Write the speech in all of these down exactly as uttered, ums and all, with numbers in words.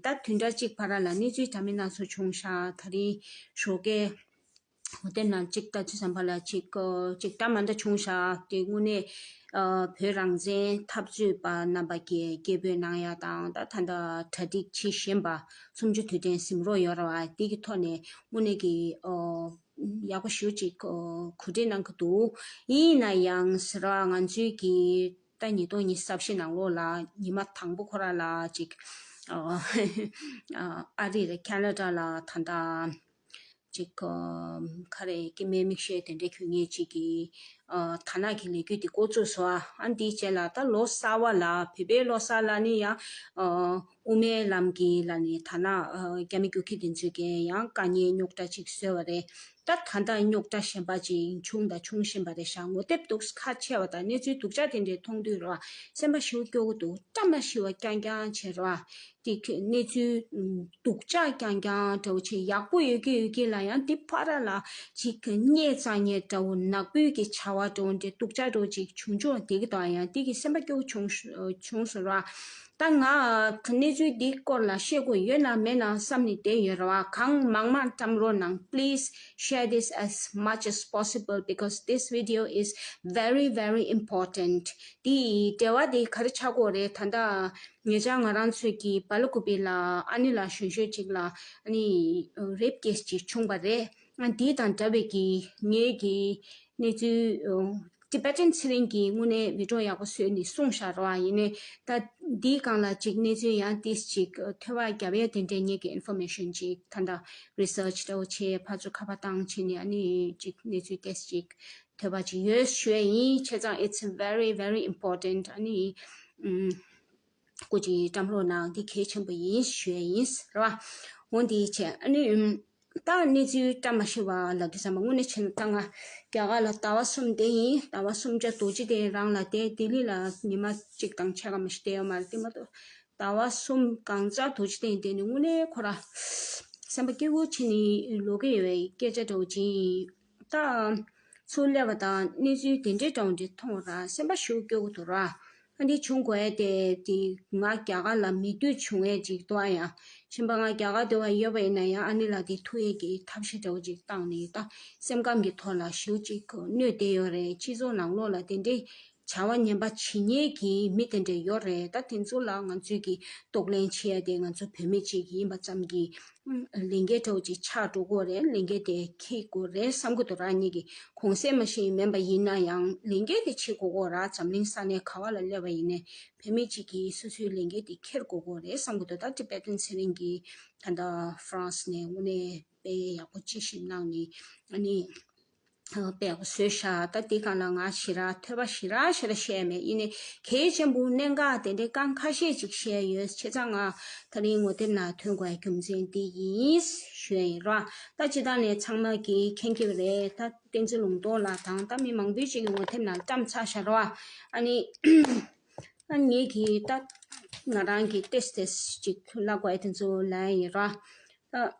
ད་བདུན་ཕྲག་གཅིག་བར་ལ་གནས་ཚུལ་འདྲ་མིན་སྣ་ཚོགས་བྱུང་ཤག་ད་རིང་ཞོགས་ཀས་འོ་དེ་ནང་གཅིག་ལྟ་ཚུལ་བསམ་པ་ལ་གཅིག་གཅིག་འདྲ་མ་འདྲ་བྱུང་ཤག་དེ་དངོས་གནས་བོད་རང་བཙན་འཐབ་རྩོད་པ་རྣམ་པ་གིས་སྐད་འབོད་གནང་ཡ་དང་ད་ད་ལྟ་གྲ་སྒྲིག་བྱེད་བཞིན་པ་གསུམ་བཅུ་དུས་དྲན་གཟིམ་རོགས་ཡོད་ར་བ་དེ་གི་ཐོག་ནས་དངོས་གནས་ཀྱི་ཡག་པོ་ཞེ་པོ་ཅིག་གོ་སྒྲིག་གནང་གི་འདུག་ཡིན་ན་ཡང་ཟེར་བ་ང་ཚོའི་གི་ད་ཉིས་སྟོང་ཉི་ཤུ་རྩ་བཞི་ནང་ལོགས་ལ་ཉི་མ་དང་པོ་ཁོ་ར་ལ་ཅིག་ཨ་རི་རེད་ཁེ་ན་ཌ་ལ་ད་ལྟ་ཅིག་ག་རེ་སྐྱེ་དམན་མིག་ཤེལ་དེ་འདྲ་གྱོན་མཁན་ཅིག་གིས་ཐ་ན་གི་ལས་འགུལ་དེ་འགོ་བཙུགས་སོང་ཨ། ཨ་འདིའི་རྗེས་ལ་ད་ལོ་གསར་བ་ལ་བོད་པའི་ལོ་གསར་ལ་ནི་ཡང་དབུ་མའི་ལམ་གྱི་ལ་ནི་ཐ་ན་རྒྱ་མི་རྒྱུག་ཁྱི་དེ་ཚོས་ཀྱིས་ཡང་དཀའ་ངལ་རྙོག་དྲ་ཅིག་བཟོས་པ་རེད། ད་ད་ལྟ་རྙོག་དྲ་གཞན་པ་ཅིག་བྱུང་དང་འབྱུང་བཞིན་པ་རེད་ཤག་ངོ་དེབ་འདུག་ཁ་ཕྱེ་བ་དང་གནས་ཚུལ་སྡུག་ཅག་དེ་འདྲའི་མཐོང་དུས་རོ་སེམས་པ་ཞེ་པོ་སྐྱོ་གི་འདུག་བཀྲ་མ་ཤིས་པ་རྐྱང་རྐྱང་བྱེད་རོ། དེ་གི་གནས་ཚུལ་སྡུག་ཅག་རྐྱང་རྐྱང་འདྲ་བོ་ཅིག་ཡག་པོ་ཡོད་ཀྱི་ཡོད་ཀྱི་ལ་ཡང་དེ་ཕར་ལ་ཅིག་གི་བརྙས་བཅོས་བརྙས་འདྲ་བོ་ནག་པོའི་གི་བྱ་བ་འདྲ་བོ་འདྲ་སྡུག་ཅག་འདྲ་བོ་ཅིག་བྱུང་བྱུང་དེ་གི་དང་ཡང་དེ་གི་སེམས་པ་སྐྱོ་བོ་བྱུང་བྱུང་སོང་ར། ད་ང་གནས་ཚུལ་འདི་སྐོར་ལ་བཤད་དགོས་ཡོད་ན་མེད་ན་བསམ་ནས་བསྡད་ཡོད་ར་བ། གང་མང་མང་བཀྲམ་རོགས་གནང་། Please share this as much as possible because this video is very very important. དེ་འབྲེལ་བ་དེ་ག་རེ་ཆགས་ཀྱི་ཡོད་རེད། ད་ལྟ་ཉེ་ཆར་ང་རང་ཚོས་ཀྱི་སྦེལ་ཀོབ་ལ་ཨ་ནེ་ལགས་གཞོན་གཞོན་ཅིག་ལ་ཨ་ནི་རེབ་ཀེ་སི་ཅིག་བྱུང་བ་རེད། ཨ་དེ་དང་འདྲ་བའི་གི་ངའི་གི་གནས་ཚུལ་ཊི་བེ་ཊན་ཚེ་རིང་གིས་དངོས་གནས་བི་ཌི་ཡོ་ཡག་པོ་བཟོས་ནས་གསུངས་བཞག་རོགས། ཡིན་ནའི་ད་འདིའི་སྒང་ལ་ཅིག་གནས་ཚུལ་ཡང་ཏིས་ཅིག་ཐོལ་པ་བརྒྱབ་ཡ་དེ་འདྲའི་ངེད་ཀྱི་ཨིན་ཕོར་མེ་ཤན་ཅིག་ད་ལྟ་རི་སར་ཆི་འདྲ་བོ་བྱས་ཕར་ཚུར་ཁ་པར་བཏང་བྱས་ནས་ཨ་ནི་ཅིག་གནས་ཚུལ་ཏིས་ཅིག་ཐོལ་པ་ཅིག་ཡོད་ཞུ་ཡ་ཡིན། བྱས་ཙང་it's very very important. ཨ་ནི་ཨུམ། སྐུ་མཁྱེན་བཀྲམ་རོགས་གནང་། འདི་གལ་ཆེན་པོ་ཡིན་ཞུ་ཡ་ཡིན་རེད་བ། འོ་འདི་བྱས་ཨ་ནི་ཨུམ། ད་གནས་ཚུལ་བཀྲ་མ་ཤིས་པ་ལབ་དུས་ཙམ་པ་དངོས་གནས་བྱས་ན་ད་ང་རྒྱ་གར་ལ་ཟླ་བ་གསུམ་བསྡད་ཡིན། ཟླ་བ་གསུམ་ཆ་རྡོ་རྗེ་གདན་རང་ལ་བསྡད། ལྡི་ལི་ལ་ཉི་མ་གཅིག་དང་ཕྱེད་ཀ་མ་ཞིག་བསྡད་ཡོད་མ་རེད། དེ་མ་གཏོགས་ཟླ་བ་གསུམ་གང་ཙམ་རྡོ་རྗེ་གདན་བསྡད་ནས་དངོས་གནས་ཁོ་ར་སེམས་པ་སྐྱིད་པོ་བྱས་ནས་ལོག་གི་ཡོད་པའི་སྐད་ཆ་འདྲ་བོ་ཅིག་ཡིན། ད་ཚུར་སླེབས་པ་དང་གནས་ཚུལ་དེ་འདྲའི་འདྲ་བོ་འདྲ་མཐོང་ར་སེམས་པ་ཞེ་པོ་སྐྱོ་གི་འདུག་ར། ཨ་འདི་བྱུང་དགོས་ཡ་དེ་དེ་ང་རྒྱ་གར་ལ་མེད་དུས་བྱུང་ཡས་ཅིག་འདུག་ཨ། ཡང་གཞན་པ་ང་རྒྱ་གར་སྡོད་པ་ཡོད་པ་ཡིན་ན་ཡང་ཨ་ནི་ལ་དེ་ཐུག་ཡས་ཀྱི་ཐབས་ཤེས་འདྲ་བོ་ཅིག་བཏང་ནས་ད་སེམས་ཁམས་ཀྱི་ཐོག་ལ་ཞེ་པོ་ཅིག་གནོད་བསྡད་ཡོད་རེད། སྤྱི་ཚོགས་ནང་ལོགས་ལ་དེ་འདྲའི་བྱ་བ་ངན་པ་བྱེད་མཁན་གྱི་མི་དེ་འདྲ་ཡོད་རེད། ད་དེ་ཚོ་ལ་ང་ཚོས་ཀྱི་གཏོར་ལེན་བྱེད་ཡ་དེ་ང་ཚོ་བོད་མི་གཅིག་ཡིན་པ་ཙམ་གྱིས་ལས་འགན་འདྲ་བོ་ཅིག་ཆགས་འགྲོ་གི་རེད། ལས་འགན་དེ་འཁྱེར་དགོས་རེད་བསམ་གི་འདུག་ར། ངེད་ཀྱི་གོང་གསལ་མ་ཤེས་མིན་པ་ཡིན་ན་ཡང་ལས་འགན་དེ་བྱེད་དགོས་ཀྱི་ར། འཛམ་གླིང་ས་གནས་ག་བ་ལ་སླེབས་པ་ཡིན་ནའི་བོད་མི་གཅིག་གིས་སོ་སོའི་ལས་འགན་དེ་འཁྱེར་དགོས་ཀྱི་རེད་བསམ་གི་འདུག་ད་ཊི་བེ་ཊན་ཚེ་རིང་གིས་ད་ལྟ་ཧྥ་རན་སི་ནས་དངོས་གནས་དཔེ་ཡག་པོ་ཅིག་ཞིག་གནང་ནས་ཨ་ནི། དཔེ་ཡག་པོ་བཟོས་ཤག་ད་དེ་སྒང་ལ་ང་ཞེ་དྲག་ཐོས་པ་ཞེ་དྲག་ཞེ་དྲག་བཤད་མེད། ཡིན་ནའི་གལ་ཆེན་པོ་གནད་འགག་དེ་འདྲའི་རྐང་ཁ་ཤས་ཅིག་བཤད་ཡོད། བྱས་ཙང་ང་ད་རིང་ངོ་དེབ་ནང་ཐོན་དགོས་རྒྱུ་མཚན་འདི་ཡིན་ཞུ་ཡ་ཡིན་ར། ད་སྤྱིར་བཏང་ནས་ཚང་མ་གིས་མཁྱེན་གྱི་རེད། ད་བསྟན་འཛིན་ལུང་རྟོགས་ལགས་དང་ད་མི་མང་པོའི་ཅིག་གིས་ངོ་དེབ་ནང་བཀྲམ་ཚར་ཤག་ར། ཨ་ནི་ཨ་ངེད་ཀྱིས་ད་ང་རང་གིས་ཏེས་ཏེས་ཅིག་ལབ་དགོས་ཡ་དེ་ཚོ་ལབ་ཡ་ཡིན་ར། ད།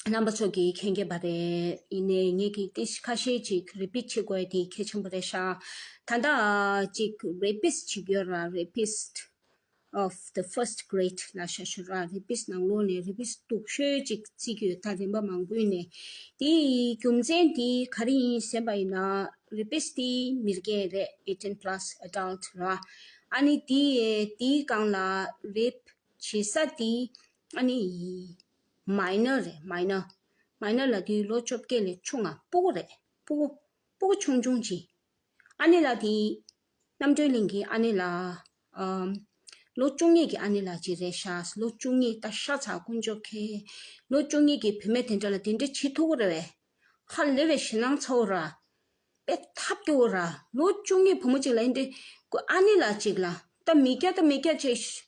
རྣམ་པ་ཚོ་གིས་མཁྱེན་གྱི་པ་རེད། ཡིན་ནའི་ངེད་ཀྱིས་ཏིས་ཁ་ཤས་ཅིག་རི་པིཊ་བྱེད་དགོས་དེ་གལ་ཆེན་པོ་རེད་ཤག་ད་ལྟ་ཅིག་རེ་པིསི་ཊི་ཅིག་ཡོད་ར། Rapist of the first grade ལབ་ཤག་ཞུ་ར། རེ་པིསི་ཊི་ནང་ལོགས་ནས་རེ་པིསི་ཊི་སྡུག་ཤོས་ཅིག་བརྩི་གི་ཡོད། ད་རིམ་པ་མང་པོ་ནས་དེའི་རྒྱུ་མཚན་དེ་ག་རེ་ཡིན་ཟེར་བ་ཡིན་ན་རེ་པིསི་ཊི་དེ་མི་སྐྱ་རེད། ཨེ་ཊིན་པ་ལ་སི་ཨེ་ཌལ་ཊི་ར། ཨ་ནི་དེ་དེའི་སྒང་ལ་རེབ་བྱེད་ས་དེ་ཨ་ནི། མའི་ནར་རེད། མའི་ནར། མའི་ནར་ལབ་དུས་ལོ་བཅོ་བརྒྱད་ལས་ཆུང་ང་། སྤུ་གུ་རེད། སྤུ་གུ། སྤུ་གུ་ཆུང་ཆུང་ཅིག་ཨ་ནི་ལགས་དེ་རྣམ་གྲོལ་གླིང་གི་ཨ་ནི་ལགས། ཨམ། ལོ་བཅུ་གཉིས་ཀྱི་ཨ་ནི་ལགས་ཅིག་རེད་ཤག་ལོ་བཅུ་གཉིས་ད་ཤ་ཚ་དཀོན་མཆོག་མཁྱེན། ལོ་བཅུ་གཉིས་ཀྱི་བུད་མེད་དེ་འདྲ་ལ་དེ་འདྲ་བྱེད་ཐུབ་ཀྱི་རེད་པས། ཧ་ལས་པའི་ཞེད་སྣང་ཚ་བོ་ར། དཔེ་ཐབས་སྐྱོ་བོ་ར། ལོ་བཅུ་གཉིས་བུ་མོ་གཅིག་ལ་ཨེ་འདྲ་ཨ་ནི་ལགས་གཅིག་ལ་ད་མི་སྐྱ་ད་མི་སྐྱ་བྱས།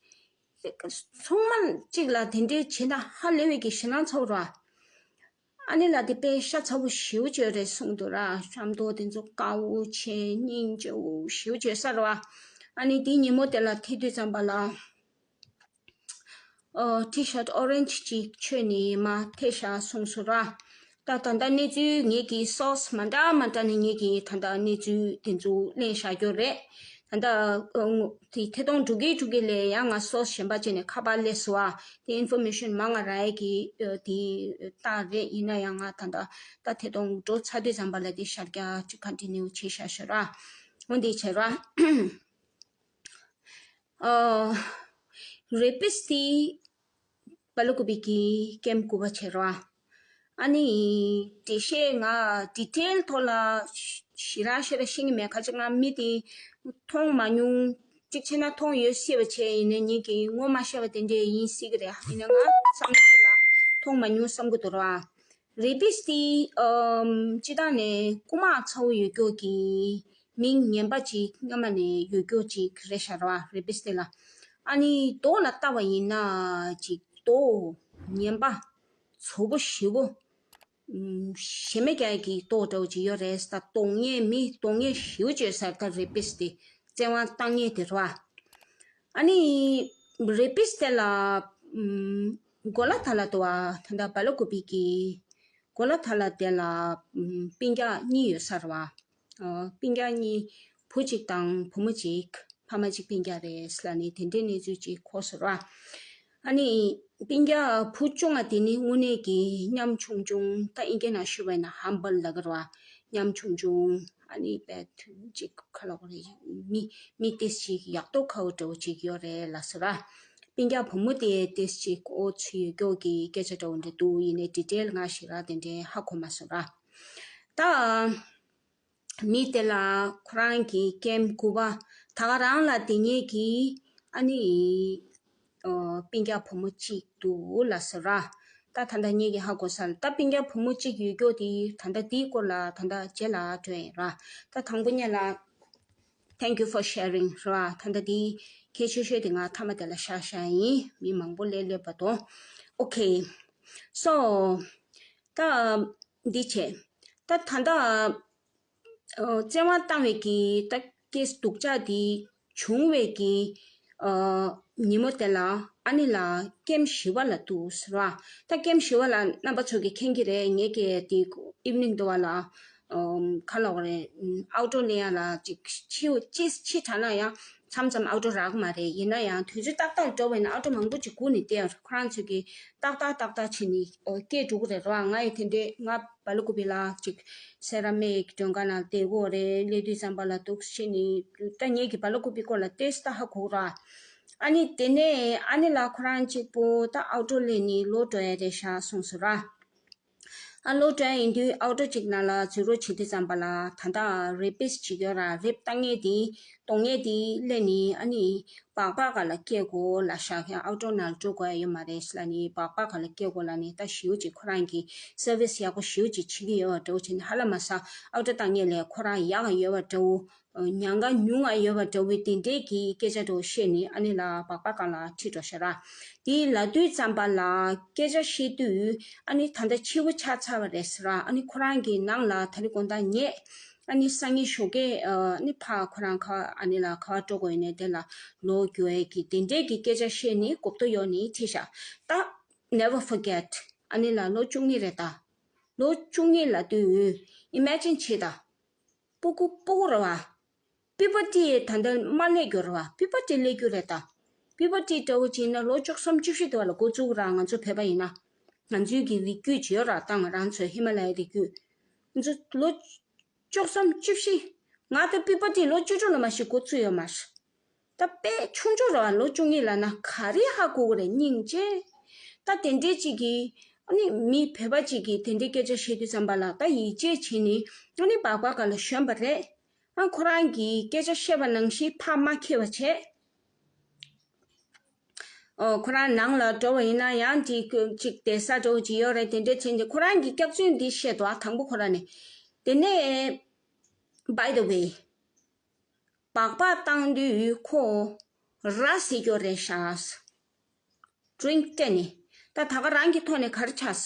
ཚང་མ་གཅིག་ལ་དེ་འདྲའི་བྱེད་ན་ཧ་ལས་པའི་གི་ཞེད་སྣང་ཚ་བོ་ར། ཨ་ནི་ལགས་དེ་དཔེ་ཤ་ཚ་བོ་ཞེ་པོ་ཅིག་རེད་གསུངས་འདུག་ར། ཤ་མདོག་དེ་ཚོ་དཀར་བོ་བྱས་སྙིང་རྗེ་བོ་ཞེ་པོ་ཅིག་ས་ར་བ། ཨ་ནི་དེ་ཉིན་མོ་དེ་ལ་ཐད་དུས་ཙམ་པ་ལ། ཨོ། ཊི་ཤར་ཊི་ཨོ་རེན་ཇི་ཅིག་མཆོད་ནས་མར་ཐད་ཤག་གསུངས་སོང་ར། ད་ད་ལྟ་གནས་ཚུལ་ངེད་ཀྱི་སོར་སི་མ་འདྲ་མ་འདྲ་ནས་ངེད་ཀྱིས་ད་ལྟ་གནས་ཚུལ་དེ་ཚོ་ལེན་བཞག་རྒྱུ་རེད། ད་ལྟ་ཨ་དེ་ཐད་གཏོང་འགྲོ་གི་འགྲོ་གི་ལས་ཡང་ང་སོ་གཞན་པ་བྱས་ནས་ཁ་པར་སླེབས་སོང་ཨ། དེ་ཨིན་ཕོར་མེ་ཤན་མང་ང་རག་ཡས་ཀྱི་ཨ་དེ་རྟགས་རེད། ཡིན་ན་ཡང་ང་ད་ལྟ་ད་ཐད་གཏོང་འགྲོ་ཚར་དུས་ཙམ་པ་ལ་དེ་ཤར་རྒྱག་ཅིག་ཀོན་ཊི་ནིའུ་བྱེད་ཤག་ཤག་ར། འོ་འདི་བྱས་ར། ཨ་རེ་པིས་དེ་སྦེལ་ཀོབ་ཀྱི་ཀེམ་དགུ་པ་བྱས་ར། ཨ་ནི་འགྲེལ་བཤད་ང་ཌི་ཊེལ་ཐོག་ལ་ཞེ་དྲག་ཞེ་དྲག་ཤེས་ཀྱི་མེད། ཁ་ཅིག་ང་མི་དེ་མཐོང་མ་མྱོང་། གཅིག་བྱས་ན་མཐོང་ཡོད་སྲིད་པ་བྱས། ཡིན་ནའི་ངེད་ཀྱིས་ངོ་མ་ཤེས་པ་དེ་འདྲས་ཡིན་སྲིད་ཀྱི་རེད། ཡིན་ན་ང་བསམ་ཚུལ་ལ་མཐོང་མ་མྱོང་བསམ་གྱི་འདུག་ར། རེ་པིས་དེ་ཨམ་སྤྱིར་བཏང་ནས་རྐུ་མ་ཚ་བོ་ཡོད་ཀྱོག་གི་མི་ངན་པ་ཅིག་སྔ་མ་ནས་ཡོད་ཀྱོག་ཅིག་རེད་ཤག་ར་བ། རེ་པིས་དེ་ལ་ཨ་ནི་མདོག་ལ་བལྟ་བ་ཡིན་ན་ཅིག་མདོག་ངན་པ་ཚ་བོ་ཞེ་བོ། ཨམ་ཞེ་མེད་ཀྱག་གི་མདོག་འདྲ་བོ་ཅིག་ཡོད་རེད། ད་གདོང་ངན་མི་གདོང་ངན་ཞེ་བོ་ཅིག་ཡོད་ས་རེད། ད་རེ་པིས་དེ་བཙན་དབང་བཏང་མཁན་དེ་རེད་བ། ཨ་ནི་རེ་པིས་དེ་ལ་ཨམ་གོ་ལ་ཐ་ལ་དུ་བ་ད་ལྟ་སྦེལ་ཀོབ་ཀྱི་གོ་ལ་ཐ་ལ་དེ་ལ་ཨམ་སྤུན་ཀྱག་གཉིས་ཡོད་ས་རེད་བ། ཨ་སྤུན་ཀྱག་གཉིས་བུ་གཅིག་དང་བུ་མོ་གཅིག་ཕ་མ་གཅིག་སྤུན་ཀྱག་རེད་ཟེར་ལབ་ནས་དེ་འདྲའི་གནས་ཚུལ་ཅིག་གོ་སོང་ར། ཨ་ནི་སྤུན་ཀྱག་བུ་ཆུང་བ་དེ་ནི་དངོས་གནས་ཀྱི་ཉམ་ཆུང་ཆུང་། ད་ཨིན་སྐད་ནང་ཞུས་པ་ཡིན་ན་ཧམ་བལ་ལབ་ཀྱི་རེད་བ། ཉམ་ཆུང་ཆུང་། ཨ་ནི་དཔེ་ཅིག་ཁ་ལོག་རེད། མི་མི་ཏིས་ཅིག་ཡག་ཏོ་ཁ་བོ་འདྲ་བོ་ཅིག་ཡོད་རེད་ལབ་སོང་ར། སྤུན་ཀྱག་བུ་མོ་དེ་ཏིས་ཅིག་ཨོ་ཚུ་ཡོད་ཀྱོག་གི་སྐད་ཆ་འདྲ་བོ་འདྲ་འདུག་ཡིན་ནའི་ཌི་ཊེལ་ང་ཞེ་དྲག་དེ་འདྲའི་ཧ་གོ་མ་སོང་ར། ད་མི་དེ་ལ་ཁོ་རང་གི་ཀེམ་དགུ་པ་ད་ག་རང་ལ་དེ་ཉིད་ཀྱི་ཨ་ནི་ཨོ་སྤུན་ཀྱག་བུ་མོ་གཅིག་འདུག་ལབ་སོང་ར། ད་ད་ལྟ་ངེད་ཀྱི་ཧ་གོ་ས་ལ་ད་སྤུན་ཀྱག་བུ་མོ་གཅིག་ཡོད་ཀྱོག་དེ་ད་ལྟ་དེའི་སྐོར་ལ་ད་ལྟ་རྗེས་ལ་སྤྲོད་ཡིན་ར། ད་དང་པོ་ཉིད་ལ། Thank you for sharing ར། ད་ལྟ་དེ་ཁྱད་ཆོས་ཤོས་དེ་ང་མཐའ་མ་དེ་ལ་བཞག་བཞག་ཡིན། མི་མང་པོ་སླེབས་སླེབས་པ་དང་། Okay, so ད་འདི་བྱས། ད་ད་ལྟ་ཨ་བཙན་དབང་བཏང་བའི་གི་ད་ཀེས་སྡུག་ཅག་འདི་བྱུང་བའི་གི་ཨ་ཉིན་མོ་དེ་ལ་ཨ་ནི་ལ་ཀེམ་བཞི་པ་ལ་འདུག་ཟེར་བ། ད་ཀེམ་བཞི་པ་ལ་རྣམ་པ་ཚོ་གི་མཁྱེན་གྱི་རེད། ངེད་ཀྱི་དེ་ཨིབ་ནིང་དུ་བ་ལ་ཨམ་ཁ་ལོག་རེད། ཨའུ་ཊོ་ལེན་ཡ་ལ་ཅིག་ཕྱི་ཅིས་ཕྱི་དྲགས་ན་ཡང་མཚམས་མཚམས་ཨའུ་ཊོ་རག་གི་མ་རེད། ཡིན་ན་ཡང་དུས་ཚོད་ཏག་ཏག་འགྲོ་བས་ན་ཨའུ་ཊོ་མང་པོ་ཅིག་སྒུག་ནས་བསྡད་ཡོད། ཁོ་རང་ཚོས་ཀྱི་ཏག་ཏག་ཏག་ཏག་བྱས་ནས་ཨོ་སྐད་འགྲོ་གི་རེད་ར། ང་ཡི་དེ་འདྲས་ང་སྦེལ་ཀོབ་པི་ལ་ཅིག་སེ་ར་མིག་མགྲོན་ཁང་ནང་བསྡད་ཀྱི་ཡོད་རེད། སླེབས་དུས་ཙམ་པ་ལ་འདུག་བྱས་ནས་ད་ངེད་ཀྱི་སྦེལ་ཀོབ་པི་སྐོར་ལ་ཏོག་ཙམ་ཧ་གོ་གི་ར། ཨ་ནི་དེ་ནས་ཨ་ནི་ལ་ཁོ་རང་གཅིག་པོ་ད་ཨའུ་ཊོ་ལེན་ནས་ལོག་འགྲོ་ཡ་རེད་ཤག་གསུངས་སོང་ར། ཨ་ལོ་དྲན་ཡིན་དུས་ཨའུ་ཊོ་གཅིག་ནང་ལ་འཛུལ་རོགས་བྱེད་དུས་ཙམ་པ་ལ་ད་ལྟ་རེ་པིས་བྱེད་ཀྱི་ཡོད་ར། རེབ་བཏང་མཁན་དེ་གཏོང་མཁན་དེ་སླེབས་ནས་ཨ་ནི་སྦག་སྦག་སྒང་ལ་སྐྱེལ་དགོས་ལབ་ཤག་ཨའུ་ཊོ་ནང་ལ་འགྲོ་དགོས་ཡ་ཡོད་མ་རེད་ཟེར་ལབ་ནས་སྦག་སྦག་སྒང་ལ་སྐྱེལ་དགོས་ལབ་ནས་ད་ཞེ་པོ་ཅིག་ཁོ་རང་གིས་སར་བིས་ཡག་པོ་ཞེ་པོ་ཅིག་བྱེད་ཀྱི་ཡོད་པ་འདྲ་བོ་བྱས་ནས་ཧ་ལམ་མ་ས་ཨའུ་ཊོ་བཏང་མཁན་ལས་ཁོ་རང་ཡག་ག་ཡོད་པ་འདྲ་བོ། ཉེན་ཁ་ཉུང་ང་ཡོད་པ་འདྲ་བོའི་དེ་འདྲའི་གི་སྐད་ཆ་འདྲ་བོ་བཤད་ནས་ཨ་ནི་ལ་སྦག་སྦག་སྒང་ལ་ཁྲིད་འགྲོ་ཤག་ར། དེ་ལབ་དུས་ཙམ་པ་ལ་སྐད་ཆ་བཤད་དུས་ཨ་ནི་ད་ལྟ་ཕྱི་པོ་ཆགས་ཚར་བ་རེད་ཟེར་ར། ཨ་ནི་ཁོ་རང་གི་ནང་ལ་ད་རེས་དགོང་དག་ངས་ཨ་ནི་སང་ཉིན་ཞོགས་ཀས་ཨ་ནི་ཕ་ཁོ་རང་ཁ་ཨ་ནི་ལ་ག་པར་འགྲོ་དགོས་ཡིན་ནའི་དེ་ལ་ལོག་རྒྱུ་ཡས་ཀྱི་དེ་འདྲའི་གི་སྐད་ཆ་བཤད་ནས་གོ་བརྡ་ཡོད་ནི་ཁྲིད་ཤག་ད་never forget ཨ་ནི་ལ་ལོ་བཅུ་གཉིས་རེད་ད། ལོ་བཅུ་གཉིས་ལབ་དུས་ཨི་མེ་ཇིན་བྱེད་ད། སྤུ་གུ་སྤུ་གུ་རེད་བ། པི་བར་ཊི་ད་ལྟ་མ་སླེབས་རྒྱུ་རེད་བ། པི་བར་ཊི་སླེབས་རྒྱུ་རེད་ད། པི་བར་ཊི་འདྲ་བོ་ཅིག་ཡིན་ན་ལོ་བཅུ་གསུམ་བཅུ་བཞི་དེ་བ་ལ་འགོ་བཙུགས་ར། ང་ཚོ་བོད་པ་ཡིན་ན། ང་ཚོའི་གི་རིགས་རྒྱུད་ཅིག་ཡོད་ར། ད་ང་རང་ཚོའི་ཧི་མ་ལ་ཡའི་རིགས་རྒྱུད། ང་ཚོ་ལོ་བཅུ་གསུམ་བཅུ་བཞི། ང་ད་པི་བར་ཊི་ལོ་བཅུ་དྲུག་ལ་མ་གཞི་འགོ་བཙུགས་ཡོད་མ་རེད། ད་དཔེ་ཆུང་ཆུང་རེད་བ། ལོ་བཅུ་གཉིས་ལབ་ན་ག་རེ་ཧ་གོ་གི་རེད། སྙིང་རྗེ། ད་དེ་འདྲའི་ཅིག་གིས་ཨ་ནི་མི་བོད་པ་ཅིག་གིས་དེ་འདྲའི་སྐད་ཆ་བཤད་དུས་ཙམ་པ་ལ་ད་ཡིད་ཆེས་བྱས་ནས་ཨ་ནི་སྦག་སྦག་སྒང་ལ་ཞོན་པ་རེད། ཨ་ཁོ་རང་གིས་སྐད་ཆ་བཤད་པ་ནང་བཞིན་ཕར་མ་འཁྱེར་བ་བྱས། ཨོ་ཁོ་རང་ནང་ལ་འགྲོ་བ་ཡིན་ན་ཡང་ཅིག་ཅིག་བསྡད་ས་འདྲ་བོ་ཅིག་ཡོད་རེད། དེ་འདྲའི་བྱས་ནས་ཁོ་རང་གིས་སྐྱག་རྫུན་འདི་བཤད་འདུག་ཨ་དང་པོ་ཁོ་རང་ནས། དེ་ནས་by the way སྦག་སྦག་བཏང་དུས་ཁོ་ར་བཟི་རྒྱུ་རེད་ཤག་ཌི་རིང་སྤྲད་ནས། ད་ད་ག་རང་གི་ཐོག་ནས་ག་རེ་ཆགས།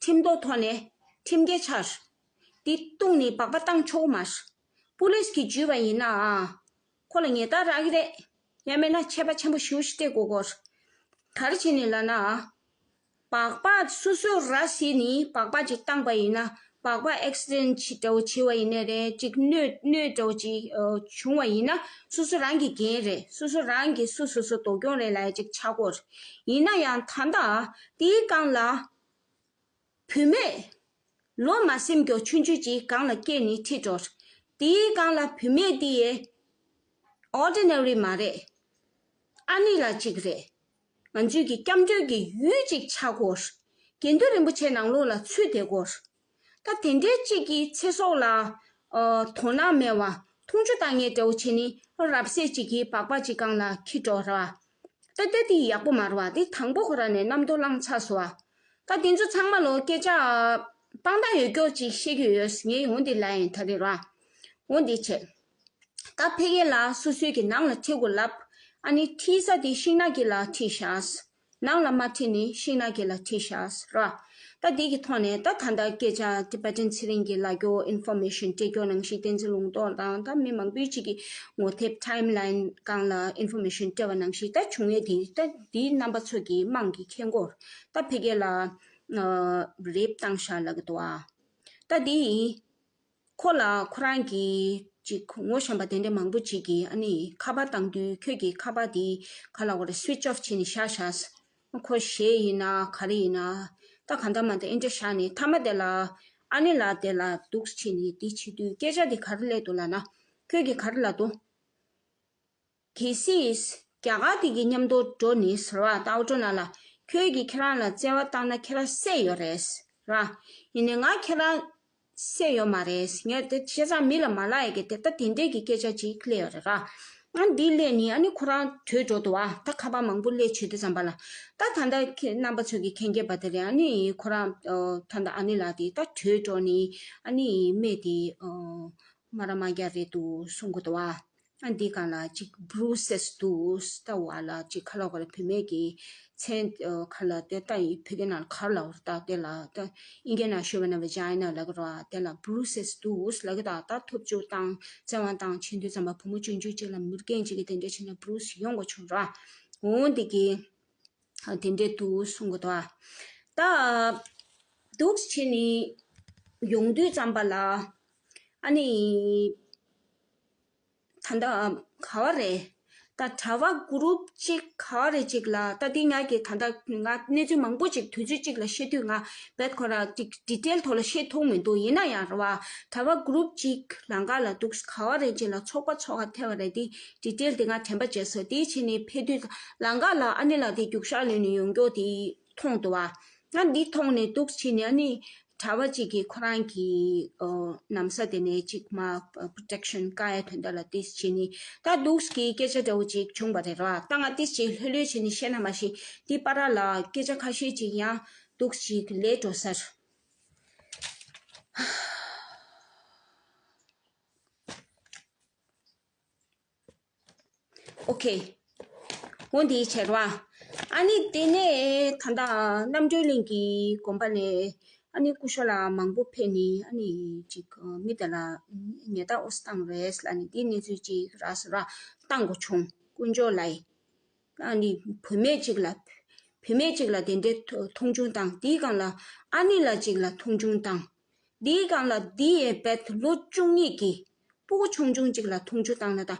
ཁྲིམས་ཐོག་ཐོག་ནས་ཁྲིམས་འགལ་ཆགས། འདི་བཏུངས་ནས་སྦག་སྦག་བཏང་ཆོག་མ་རེད། པུ་ལིས་གིས་འཇུས་པ་ཡིན་ན་ཨ། ཁོ་ལ་ཉེས་རྡུང་རག་གི་རེད། ཡང་མིན་ན་ཆད་པ་ཆེན་པོ་ཞེ་པོ་ཞིག་སྤྲད་དགོས་ཀྱི་རེད། ག་རེ་བྱས་ནས་ལབ་ན་ཨ། སྦག་སྦག་སོ་སོའི་ར་བཟི་ནས་སྦག་སྦག་ཅིག་བཏང་པ་ཡིན་ན་ སྦག་སྦག་ཨེག་སི་ཌེན་ཊི་འདྲ་བོ་བྱས་པ་ཡིན་ནའི་རེད། ཅིག་གནོད་གནོད་འདྲ་བོ་ཅིག་ཨ་བྱུང་བ་ཡིན་ན་སོ་སོ་རང་གི་འགན་རེད། སོ་སོ་རང་གིས་སོ་སོ་སོ་སྡུག་གྱོང་རེད་ལབ་ཡ་ཅིག་ཆགས་ཀྱི་ཡོད་རེད། ཡིན་ན་ཡང་ད་ལྟ་དེའི་སྒང་ལ་བུད་མེད་ལོ་མ་ཟིན་མཁན་ཆུང་ཆུང་ཅིག་སྒང་ལ་སྐྱེས་ནས་ཁྲིད་འགྲོ། དེའི་སྒང་ལ་བུད་མེད་དེ་ཨོར་ཌི་ནེ་རི་མ་རེད། ཨ་ནི་ལ་གཅིག་རེད། ང་ཚོའི་གི་སྐྱབས་འགྲོའི་གི་ཡུལ་གཅིག་ཆགས་ཀྱི་ཡོད་རེད། དགེ་འདུན་རིན་པོ་ཆེ་ནང་ལོགས་ལ་ཚུད་བསྡད་ཀྱི་ཡོད་རེད། ད་དེ་འདྲའི་གཅིག་གི་ཚེ་སྲོག་ལ་ཨ་དོ་སྣང་མེད་པ་མཐོང་ཆུང་བཏང་མཁན་འདྲ་བོ་བྱས་ནས་རབ་གསལ་གཅིག་གི་སྦག་སྦག་གཅིག་སྒང་ལ་འཁྱེར་འགྲོ་རེད་བ། ད་ལྟ་དེ་ཡག་པོ་མ་རེད་བ། དེ་དང་པོ་ཁོ་རང་ནས་རྣམ་རྟོག་ལངས་ཚར་སོང་བ། ད་དེ་ཚོ་ཚང་མ་ལོ་སྐད་ཆ་དཔང་རྟགས་ཡོད་སྐྱོར་ཅིག་བཤད་ཀྱི་ཡོད། ངས་འོ་འདི་ལབ་ཡིན་ད་རེད་ར། འོ་འདི་བྱས། ད་ཕ་གི་ལ་སོ་སོའི་གི་ནང་ལ་ཁྲིད་དགོས་ལབ། ཨ་ནི་ཁྲིད་ས་དེ་ཤིང་ནགས་དཀྱིལ་ལ་ཁྲིད་ཤག། ནང་ལ་མ་ཁྲིད་ནི་ཤིང་ནགས་དཀྱིལ་ལ་ཁྲིད་ཤག་ར། ད་དེ་གི་ཐོག་ནས་ད་ད་ལྟ་སྐད་ཆ་ཊི་བེ་ཊན་ཚེ་རིང་གི་ལ་སྐྱོ་ཨིན་ཕོར་མེ་ཤན་སྤྲད་སྐྱོ་ནང་བཞིན་བསྟན་འཛིན་ལུང་རྟོགས་དང་ད་མི་མང་པོའི་གཅིག་གི་ངོ་དེབ་ཊའིམ་ལའིན་སྒང་ལ་ཨིན་ཕོར་མེ་ཤན་སྤྲད་པ་ནང་བཞིན་ད་བྱུང་ཡས་དེ་ད་དེའི་རྣམ་པ་ཚོ་གི་དམངས་ཀྱི་ཁེ་འགོར་ད་ཕ་གི་ལ་རེབ་བཏང་ཤག་ལབ་གི་འདུག་ཨ། ད་དེ་ཡིན། ཁོ་ལ་ཁོ་རང་གི་ཅིག་ངོ་ཤེས་པ་དེ་འདྲ་མང་པོ་ཅིག་གིས་ཨ་ནི་ཁ་པར་བཏང་དུས་ཁྱོད་ཀྱི་ཁ་པར་དེ་ག་ལ་བར་སུའིཆ་ཨོཕ་བྱས་ནས་བཞག་བཞག། ཁོ་ཞེད་ཡིན་ན་ག་རེ་ཡིན་ན། ད་གང་ལྟར་མ་ལྟར་ཨེ་འདྲ་བཞག་ནས་མཐའ་མ་དེ་ལ་ཨ་ནི་ལ་དེ་ལ་འདུག་བྱས་ནས་དེ་བྱེད་དུས་སྐད་ཆ་དེ་ག་རེ་སླེབས་འདུག་ལབ་ན། ཁྱོད་ཀྱིས་ག་རེ་ལབ་འདུག་གལ་སྲིད་རྒྱ་གར་དེ་གི་མཉམ་དུ་འགྲོ་ནས་ཟེར་བ་ད་ཨོ་ཊོ་ན་ལ་ཁྱོད་ཀྱིས་ཁྱེད་རང་ལ་བརྩེ་བ་བཏང་ན་ཁྱེད་རང་བསད་ཡོད་རེད་ར། ཡིན་ནའི་ང་ཁྱེད་རང་བསད་ཡོད་མ་རེད། ངས་དེ་བྱས་ཙང་མི་ལ་མ་ལབ་ཡ་གི་དེ་ལྟ་དེ་འདྲས་ཀྱི་སྐད་ཆ་ཅིག་སླེབས་ཡོད་རེད་ར། ཨ་འདི་སླེབས་ནི་ཨ་ནི་ཁོ་རང་བྲོས་འགྲོ་འདུག་བ། ད་ཁ་པར་མང་པོ་སླེབས་བྱེད་དུས་ཙམ་པ་ལ་ད་ད་ལྟ་ཁྱེད་རྣམ་པ་ཚོ་གི་མཁྱེན་གྱི་པ་དེ་རེད། ཨ་ནི་ཁོ་རང་ད་ལྟ་ཨ་ནི་ལ་དེ་ད་བྲོས་འགྲོ་ནི་ཨ་ནི་སྨྲས་དེ་མ་ར་མ་རྒྱ་རེད་འདུག་གསུང་གི་འདུག་བ། ཨ་འདི་སྒང་ལ་ཅིག་བུ་རུ་སེས་འདུག་ད་བ་ལ་ཅིག་ཁ་ལོ་ག་ལ་བུད་མེད་ཀྱི་མཚན་ཁ་ལ་དེ་ལྟ་ཡི་ཕི་གེ་ན་ཁ་ལ་བར་ད་དེ་ལ་ད་ཨིན་གེ་ན་ཤོ་བ་ན་བི་ཇའི་ན་ལ་ག་ར་དེ་ལ་བུ་རུ་སེས་འདུག་ལ་གི་ད་ད་ཐུབ་ཅུ་དང་བཙན་དབང་དང་ཆེན་དུས་ཙམ་པ་བུ་མོ་ཆུང་ཆུང་ཅིག་ལ་མུར་གེན་ཅིག་གི་དེ་འདྲ་བྱས་ན་བུ་རུ་སེས་ཡོང་གོ་ཆུང་ར། འོ་འདི་གི་དེ་འདྲས་འདུག་གསུང་གི་འདུག་ཨ། ད་འདུག་བྱས་ནི་ཡོང་དུས་ཙམ་པ་ལ་ཨ་ནི། ད་ལྟ་ག་བ་རེད། ད་གྲྭ་པ་གུ་རུབ་གཅིག་ག་བ་རེད་གཅིག་ལ་ད་འདི་ང་གི་ད་ལྟ་ང་གནས་ཚུལ་མང་པོ་ཅིག་དུས་ཚོད་གཅིག་ལ་བཤད་དུས་ང་བེད་ཁོ་ར་ཅིག་ཌི་ཊེལ་ཐོག་ལ་བཤད་ཐུབ་མི་འདུག་ཡིན་ན་ཡང་རེད་བ། གྲྭ་པ་གུ་རུབ་གཅིག་ལམ་ཁ་ལ་འདུག་ག་བ་རེད་གཅིག་ལ་ཚོགས་པ་ཚོགས་ཁ་ཐེ་བ་རེད། འདི་ཌི་ཊེལ་འདི་ང་དྲན་པ་བརྗེད་སོང་། དེ་ཕྱིན་ནས་ཕེབས་དུས་ལམ་ཁ་ལ་ཨ་ནི་ལ་དེ་རྒྱུག་ཤར་ལོན་ནས་ཡོང་མགྱོགས་དེ་མཐོང་འདུག་བ། ང་འདི་མཐོང་ནས་འདུག་ཕྱིན་ནས་ཨ་ནི། གྲྭ་པ་གཅིག་གིས་ཁོ་རང་གི་ཨོ་ན་བཟའ་དེ་ནས་གཅིག་མ་པྲོ་ཊེག་ཤན་བཀག་ཡ་དོན་དག་ལ་ཏིས་བྱས་ནི་ད་འདུག་གི་སྐད་ཆ་འདྲ་བོ་ཅིག་བྱུང་བ་རེད་ར། ད་ང་ཏིས་ཅིག་ལྷོད་ལྷོད་བྱས་ནི་བཤད་ན་མ་ཤེས། འདི་པ་ར་ལ་སྐད་ཆ་ཁ་ཤས་ཅིག་ཡང་འདུག་ཅིག་ལས་འགྲོ་སར། ཨོ་ཁེ། འོ་འདི་བྱས་ར། ཨ་ནི་དེ་ནས་ད་ལྟ་རྣམ་གྲོལ་གླིང་གི་དགོན་པ་ནས་ཨ་ནི་སྐུ་ཞབས་ལགས་མང་པོ་ཕེབས་ནི་ཨ་ནི་ཅིག་མི་དེ་ལ་ཉེས་དག་ཨོ་སི་བཏང་རེད་ལ་ནི་འདི་གནས་ཚུལ་ཅིག་ར་སུ་ར་བཏང་དགོས་བྱུང་དཀོན་མཆོག་ལ་ཡི། ཨ་ནི་བུད་མེད་ཅིག་ལ་བུད་མེད་ཅིག་ལ་དེ་འདྲའི་མཐོང་ཆུང་བཏང་། དེའི་སྒང་ལ་ཨ་ནི་ལ་ཅིག་ལ་མཐོང་ཆུང་བཏང་། འདིའི་སྒང་ལ་འདི་ཡའི་བེད་ལོ་བཅུ་གཉིས་ཀྱི་སྤུ་གུ་ཆུང་ཆུང་ཅིག་ལ་མཐོང་ཆུང་བཏང་ན་ད་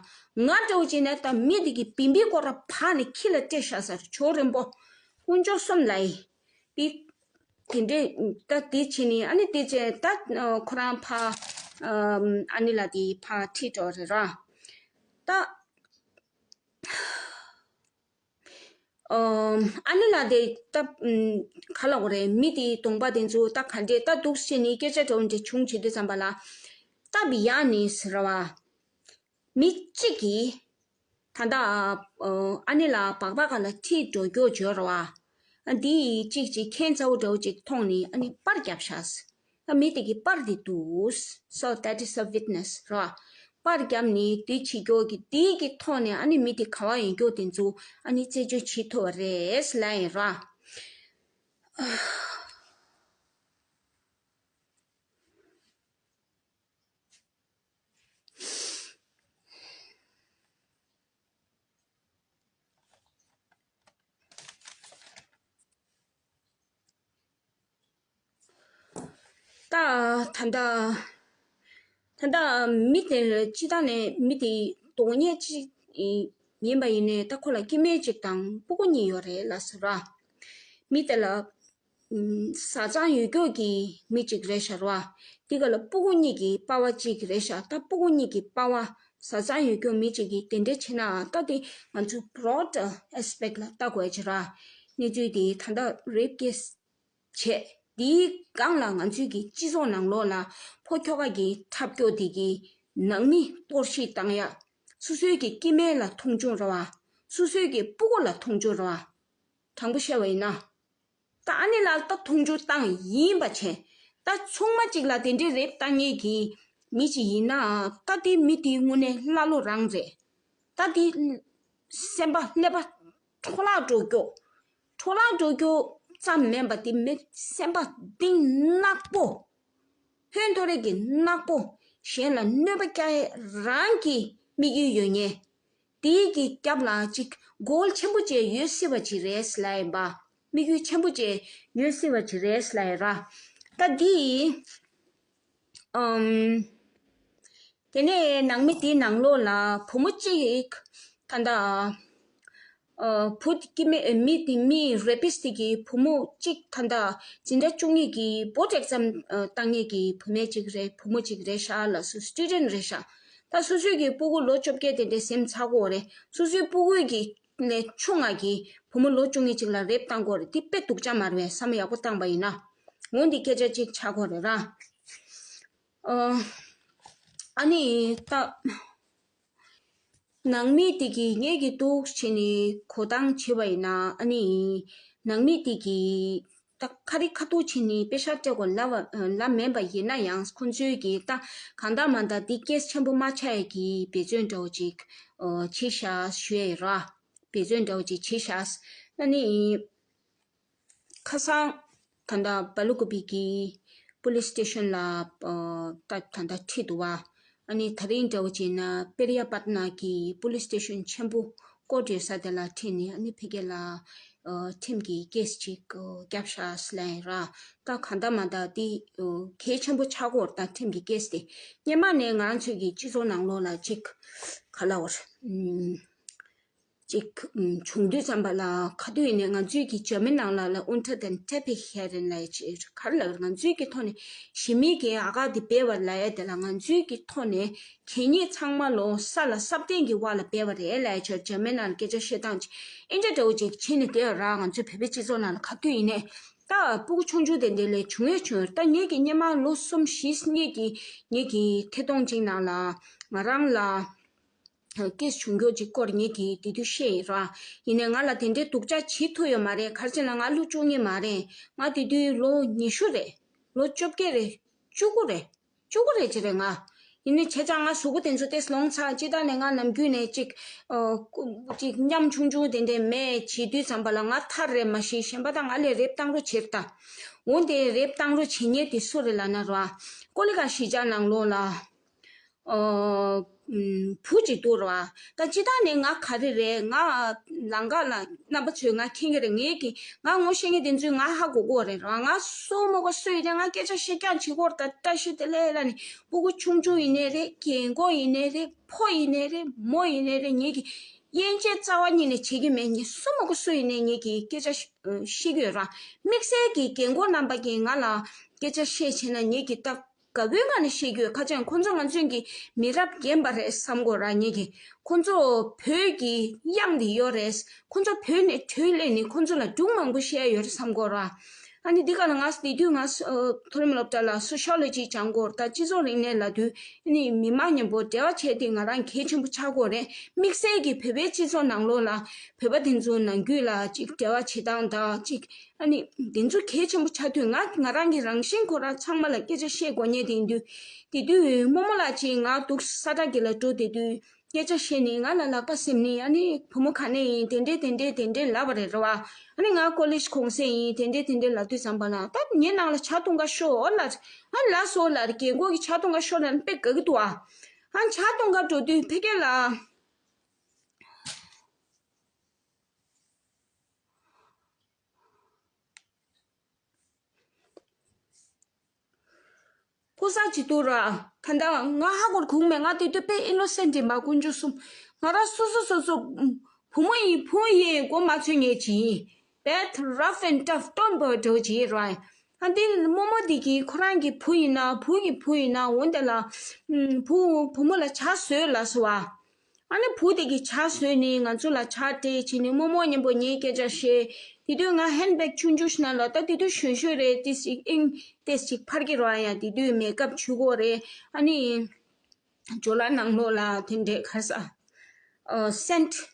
ང་འདྲ་བོ་ཅིག་ནས་ད་མི་འདི་གི་བིམ་པི་སྐོར་ར་ཕ་ནས་ཁྱི་ལ་སྤྲད་ཤག་ཟེར། ཇོ་རིན་པོ་དཀོན་མཆོག་གསུམ་ལ་ཡི། འདི་དེ་འདྲས་ད་འདི་བྱས་ནི་ཨ་ནི་དེ་བྱས་ད་ཁོ་རང་ཕ་ཨ་ནི་ལ་དེ་ཕ་ཁྲིད་འགྲོ་རེད་ར་ད། ཨ་ནི་ལ་དེ་ད་ག་ལ་གོ་རེད། མི་དེའི་གདོང་པ་དེ་ཚོ་ད་ག་འདྲས་ད་འདུག་ཟེར་ནི་སྐད་ཆ་འདྲ་བོ་འདྲ་བྱུང་བྱེད་དུས་ཙམ་པ་ལ་སྟབས་ཡག་ནི་ཟེར་བ། མི་གཅིག་གིས་ད་ལྟ་ཨ་ནི་ལ་སྦག་སྦག་ག་ལ་ཁྲིད་འགྲོ་རྒྱུ་འབྱོར་བ། འདི་ཡི་གཅིག་གཅིག་ཁྱེད་མཚར་བོ་འདྲ་བོ་ཅིག་མཐོང་ནི་ཨ་ནི་པར་བརྒྱབ་ཤག་ད་མི་དེ་གི་པར་དེ་འདུག So that is a witness ར། པར་བརྒྱབ་ནི་དེ་བྱེད་རྒྱུ་གི་དེ་གི་ཐོག་ནས་ཨ་ནི་མི་དེ་ག་བ་ཡིན་རྒྱུ་དེ་ཚོ་ཨ་ནི་རྩད་གཅོད་བྱེད་ཐུབ་པ་རེད་ལབ་ཡིན་ར། ད་ད་ལྟ་ད་ལྟ་མི་དེ་སྤྱི་བཏང་ནས་མི་དེ་གདོང་ཉེས་ཅིག་ཡིན་པ་ཡིན་ནའི་ད་ཁོ་ལ་སྐྱེ་དམན་གཅིག་དང་སྤུ་གུ་གཉིས་ཡོད་རེད་ལ་ཟེར་བ། མི་དེ་ལ་ཨུམ། བཟའ་ཚང་ཡོད་རྒྱུ་གི་མི་གཅིག་རེད་ཤག་ར། དེ་ག་ལ་སྤུ་གུ་གཉིས་ཀྱི་པ་ཕ་གཅིག་རེད་ཤག་ད་སྤུ་གུ་གཉིས་ཀྱི་པ་ཕ་བཟའ་ཚང་ཡོད་རྒྱུ་མི་གཅིག་གིས་དེ་འདྲ་བྱས་ན་ད་དེ་ང་ཚོ་broad aspect ལ་ལྟ་དགོས་ཀྱི་ར། གནས་ཚུལ་དེ་ད་ལྟ་rape case བྱས། དེའི་སྒང་ལ་ང་ཚོའི་གི་སྤྱི་ཚོགས་ནང་ལོགས་ལ་ཕོ་ཁྱོ་ག་གི་འཁྲབ་སྐྱོ་དེ་གི་ནང་མི་གཏོར་བཤིག་བཏང་ཡ། སོ་སོའི་གི་སྐྱེ་དམན་ལ་མཐོང་ཆུང་ར་བ། སོ་སོའི་གི་སྤུ་གུ་ལ་མཐོང་ཆུང་ར་བ། དྲང་པོ་བཤད་པ་ཡིན་ན། ད་ཨ་ནི་ལ་ད་མཐོང་ཆུང་བཏང་ཡིན་པ་བྱས། ད་ཆུང་མ་གཅིག་ལ་དེ་འདྲའི་རེབ་བཏང་མཁན་གྱི་མི་གཅིག་ཡིན་ན། ད་དེ་མི་དེའི་དངོས་གནས་ཀླ་ཀློ་རང་རེད། ད་དེ་སེམས་པ་ཀླད་པ་འཕྲོ་བརླག་འགྲོ་རྒྱུ། འཕྲོ་བརླག་འགྲོ་རྒྱུ་ཙམ་མིན་པ་དེ་མི་སེམས་པ་གཏིང་ནག་པོ། ཕན་ཐོགས་རེ་གི་ནག་པོ། གཞན་ལ་གནོད་པ་བསྐྱལ་རང་གི་དམིགས་ཡུལ་ཡོད་ཉེ། དེའི་གི་རྒྱབ་ལ་ཅིག་གོལ་ཆེན་པོ་ཅིག་ཡོད་སྲིད་པ་ཅིག་རེད་ལབ་ཡིན་པ། དམིགས་ཡུལ་ཆེན་པོ་ཅིག་ཡོད་སྲིད་པ་ཅིག་རེད་ལབ་ཡིན་ར། ད་འདི། ཨམ། དེ་ནས་ནང་མི་དེའི་ནང་ལོགས་ལ་བུ་མོ་གཅིག་ད་ལྟ། ཨ། བུ་དེ་སྐྱེ་དམན་མི་དེ་མི་rapist དེ་གི་བུ་མོ་གཅིག་ད་ལྟ་འཛིན་གྲྭ་བཅུ་གཉིས་ཀྱི་board exam བཏང་མཁན་གྱི་བུད་མེད་ཅིག་རེད། བུ་མོ་ཅིག་རེད་ཤག་ལ་སུ་student རེད་ཤག་ད་སོ་སོའི་གི་སྤུ་གུ་ལོ་བཅོ་བརྒྱད་དེ་འདྲའི་སེམས་ཚ་གོ་རེད། སོ་སོའི་སྤུ་གུའི་གི་ལས་ཆུང་ང་གི་བུ་མོ་ལོ་བཅུ་གཉིས་ཅིག་ལ་རེབ་བཏང་གོ་རེད། དེ་དཔེ་སྡུག་ཅག་མ་རེད་པས། བསམ་བློ་ཡག་པོ་བཏང་པ་ཡིན་ན། འོ་འདི་སྐད་ཆ་གཅིག་ཆགས་གོ་རེད་ར། ཨ། ཨ་ནི་ད། ནང་མི་དེ་གིས་ངེད་ཀྱི་འདུག་བྱས་ནས་གོ་སྟངས་བྱས་པ་ཡིན་ན། ཨ་ནི་ནང་མི་དེ་གིས་ད་ཁ་རི་ཁ་ཐུག་བྱས་ནས་པེ་ཤག་སྤྲད་དགོས་ལབ་ལབ་མེད་པ་ཡིན་ན་ཡང་། ཁོང་ཚོས་ཀྱིས་ད་གང་ལྟར་མ་ལྟར་འདི་case ཆེན་པོ་མ་ཆགས་ཡ་གི་འབད་བརྩོན་འདྲ་བོ་ཅིག་བྱས་ཤག་ཞུ་ཡ་ཡིན་ར། འབད་བརྩོན་འདྲ་བོ་ཅིག་བྱས་ཤག་ཨ་ནི། ཁ་སང་ད་ལྟ་སྦེལ་ཀོབ་ཀྱི་police station ལ། ཨ། ད་ད་ལྟ་ཁྲིད་འདུག་པ། ཨ་ནི་དེ་རིང་འདྲ་བོ་བྱས་ན་པེ་རི་ཡ་པད་ན་གི་police station ཆེན་པོ་court ཡོད་ས་དེ་ལ་ཁྲིད་ནས། ཨ་ནི་ཕ་གི་ལ། ཨ། ཁྲིམས་ཀྱི་case ཅིག་ཨ། བརྒྱབ་ཤག་ཟེར་ལབ་ཡིན་ར། ད་གང་ལྟར་མ་ལྟར་དེ། ཨ། གལ་ཆེན་པོ་ཆགས་ཀྱི་ཡོད་རེད། ད་ཁྲིམས་ཀྱི་case དེ་སྔོན་མ་ནས་ང་རང་ཚོའི་གི་སྤྱི་ཚོགས་ནང་ལོགས་ལ་ཅིག་ག་ལབ་དགོས་རེད། ཨུམ། ཅིག་ཨུམ། བྱུང་དུས་ཙམ་པ་ལ་ག་དུས་ཡིན་ནའི་ང་ཚོའི་གི་འཇར་མན་ནང་ལ་ལ་unter den Teppich kehren ལབ་ཡ་ཅིག་ག་རེ་ལབ་ཡོད་རེད། ང་ཚོའི་གི་ཐོག་ནས་ཞི་མི་གི་ཨ་ག་དེ་སྦས་པ་ལབ་ཡ་དེ་ལ། ང་ཚོའི་གི་ཐོག་ནས་གད་སྙིགས་ཚང་མ་ལོ་ས་ལ་སྲབ་སྟེང་གི་འོག་ལ་སྦས་པ་རེད་ལབ་ཡ་ཅིག་འཇར་མན་ནང་ལ་སྐད་ཆ་བཤད་སྟངས་ཅིག་ཨིན་འདྲ་འདྲ་བོ་ཅིག་བྱས་ནས་བསྡད་ཡོད་ར། ང་ཚོའི་བོད་པའི་སྤྱི་ཚོགས་ནང་ལ་ག་དུས་ཡིན་ནའི་ད་སྤུ་གུ་ཆུང་ཆུང་དེ་འདྲ་ལས་བྱུང་ཡ་བྱུང་ཡ། ད་ངེད་ཀྱི་སྔོན་མ་ལོ་གསུམ་བཞི་སྔོན་གྱི་ངེད་ཀྱི་ཐད་གཏོང་ཅིག་ནང་ལ་ང་རང་ལ། case བྱུང་རྒྱུ་ཅིག་སྐོར་ངེད་ཀྱིས་དེ་དུས་བཤད་ཡིན་ར། ཡིན་ནའི་ང་ལ་དེ་འདྲའི་སྡུག་ཅག་བྱེད་ཐུབ་ཡོད་མ་རེད། ག་རེ་བྱས་ན་ང་ལོ་བཅུ་གཉིས་མ་རེད། ང་དེ་དུས་ལོ་ཉི་ཤུ་རེད། ལོ་བཅོ་བརྒྱད་རེད། བཅུ་དགུ་རེད། བཅུ་དགུ་རེད་ཅེ་རེད་ང་། ཡིན་ནའི་བྱས་ཙང་ང་གཟུགས་པོ་དེ་ཚོ་ཏོག་ཙམ་ལོང་ཚར། སྤྱིར་བཏང་ནས་ང་ནམ་རྒྱུན་ནས་ཅིག་ཨ། ཅིག་ཉམ་ཆུང་ཆུང་དེ་འདྲ་མེད། བྱེད་དུས་ཙམ་པ་ལ་ང་ཐར་རེད་མ་གཞི། གཞན་པ་ད་ང་ལས་རེབ་བཏང་རོགས་བྱེད་ད། འོ་དེ་རེབ་བཏང་རོགས་བྱེད་མཁན་དེ་སུ་རེད་ལབ་ན་ར། ཀོ་ལི་གྷལ་གཞིས་ཆགས་ནང་ལོགས་ལ། ཨོ། ཨུམ། བུ་གཅིག་འདུག་ར། ད་སྤྱིར་བཏང་ནས་ང་ག་རེ་རེད། ང་ལམ་ཁ་ལ་རྣམ་པ་ཚོས་ང་མཁྱེན་གྱི་རེད། ངེད་ཀྱི་ང་ངོ་ཤེས་མཁན་དེ་ཚོས་ང་ཧ་གོ་གོ་རེད་ར། ང་སུ་མོ་ག་སུ་ཡིན་ནའི་ང་སྐད་ཆ་བཤད་རྐྱང་བྱེད་ཀྱི་ཡོད་རེད། ད་བཀྲ་ཤིས་བདེ་ལེགས་ལབ་ནས། སྤུ་གུ་ཆུང་ཆུང་ཡིན་ནའི་རེད། རྒན་གོག་ཡིན་ནའི་རེད། ཕོ་ཡིན་ནའི་རེད། མོ་ཡིན་ནའི་རེད། ངེད་ཀྱི་དབྱེ་འབྱེད་རྩ་བ་ཉིད་ནས་བྱེད་ཀྱི་མེད། ངས་སུ་མོ་ག་སུ་ཡིན་ནའི་ངེད་ཀྱི་སྐད་ཆ་བཤད་ཀྱི་ཡོད་ར། དམིགས་བསལ་གྱི་རྒན་གོག་རྣམ་པ་གིས་ང་ལ་སྐད་ཆ་བཤད་བྱས་ན་ངེད་ཀྱིས་ད་དགའ་བོའི་ངང་ནས་བཤད་ཀྱི་ཡོད། ཁ་ཅིག་ཁོང་ཚོ་ང་ཚོའི་གི་མི་རབས་རྒན་པ་རེད་བསམ་གྱི་ཡོད་ར། ངེད་ཀྱིས་ཁོང་ཚོ་བོད་ཀྱི་གཡང་དེ་ཡོད་རེད། ཁོང་ཚོ་བོད་ནས་བྲོས་སླེབས་ནས་ཁོང་ཚོ་ལ་སྒྲུང་མང་པོ་བཤད་ཡོད་རེད་བསམ་གྱི་ཡོད་ར། ཨ་ནི་འདི་ག་ལ་ང་དེ་དུས་ང་ཨ། མཐོ་རིམ་སློབ་གྲྭ་ལ་སོ་ཤི་ཡོ་ལོ་ཇི་སྦྱང་གི་ཡོད་ར། ད་སྤྱི་ཚོགས་རིག་གནས་ལབ་དུས་ཨ་ནི་མི་མང་མཉམ་པོ་འབྲེལ་བ་བྱས་ཏེ་ང་རང་གལ་ཆེན་པོ་ཆགས་ཀྱི་ཡོད་རེད། དམིགས་བསལ་གྱི་བོད་པའི་སྤྱི་ཚོགས་ནང་ལོགས་ལ་བོད་པ་དེ་ཚོ་ནང་ཁུལ་ལ་ཅིག་འབྲེལ་བ་བྱེད་སྟངས་དང་ཅིག་ཨ་ནི་དེ་ཚོ་གལ་ཆེན་པོ་ཆགས་དུས་ང་ང་རང་གི་རང་བཞིན་ཁོ་རང་ཚང་མ་ལ་སྐད་ཆ་བཤད་དགོས་ཉེན་དེ་ཡིན་དུས། དེ་དུས་རྨོ་མོ་ལགས་ཅིག་ང་འདུག་ས་ཁྲ་གི་ལ་འགྲོ་དེ་དུས་སྐད་ཆ་བཤད་ནས་ང་ལ་ལག་པ་སེམས་ནས། ཨ་ནི་བུ་མོ་ག་ནས་ཡིན། དེ་འདྲས་དེ་འདྲས་དེ་འདྲས་ལབ་པ་རེད་ར་བ། ཨ་ནི་ང་ཀོ་ལེཇ་གུང་སེང་ཡིན། དེ་འདྲས་དེ་འདྲས་ལབ་དུས་ཙམ་པ་ལ་ད་ངའི་ནང་ལ་ཇ་འཐུང་ག་ཤོག་ལབ། ཨ་ལགས་སོ་ལབ། རྒན་གོག་གིས་ཇ་འཐུང་ག་ཤོག་ལབ་ན་དཔེ་དགའ་གི་འདུག་ཨ། ཨ་ཇ་འཐུང་ག་འགྲོ་དུས་ཕ་གི་ལ། ཀུ་ས་ཅི་ཏུ་ར། ད་ལྟ་ང་ཧ་གོ་གི་མེད། ང་དེ་དུས་དཔེ་ཨི་ནོ་སེན་ཊི་ཡིན་པ། དཀོན་མཆོག་གསུམ། ང་རང་སོ་སོ་སོ་སོ་བུ་མོ་ཡིན་བུ་ཡིན་མགོ་མ་ཚོས་མཁན་ཅིག་ཡིན། དཔེ་rough and tough སྟོན་པ་འདྲ་བོ་ཅིག་ཡིན་ར། ཨ་འདི་རྨོ་མོ་འདི་གིས་ཁོ་རང་གི་བུ་ཡིན་ན། བུ་གི་བུ་ཡིན་ན། འོ་འདི་ལ་བུ་བུ་མོ་ལ་ཇ་བཟོས་ལབ་སོང་བ། ཨ་ནི་བུ་དེ་གིས་ཇ་བཟོས་ནས་ང་ཚོ་ལ་ཇ་སྤྲད་བྱས་ནས་རྨོ་མོ་མཉམ་པོ་ངའི་སྐད་ཆ་བཤད། དེ་དུས་ང་ཧེན་བེག་ཆུང་ཆུང་ཞིག་ནང་ལ། ད་དེ་དུས་གཞོན་གཞོན་རེད། ཏོག་ཙམ་ཨིན་ཏོག་ཙམ་ཕར་གི་རོ། ཨ་ཡ་དེ་དུས་མེག་ཨབ་བྱུག་གོ་རེད། ཨ་ནི་ཇོ་ལ་ནང་ལོགས་ལ་དེ་འདྲའི་ག་ས་ཨ་སེན་ཊི་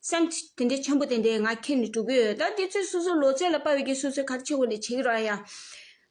སེན་ཊི་དེ་འདྲའི་ཆེན་པོ་དེ་འདྲའི་ང་ཁྱེར་ནས་འགྲོ་གི་ཡོད། ད་དེ་ཚོས་སོ་སོ་ལོ་ཚད་ལ་དཔག་པའི་གི་སོ་སོའི་ག་རེ་བྱེད་དགོས་ལས་བྱེད་ཀྱི་རོ། ཨ་ཡ།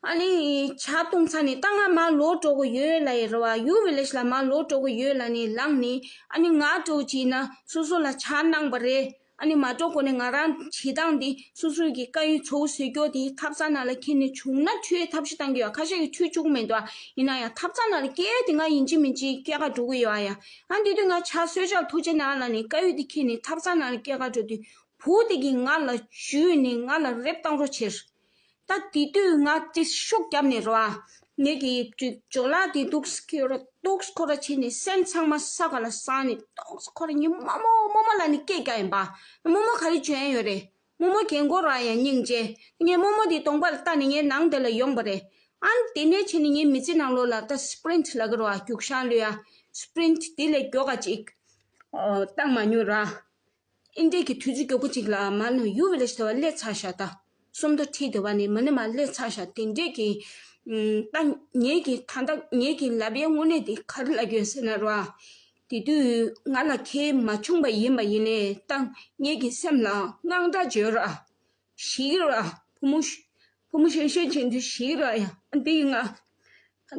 ཨ་ནི་ཇ་བཏུང་ཚར་ནས་ད་ང་མར་ལོག་འགྲོ་གི་ཡོད་ལབ་ཡིན་ར་བ། ཡུ་བི་ལེ་ཇི་ལ་མར་ལོག་འགྲོ་གི་ཡོད་ལབ་ནས་ལངས་ནས། ཨ་ནི་ང་འགྲོ་ཅིག་ན་སོ་སོ་ལ་ཇ་གནང་བ་རེད། ཨ་ནི་མ་འགྲོ་གོང་ནས་ང་རང་བྱེད་སྟངས་འདི་སོ་སོའི་གི་དཀར་ཡོལ་ཚོ་བཟོས་རྒྱུ་དེ་ཐབ་ཚང་ནང་ལ་ཁྱེར་ནས་བྱུང་ན་འཁྲུད་ཐབས་ཤེས་བཏང་གི་ཡོད། ཁ་ཤས་ཀྱིས་འཁྲུད་བཅུག་མི་འདུག་ཡིན་ན་ཡང་ཐབ་ཚང་ནང་ལ་སྐྱེལ་ཡ་དེ་ང་ཡིན་གཅིག་མིན་གཅིག་སྐྱེལ་ག་འགྲོ་གི་ཡོད། ཨ་ཡ། ཨ་འདི་དུས་ང་ཇ་བཟོས་ཇ་ཐུགས་རྗེ་གནང་ལབ་ནས་དཀར་ཡོལ་དེ་ཁྱེར་ནས་ཐབ་ཚང་ནང་ལ་སྐྱེལ་ག་འགྲོ་དུས། བུ་དེ་གིས་ང་ལ་འཇུས་ནས་ང་ལ་རེབ་བཏང་རོགས་བྱས། ད་དེ་དུས་ང་དེ་ཤུགས་བརྒྱབ་ནས་རོ། ཨ་ངེད་ཀྱི་ཅིག་ཇོ་ལགས་དེ་འདུག་སེ་ཁོ་ར་འདུག་སེ་ཁོ་ར་བྱས་ནས་སེན་ཚང་མ་ས་ག་ལ་བསགས་ནས་འདུག་སེ་ཁོ་ར་ངའི་རྨོ་མོ་རྨོ་མོ་ལབ་ནས་སྐད་རྒྱག་ཡིན་པ། རྨོ་མོ་ག་རེ་བྱེད་ཡ་ཡོད་རེད། རྨོ་མོ་རྒན་གོག་ར་ཡང་སྙིང་རྗེ། ངའི་རྨོ་མོ་དེ་གདོང་པ་ལ་བལྟས་ནས་ངའི་ནང་དེ་ལ་ཡོང་པ་རེད། ཨ་དེ་ནས་བྱས་ནས་ངའི་མི་ཚེ་ནང་ལོགས་ལ་ད་སི་པི་རིན་ཊི་ལབ་ཀྱི་རེད་བ། རྒྱུག་ཤར་གློད་ཡ། སི་པི་རིན་ཊི་དེ་ལས་མགྱོགས་ག་ཅིག་ཨོ་བཏང་མ་མྱོང་ར། ཨིན་འདྲས་ཀྱི་དུས་ཚོད་མགྱོགས་པོ་ཅིག་ལ་མ་ནུ་ཡུ་བི་ལེ་ཇི་དེ་བ་སླེབས་ཚར་ཤག་ད་སུམ་མདོ་ཁྲིད་དེ་བ་ནི་མ་ནི་མ་སླེབས་ཚར་ཤག་དེ་འདྲས་ཀྱི་ཨུམ་ད་ངེད་ཀྱི་ད་ལྟ་ངེད་ཀྱི་ལབ་ཡའི་དངོས་གནས་དེ་ག་རེ་ལབ་ཀྱི་ཡོད་ཟེར་ན་ར། དེ་དུས་ང་ལ་ཁྱེད་མ་བྱུང་པ་ཡིན་པ་ཡིན་ནའི་ད་ངེད་ཀྱི་སེམས་ལ་དངངས་སྐྲག་བྱོས་ར། ཞིག་ར། བུ་མོ་ཤི་བུ་མོ་ཤི་ཤི་ཆེན་དུ་ཞིག་ར་ཡ། འདི་ང་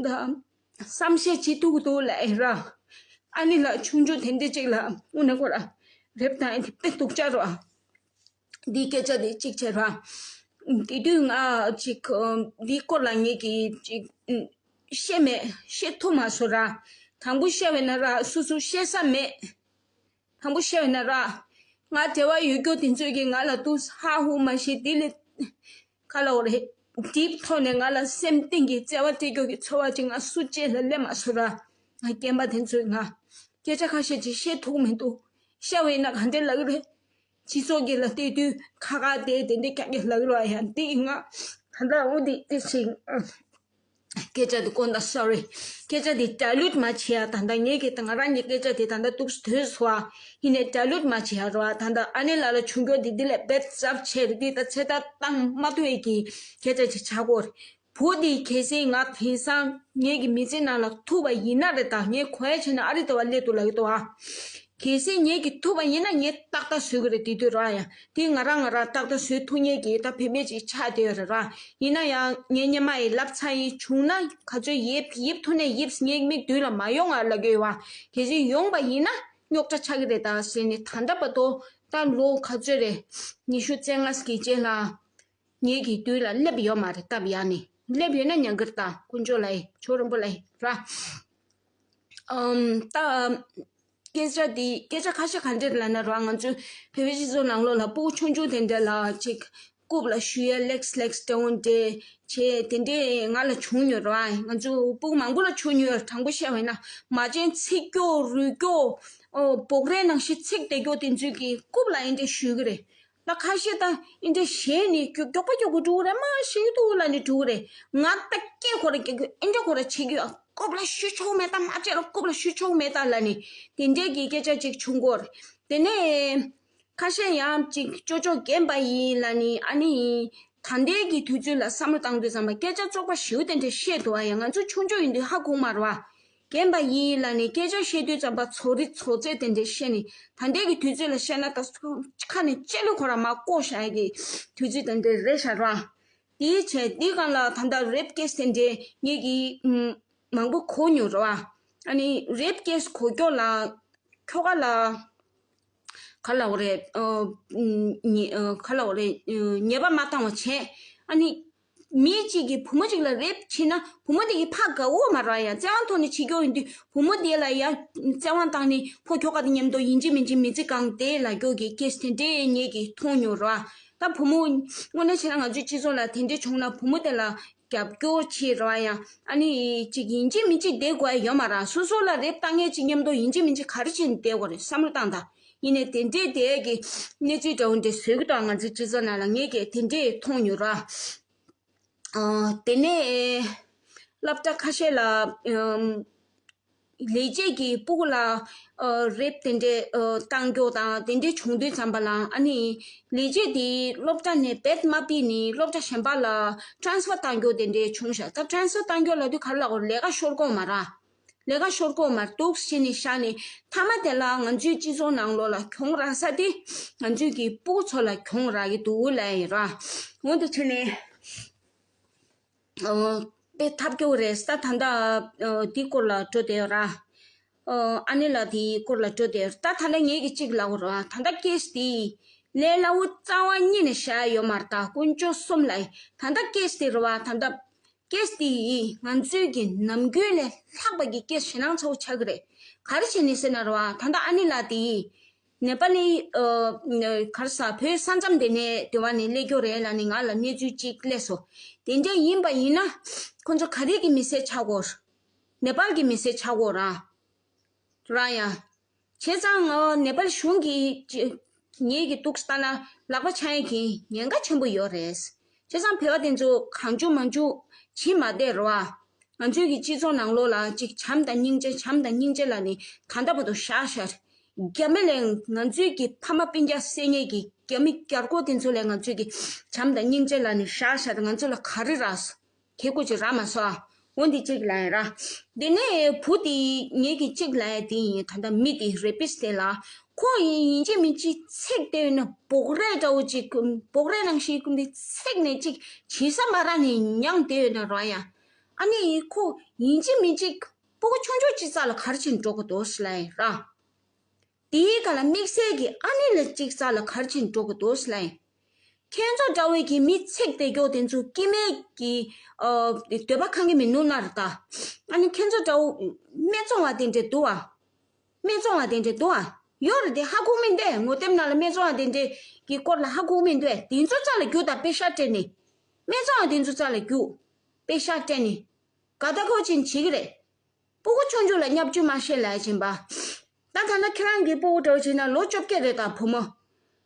ད་བསམ་ཤེས་བྱེད་ཐུབ་ཀྱི་འདུག་ལབ་ཨེ་ར། ཨ་ནི་ལ་ཆུང་ཆུང་དེ་འདྲ་ཅིག་ལ་དངོས་གནས་ཁོ་ར་རེབ་དང་ཨེ་དེ་དཔེ་སྡུག་ཅག་ར། འདི་སྐད་ཆ་དེ་གཅིག་བྱས་ར། དེ་དུས་ང་ཅིག་འདི་སྐོར་ལ་ངེད་ཀྱིས་ཅིག་བཤད་མེད། བཤད་ཐུབ་མ་སོང་ར། དང་པོ་བཤད་པས་ན་ར་སོ་སོ་བཤད་ས་མེད། དང་པོ་བཤད་ན་ར། ང་འབྲེལ་བ་ཡོད་རྒྱུ་དེ་ཚོས་ཀྱིས་ང་ལ་ཏུ་ཧ་ཧུ་མ་ཤེས་དེ་ལས་ག་ལ་འོ་རེད། དེའི་ཐོག་ནས་ང་ལ་སེམས་གཏིང་གི་བརྩེ་བ་སྤྲད་རྒྱུ་གི་ཚོར་བ་ཅིག་ང་སུ་གཅིག་ལ་སླེབས་མ་སོང་ར། ང་རྒན་པ་དེ་ཚོས་ང་སྐད་ཆ་ཁ་ཤས་ཅིག་བཤད་ཐུབ་མི་འདུག་བཤད་པས་ན་ག་འདྲས་ལབ་ཀྱི་རེད། སྤྱི་ཚོགས་ཀྱི་ལ་བལྟས་དུས་ཁ་ཁ་དེ་དེ་འདྲས་རྒྱག་གི་ལབ་ཀྱི་ར། ཡང་དེ་ང་ད་ལྟ་འོ་དེ་དེ་ཞིག་སྐད་ཆ་དེ་དཀོན་ད། སོ་རི། སྐད་ཆ་དེ་ཌའི་ལུཊ་མ་བྱེད་ཡ། ད་ལྟ་ངེད་ཀྱི་ད་ང་རང་གི་སྐད་ཆ་དེ་ད་ལྟ་འདུག་སེ་དོད་སོང་བ། ཡིན་ནའི་ཌའི་ལུཊ་མ་བྱེད་ཡ་རོ། ད་ལྟ་ཨ་ནེ་ལགས་ལ་བྱུང་རྒྱུ་དེ་འདི་ལས་བེད་ཟབ་ཆེ་རེད། འདི་ད་ཚེ་ཐར་བཏང་མ་ཐུབ་ཡས་ཀྱི་སྐད་ཆ་ཅིག་ཆགས་ཀྱི་ཡོད་རེད། བུ་དེ་གལ་སྲིད་ང་དེང་སང་ངེད་ཀྱི་མི་ཚེ་ནང་ལ་ཐུག་པ་ཡིན་ན་རེད། ད་ངས་གོ་ཡ་བྱས་ན་ཨ་རི་ལྟ་བ་སླེབས་འདུག་ལབ་ཀྱི་འདུག་ཨ། གལ་སྲིད་ངེད་ཀྱིས་ཐུབ་པ་ཡིན་ན་ངས་ཏག་ཏག་བཟོ་གི་རེད། དེ་དུས་ར་ཡ། དེ་ང་རང་ང་རང་ཏག་ཏག་བཟོ་ཐུབ་མཁན་གྱི་ད་བུད་མེད་ཅིག་ཆགས་བསྡད་ཡོད་རེད་ར། ཡིན་ན་ཡང་ངའི་སྙེ་མ་ཡི་ལབ་ཚར་ཡིན། བྱུང་ན་ག་ཚོད་ཡིབ་ཡིབ་ཐུབ་ནས་ཡིབ། ངའི་མིག་མདུན་ལ་མ་ཡོང་ང་ལབ་ཀྱི་ཡོད་བ། གལ་སྲིད་ཡོང་པ་ཡིན་ན་རྙོག་དྲ་ཆགས་ཀྱི་རེད་ད་ཟེར་ནས། ད་ལྟ་བར་དུ་ད་ལོ་ག་ཚོད་རེད། ཉི་ཤུ་རྩ་ལྔ་ཙམ་གྱི་རྗེས་ལ་ངེད་ཀྱི་མདུན་ལ་སླེབས་ཡོད་མ་རེད། སྟབས་ཡག་ནས་སླེབས་ཡོད་ན་ཉན་གི་རེད། ད་དཀོན་མཆོག་ལ་ཡི་ཆོས་རིན་པོ་ལ་ཡི་ར། ཨམ་ད། སྐད་ཆ་འདི་སྐད་ཆ་ཁ་ཤས་ག་འདྲ་ལབ་ན་ར། ང་ཚོའི་བོད་པའི་སྤྱི་ཚོགས་ནང་ལོགས་ལ་སྤུ་གུ་ཆུང་ཆུང་དེ་འདྲ་ལ་ཅིག་རྐུབ་ལ་གཞུ་ཡ་ལེགས་ལེགས་འདྲ་བོ་འདྲ་བྱས་དེ་འདྲས་ང་ལ་བྱུང་མྱོང་ར། ང་ཚོ་སྤུ་གུ་མང་པོ་ལ་བྱུང་མྱོང་། དྲང་པོ་བཤད་པ་ཡིན་ན་མ་བྱན་ཚིག་སྐྱོ་རུས་སྐྱོ་ཨོ་སྦུག་རའི་ནང་བཞིན་ཚིག་བསྡད་རྒྱུ་དེ་ཚོས་ཀྱིས་རྐུབ་ལ་ཨེ་འདྲས་གཞུ་གི་རེད། ད་ཁ་ཤས་ད་ཨིན་འདྲ་ཞེད་ནས་མགྱོགས་པོ་མགྱོགས་པོ་འགྲོ་གི་རེད། མ་ཞིག་འདུག་ལབ་ནས་འགྲོ་གི་རེད། ང་ད་སྐད་ཁོ་ར་སྐད་ཁོ་ཨིན་འདྲ་ཁོ་ར་བྱེད་ཀྱི་ཡོད། རྐུབ་ལ་གཞུ་ཆོག་མེད་ད། མ་བྱས་ལ་རྐུབ་ལ་གཞུ་ཆོག་མེད་ད་ལབ་ནས་དེ་འདྲས་ཀྱི་སྐད་ཆ་ཅིག་བྱུང་གོ་རེད། དེ་ནས་ཁ་ཤས་ཡང་ཅིག་ཅོ་ཅོ་རྒན་པ་ཡིན་ལབ་ནས། ཨ་ནི་ད་ལྟའི་གི་དུས་ཚོད་ལ་བསམ་བློ་བཏང་དུས་ཙམ་པ་སྐད་ཆ་བཙོག་པ་ཞེ་པོ་དེ་འདྲས་བཤད་འདུག་ཨ། ཡང་ང་ཚོ་ཆུང་ཆུང་ཡིན་དུས་ཧ་གོ་མ་རེད་བ། རྒན་པ་ཡིན་ལབ་ནས་སྐད་ཆ་བཤད་དུས་ཙམ་པ་ཚོ་རི་ཚོ་ཚད་དེ་འདྲས་བཤད་ནས། ད་ལྟའི་གི་དུས་ཚོད་ལ་བཤད་ན་ད་ཁ་ནས་ལྕེ་ལོ་ཁོ་ར་མར་བཀོག་བཞག་ཡ་གི་དུས་ཚོད་དེ་འདྲས་རེད་ཤག་ར། དེའི་ཆེད་དེའི་སྒང་ལ་ད་ལྟ་རེབ་ཀེ་སི་དེ་འདྲས་ངེད་ཀྱིས་ཨུམ་མང་པོ་གོ་མྱོང་རེད་བ། ཨ་ནི་རེབ་ཀེ་སི་གོ་ཀྱོག་ལ་ཁྱོ་ག་ལ་ག་ལབ་དགོས་རེད། ཨ་ཉེ་ཨ་ག་ལབ་དགོས་རེད། ཨ་ཉེས་པ་མ་བཏང་བ་བྱས། ཨ་ནི་མི་གཅིག་གིས་བུ་མོ་གཅིག་ལ་རེབ་བྱས་ན་བུ་མོ་དེ་གིས་ཕར་དགའ་བོ་མ་རེད་ཡ། བཙན་དབང་ཐོག་ནས་བྱེད་རྒྱུ་ཡིན་དུས་བུ་མོ་དེ་ལ་ཡ་བཙན་དབང་བཏང་ནས་ཁོ་ཁྱོ་ག་དང་མཉམ་དུ་ཡིན་གཅིག་མིན་གཅིག་མི་ཚེ་གང་བསྡད་ལབ་རྒྱུ་གི་ཀེ་སི་དེ་འདྲས་ངེད་ཀྱིས་མཐོང་མྱོང་རེད་བ། ད་བུ་མོ་དངོས་གནས་བྱས་ན་ང་ཚོའི་སྤྱི་ཚོགས་ལ་དེ་འདྲས་བྱུང་ན་བུ་མོ་དེ་ལ་ རྒྱབ་སྐྱོར་བྱེད་རོགས་ཡང་ཨ་ནི་ཅིག་ཡིན་གཅིག་མིན་གཅིག་བསྡད་དགོས་ཡ་ཡོད་མ་རེད། སོ་སོ་ལ་རེབ་བཏང་མཁན་ཅིག་མཉམ་དུ་ཡིན་གཅིག་མིན་གཅིག་ག་རེ་བྱས་ནས་བསྡད་དགོས་རེད་བསམ་བློ་བཏང་དང་། ཡིན་ནའི་དེ་འདྲའི་དེ་གི་གནས་ཚུལ་འདྲ་བོ་འདྲ་བཟོས་ཀྱི་འདུག་ང་ཚོའི་སྤྱི་ཚོགས་ནང་ལ་ངས་ཀྱིས་དེ་འདྲས་མཐོང་ཡོད་ར། ཨ་དེ་ནས་སློབ་གྲྭ་ཁ་ཤས་ལ་ཨམ་ལས་བྱེད་ཀྱི་སྤུ་གུ་ལ་ཨ་རེབ་དེ་འདྲས་ཨ་བཏང་རྒྱུ་དང་དེ་འདྲས་བྱུང་དུས་ཙམ་པ་ལ་ཨ་ནི་ལས་བྱེད་དེ་སློབ་གྲྭ་ནས་བེད་མ་ཕུད་ནས་སློབ་གྲྭ་གཞན་པ་ལ་ཊ་རན་སི་ཕར་བཏང་རྒྱུ་དེ་འདྲས་བྱུང་ཤག་ད་ཊ་རན་སི་ཕར་བཏང་རྒྱུ་ལབ་དུས་ག་རེ་ལབ་དགོས་རེད། ལས་ཀ་ཤོར་གོ་མ་རེད། ལས་ཀ་ཤོར་གོ་མ་འདུག་ཟེར་ནས་བཞག་ནས་མཐའ་མ་དེ་ལ་ང་ཚོའི་སྤྱི་ཚོགས་ནང་ལོགས་ལ་གྱོང་རག་ས་དེ་ང་ཚོའི་གི་སྤུ་གུ་ཚོ་ལ་གྱོང་རག་གི་འདུག་ལབ་ཡིན་ར། འོ་དེ་བྱས་ནས་ཨོ་དཔེ་ཐབས་སྐྱོ་རེད། ད་ད་ལྟ་ཨོ་འདི་སྐོར་ལ་འགྲོ་བསྡད་ཡོད་ར། ཨོ་ཨ་ནེ་ལགས་དེའི་སྐོར་ལ་འགྲོ་བསྡད་ཡོད་ར། ད་ད་ལྟ་ངས་གི་གཅིག་ལབ་དགོས་ར། ད་ལྟ་ཀེ་སི་དེ་ལས་སླ་བོ་རྩ་བ་ཉིད་ནས་བཞག་ཡོད་མ་རེད། ད་དཀོན་མཆོག་གསུམ་ལ་ད་ལྟ་ཀེ་སི་དེ་རེད་བ། ད་ལྟ་ཀེ་སི་དེ་ཡིས་ང་ཚོའི་གི་ནམ་རྒྱུན་ལས་ལྷག་པ་གི་ཀེ་སི་ཞེད་སྣང་ཚ་བོ་ཆགས་ཀྱི་རེད། ག་རེ་བྱས་ནས་ཟེར་ན་རེད་བ། ད་ལྟ་ཨ་ནེ་ལགས་དེ་ནེ་པ་ལི་ཨ་ག་རེ་ཟ་བོད་ས་མཚམས་དེ་ནས་དེ་བ་ནས་སླེབས་རྒྱུ་རེད་ལབ་ནས་ང་ལ་གནས་ཚུལ་གཅིག་སླེབས་སོང་། དེ་འདྲ་ཡིན་པ་ཡིན་ན་ཁོ་ཚོ་ག་རེ་གི་མི་སེར་ཆགས་དགོས། ནེ་པ་ལ་གི་མི་སེར་ཆགས་དགོས་ར། ར་ཡ། བྱས་ཙང་ཨ་ནེ་པ་ལ་གཞུང་གིས་ཅི་ངེད་ཀྱི་འདུག་ལྟ་ན་ལག་པ་འཆང་ཡས་ཀྱི་ཉེན་ཁ་ཆེན་པོ་ཡོད་རེད། བྱས་ཙང་བོད་པ་དེ་ཚོ་གང་བྱུང་མང་བྱུང་བྱེད་མ་བསྡད་རོགས་ཨ། ང་ཚོའི་གི་སྤྱི་ཚོགས་ནང་ལོགས་ལ་ཅིག་བྱམས་དང་སྙིང་རྗེ་བྱམས་དང་སྙིང་རྗེ་ལབ་ནས་ད་ལྟ་བར་དུ་བཞག་བཞག་རྒྱ་མི་ལས་ང་ཚོའི་གི་ཕ་མ་སྤུན་ཀྱག་བསད་མཁན་གྱི་རྒྱ་མི་རྒྱལ་པོ་དེ་ཚོ་ལས་ང་ཚོའི་གི་བྱམས་དང་སྙིང་རྗེ་ལབ་ནས་བཞག་བཞག་ང་ཚོ་ལ་ག་རེ་རག་ཁྱེད་སྐུ་མཁྱེན་རག་མ་སོང་། འོ་འདི་གཅིག་ལབ་ཡིན་ར། དེ་ནས་བུ་དེ་ངེད་ཀྱི་གཅིག་ལབ་ཡ་དེ་ཡིན། ད་ལྟ་མི་དེ་རེ་པིས་དེ་ལ་ཁོ་ཡིན་ཡིན་གཅིག་མིན་གཅིག་ཚེག་དེ་ཡོད་ན་སྦོག་རས་འདྲ་བོ་གཅིག་སྦོག་རས་ནང་བཞིན་ཀུན་དེ་ཚེག་ནས་གཅིག་བྱེད་ས་མ་རག་ནས་མྱངས་དེ་ཡོད་ན་ར་ཡ། ཨ་ནི་ཁོ་ཡིན་གཅིག་མིན་གཅིག་སྤུ་གུ་ཆུང་ཆུང་གཅིག་རྩ་ལ་ག་རེ་བྱས་ནས་འགྲོ་གི་འདུག་ལབ་ཡིན་ར། དེའི་སྒང་ལ་དམིགས་བསལ་གྱི་ཨ་ནེ་ལ་གཅིག་རྩ་ལ་ག་རེ་བྱས་ནས་འགྲོ་གི་འདུག་ལབ་ཡིན། ཁྱེད་ཚོ་འདྲ་བོའི་གི་མི་ཚེག་དེ་མགྱོགས་དེ་ཚོ་སྐྱེ་དམན་གྱི་ཨ་འདོད་པ་ཁེངས་གི་མི་ནུས་ན་རེད་ད། ཨ་ནི་ཁྱེད་ཚོ་འདྲ་བོ་སྨད་འཚོང་བ་དེ་འདྲས་འདུག་ཨ། སྨད་འཚོང་བ་དེ་འདྲས་འདུག་ཨ། ཡོད་རེད་དེ་ཧ་གོ་མི་འདུག་ངོ་དེབ་ནང་ལ་སྨད་འཚོང་བ་དེ་འདྲས་ཀྱི་སྐོར་ལ་ཧ་གོ་མི་འདུག་དེ་ཚོ་རྩ་ལ་རྒྱུགས་དང་པེ་ཤག་སྤྲད་ནས། སྨད་འཚོང་བ་དེ་ཚོ་རྩ་ལ་རྒྱུགས། པེ་ཤག་སྤྲད་ནས། དགའ་ད་ཁོ་ཅིན་བྱེད་ཀྱི་རེད། སྤུ་གུ་ཆུང་ཆུང་ལ་བརྙས་བཅོས་མ་བྱེད་ལབ་ཡ་ཡིན་པ། ད་ད་ལྟ་ཁྱེད་རང་གི་སྤུ་གུ་འདྲ་བོ་བྱས་ན་ལོ་བཅོ་བརྒྱད་རེད་ད་བུ་མོ།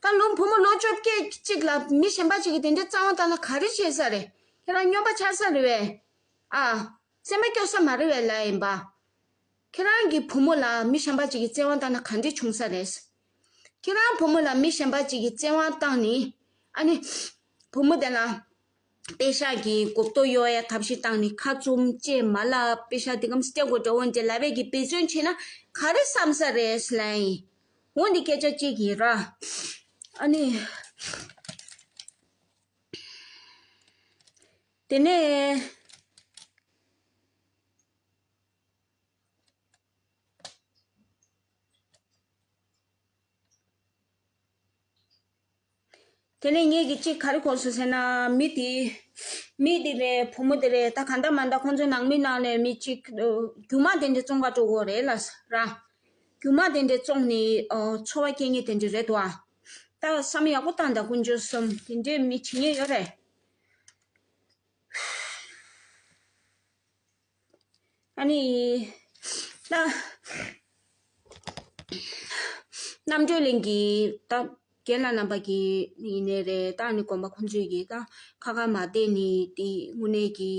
ད་ལོ་བུ་མོ་ལོ་བཅོ་བརྒྱད་ཅིག་ལ་མི་གཞན་པ་ཅིག་གིས་དེ་འདྲའི་བཙན་དབང་བཏང་ན་ག་རེ་བྱེད་ས་རེད། ཁྱེད་རང་སྨྱོན་པ་ཆགས་ས་རེད་བས། ཨ། སེམས་པ་སྐྱོ་ས་མ་རེད་བས་ལབ་ཡ་ཡིན་པ། ཁྱེད་རང་གི་བུ་མོ་ལ་མི་གཞན་པ་ཅིག་གིས་བཙན་དབང་བཏང་ན་ག་འདྲས་བྱུང་ས་རེད། ཁྱེད་རང་བུ་མོ་ལ་མི་གཞན་པ་ཅིག་གིས་བཙན་དབང་བཏང་ནས། ཨ་ནི། བུ་མོ་དེ་ལ། པེ་ཤག་གི་གོབ་ཏོ་གཡོག་ཡ་ཐབས་ཤེས་བཏང་ནས་ཁ་བཙུམ་བཅད་མ་ལབ་པེ་ཤག་དེ་གམ་སྤྲད་དགོས་འདྲ་བོ་འདྲ་ལབ་པའི་གི་འབད་བརྩོན་བྱས་ན་ག་རེ་བསམ་ས་རེད་ལབ་ཡིན། འོ་འདི་སྐད་ཆ་གཅིག་ཡིན་ར། ཨ་ནི། དེ་ནས། དེ་ནས་ངེད་ཀྱིས་གཅིག་ག་རེ་གོ་སོང་ཟེར་ན་མི་དེ། མི་དེ་རེད་བུ་མོ་དེ་རེད་ད་གང་ལྟར་མ་ལྟར་ཁོང་ཚོའི་ནང་མི་ནང་ནས་མི་གཅིག་རྒྱུ་མ་དེ་འདྲ་བཙོང་ག་འགྲོ་གི་རེད་ལ་ར། རྒྱུ་མ་དེ་འདྲ་བཙོང་ནས་འཚོ་བ་སྐྱེལ་མཁན་དེ་འདྲ་རེད་དོ། ད་བསམ་ཡག་པོ་བཏང་ད་དཀོན་མཆོག་གསུམ་དེ་འདྲའི་མི་བྱེད་མཁན་ཡོད་རེད། ཨ་ནི། ད། རྣམ་གྲོལ་གླིང་གི་ད་རྒན་ལགས་རྣམ་པ་གི་ཡིན་ནའི་རེད་ད་ཨ་ནི་དགོན་པ་ཁོང་ཚོས་ཀྱི་ད་ཁ་ཁ་མ་བསྡད་ནི་དེ་དངོས་གནས་ཀྱི་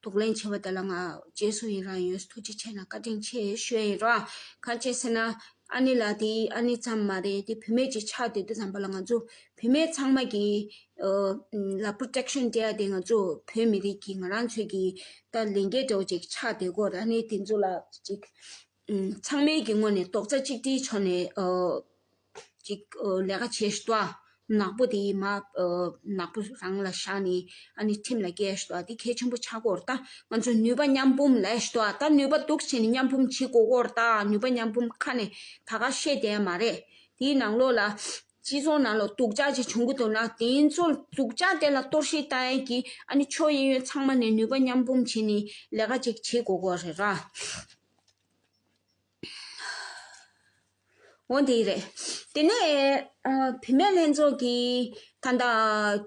གདོང་ལེན་བྱས་པ་དེ་ལ་ང་རྗེས་སུ་ཡི་རང་ཡོད་ཐུགས་རྗེ་ཆེ་ན་བཀའ་དྲིན་ཆེ་ཞུ་ཡ་ཡིན་རོགས། གང་ཅི་ཟེར་ན་ཨ་ནི་ལགས་དེ་ཨ་ནི་ཙམ་མ་རེད་དེ་བུད་མེད་ཅིག་ཆགས་བསྡད་དུས་ཙམ་པ་ལ་ང་ཚོ་བུད་མེད་ཚང་མ་གི་ལ་པྲོ་ཊེག་ཤན་སྤྲད་ཡ་དེ་ང་ཚོ་བོད་མི་རིགས་ཀྱི་ང་རང་ཚོའི་གི་ད་ལས་འགན་འདྲ་བོ་ཅིག་ཆགས་བསྡད་ཀྱི་ཡོད་རེད། ཨ་ནི་དེ་ཚོ་ལ་ཅིག་ཚང་མའི་གི་ངོས་ནས་རྡོག་རྩ་གཅིག་སྒྲིལ་ཕྱོགས་ནས་ཅིག་ལས་ཀ་བྱེད་ཤི་ཏོ། ནག་པོ་དེ་མ་ནག་པོ་རང་ལ་བཞག་ནས་ཨ་ནི་ཁྲིམས་ལ་བཀལ་ཤི་ཏོ། དེ་གལ་ཆེན་པོ་ཆགས་ཀྱི་ཡོད་རེད། ད་ང་ཚོ་ནུས་པ་མཉམ་སྤུངས་ལས་ཤི་ཏོ། ད་ནུས་པ་འདུག་བྱས་ནས་མཉམ་སྤུངས་བྱེད་དགོས་ཀྱི་ཡོད་རེད། ད་ནུས་པ་མཉམ་སྤུངས་ཁ་ནས་ད་ག་བཤད་བསྡད་ཡ་མ་རེད། དེའི་ནང་ལོགས་ལ། སྤྱི་ཚོགས་ནང་ལ་སྡུག་ཅག་ཅིག་བྱུང་གི་འདུག་ན་དེ་ཚོ་སྡུག་ཅག་དེ་ལ་གཏོར་བཤིག་བཏང་ཡས་ཀྱི་ཨ་ནི་ཕྱོགས་གཡས་གཡོན་ཚང་མ་ནས་ནུས་པ་མཉམ་སྤུངས་བྱས་ནས་ལས་ཀ་ཅིག་བྱེད་དགོས་ཀྱི་རེད་ར། འོ་དེ་རེད། དེ་ནས་ཨ། བུད་མེད་ལྷན་ཚོགས་ཀྱི་ད་ལྟ་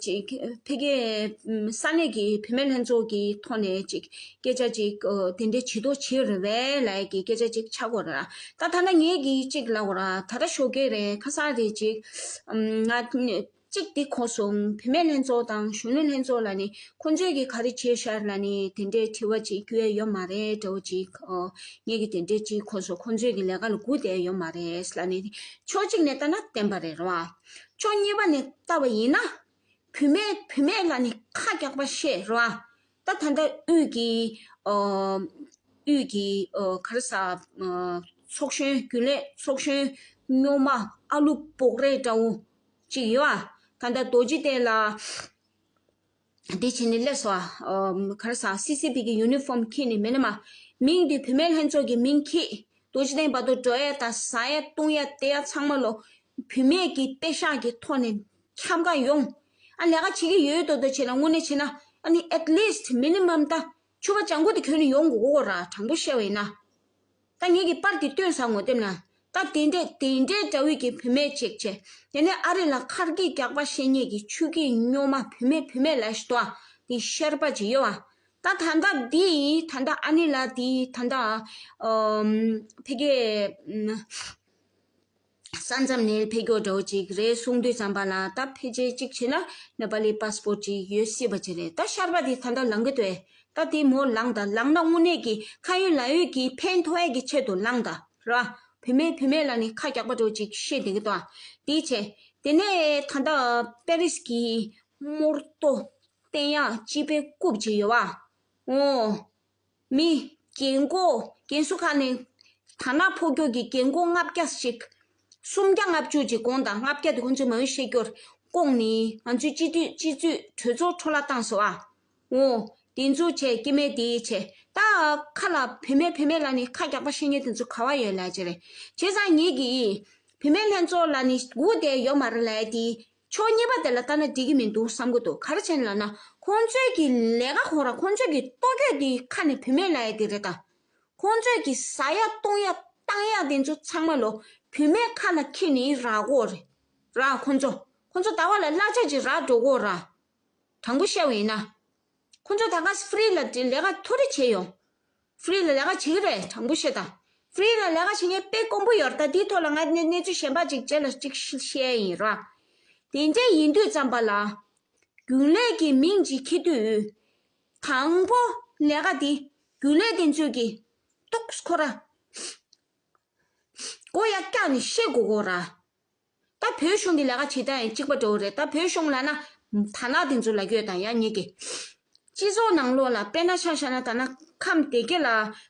ཅིག་ཕ་གིའི་ས་གནས་ཀྱི་བུད་མེད་ལྷན་ཚོགས་ཀྱི་ཐོག་ནས་ཅིག་སྐད་ཆ་ཅིག་ཨ། དེ་འདྲའི་བྱེད་དོ་བྱེད་རེད་བས་ལབ་ཀྱི་སྐད་ཆ་ཅིག་ཆགས་ཀྱི་ཡོད་རེད། ད་ད་ལྟ་ངེད་ཀྱིས་ཅིག་ལབ་དགོས་ར། ད་ལྟ་ཞོགས་ཀས་རེད། ཁ་སང་རེད། ཅིག་ང་གཅིག་དེ་གོ་སོང་། བུད་མེད་ལྷན་ཚོགས་དང་གཞོན་ནུ་ལྷན་ཚོགས་ལ་ནི་ཁོང་ཚོས་ཀྱིས་ག་རེ་བྱས་ཤག་ལབ་ནི་དེ་འདྲའི་དྲི་བ་ཅིག་བསྐྱོན་ཡ་ཡོད་མ་རེད་འདྲ་བོ་ཅིག་ཨོ། ངེད་ཀྱིས་དེ་འདྲའི་ཅིག་གོ་སོང་། ཁོང་ཚོས་ཀྱིས་ལས་ཀ་ལ་སྒུག་བསྡད་ཡ་ཡོད་མ་རེད་ལབ་ནི། ཕྱོགས་གཅིག་ནས་ལྟ་ན་བདེན་པ་རེད་ར། ཕྱོགས་གཉིས་པ་ནས་ལྟ་བ་ཡིན་ན། བུད་མེད་བུད་མེད་ལབ་ནི་ཁ་རྒྱག་པ་བཤད་ར། ད་ད་ལྟ་དབུས་ཀྱི་ཨོ། དབུས་ཀྱི་ཨོ། ག་རེ་ཟ། ཨོ། ཚོགས་གཞོན། རྒྱུན་ལས་ཚོགས་གཞོན་སྨྱོན་མ་ཨ་ལུ་སྦུག་རེ་འདྲ་བོ་ཅིག་ཡོད་ཨ། ད་ལྟ་རྡོ་རྗེ་གདན་ལ་འདི་བྱས་ནས་སླེབས་སོང་ཨ། ཨོ། ག་རེ་ཟ། སི་སི་བི་གི་ཡུ་ནི་ཧྥོམ་འཁྱེར་ནས་མིན་ན་མ། མིང་འདི་བུད་མེད་ལྷན་ཚོགས་ཀྱི་མིང་འཁྱེར། རྡོ་རྗེ་གདན་བར་དུ་འགྲོ་ཡ་དང་ཟ་ཡ་བཏུང་ཡ་བསྡད་ཡ་ཚང་མ་ལོ། བུད་མེད་ཀྱི་པེ་ཤག་གི་ཐོག་ནས་འཁྱམ་ག་ཡོང་། ཨ། ལས་ཀ་བྱེད་ཀྱི་ཡོད་མདོག་མདོག་བྱས་ན། དངོས་གནས་བྱས་ན་ཨ་ནི་at least minimum ད་ཕྱུ་པ་ལྗང་ཁུ་དེ་གྱོན་ནས་ཡོང་དགོས་ཀྱི་ཡོད་ར། དྲང་པོ་བཤད་པ་ཡིན་ན། ད་ངེད་ཀྱིས་པར་དེ་སྟོན་ས་ངོ་དེབ་ན། ད་དེ་འདྲས་དེ་འདྲས་འདྲ་བོའི་གི་བུད་མེད་ཅིག་བྱས། དེ་ནས་ཨ་རི་ལ་ཁ་སྐད་རྒྱག་པ་བཤད་མཁན་གྱི་ཆུ་སྐྱེས་སྨྱོན་མ་བུད་མེད་བུད་མེད་ལབ་ཞིག་འདུག་ཨ། དེ་ཤར་པ་ཅིག་ཡོད་ཨ། ད་ད་ལྟ་འདི་ད་ལྟ་ཨ་ནི་ལ་དེ་ད་ལྟ་ཨམ། ཕ་གིའི་ཨམ། ས་མཚམས་ནས་ཕེབས་མཁན་འདྲ་བོ་ཅིག་རེད་གསུང་དུས་ཙམ་པ་ལ། ད་ཕལ་ཆེར་གཅིག་བྱས་ན་ནེ་པ་ལི་པ་སི་པོར་ཊི་ཅིག་ཡོད་སྲིད་པ་ཅིག་རེད། ད་ཤར་པ་དེ་ད་ལྟ་ལངས་ཀྱི་འདུག་ཨེ། ད་དེ་མོ་ལངས་དང་། ལངས་ན་དངོས་གནས་ཀྱི་ཁ་ཡོད་ལག་ཡོད་ཀྱི་ཕན་ཐོགས་ཡས་ཀྱི་ཆེད་དུ་ལངས་དང་ར། བུད་མེད་བུད་མེད་ལབ་ནི་ཁ་རྒྱག་པ་འདྲ་བོ་ཅིག་བཤད་བསྡད་ཀྱི་འདུག་ཨ། དེ་བྱས། དེ་ནས་ད་ལྟ་པེ་རིས་ཀྱི་རྨོར་ཏོ་བསྟན་ཡག་སྤྱི་པའི་རྐུབ་ཅིག་ཡོད་པ། འོ། མི་རྒན་གོག་རྒན་གསོ་ཁང་ནས་དར་ནག་ཕོ་སྐྱོགས་ཀྱི་རྒན་གོག་ལྔ་བརྒྱ་ཞིག་སུམ་བརྒྱ་ལྔ་བཅུ་ཅིག་དགོངས་དང་། ལྔ་བརྒྱ་དེ་ཁོང་ཚོས་མ་འོས་བཤད་རྒྱུར་བསྐོངས་ནས་ང་ཚོའི་སྤྱི་འཐུས་སྤྱི་འཐུས་གྲོས་ཚོགས་འཕྲོ་བརླག་བཏང་སོང་ཨ། འོ། དེ་ཚོ་བྱས། སྐྱེ་དམན་དེ་བྱས། ད་ཁ་ལ་བུད་མེད་བུད་མེད་ལབ་ནི་ཁ་རྒྱག་པ་བཤད་མཁན་དེ་ཚོ་ག་པར་ཡོད་ལབ་ཀྱི་རེད། བྱས་ཙང་ངེད་ཀྱིས་བུད་མེད་ལྷན་ཚོགས་ལབ་ནི་སྒུག་བསྡད་ཡོད་མ་རེད་ལབ་ཡ་དེ། ཕྱོགས་གཉིས་པ་དེ་ལ་ལྟ་ན་འགྲིག་གི་མི་འདུག་བསམ་གྱི་འདུག་ག་རེ་བྱས་ནས་ལབ་ན། ཁོང་ཚོའི་གི་ལས་ཀ་ཁོ་ར། ཁོང་ཚོའི་གི་ལྟོ་གོས་དེ་ཁ་ནས་བུད་མེད་ལབ་ཡ་དེ་རེད་ད། ཁོང་ཚོའི་གི་ཟ་ཡ་བཏུང་ཡ་བཏང་ཡ་དེ་ཚོ་ཚང་མ་ལོ་བུད་མེད་ཁ་ལ་འཁྱེར་ནས་རག་གོ་རེད་ར། ཁོང་ཚོ་ཁོང་ཚོ་ཟླ་བ་ལ་གླ་ཆ་ཅིག་རག་འགྲོ་གོ་ར། དྲང་པོ་བཤད་པ་ཡིན་ན། ཁོང་ཚོ་ད་ག་ཧྥི་རི་ལ་ལས་ཀ་ཐོ་རེ་བྱས་ཡོང་། ཧྥི་རི་ལ་ལས་ཀ་བྱེད་ཀྱི་རེད། དྲང་པོ་བཤད་ད། ཧྥི་རི་ལ་ལས་ཀ་བྱེད་མཁན་དཔེ་དཀོན་པོ་ཡོད་རེད། ད་དེའི་ཐོག་ལ་ང་གནས་གནས་ཚུལ་གཞན་པ་ཅིག་རྗེས་ལ་ཅིག་བཤད་ཡ་ཡིན་ར། དེ་འདྲ་ཡིན་དུས་ཙམ་པ་ལ། རྒྱུན་ལས་ཀྱི་མིང་ཅིག་འཁྱེར་དུས། དང་པོ་ལས་ཀ་དེ་རྒྱུན་ལས་དེ་ཚོས་ཀྱིས་ཏོག་ཙམ་ཁོ་ར་མགོ་ཡར་བཀྱགས་ནས་བཤད་དགོས་ཀྱི་ཡོད་ར། ད་བོད་གཞུང་གི་ལས་ཀ་བྱེད་སྟངས་ཡང་གཅིག་པ་འདྲ་བོ་རེད། ད་བོད་གཞུང་ལབ་ན་དར་ནག་དེ་ཚོ་ལབ་ཀྱི་ཡོད་དང་ཡང་ཉིད་ཀྱི། སྤྱི་ཚོགས་ནང་ལོགས་ལ་དཔེར་ན་ཆ་བཞག་ན། ད་ནི་ཁམས་སྡེ་དགེ་ལ་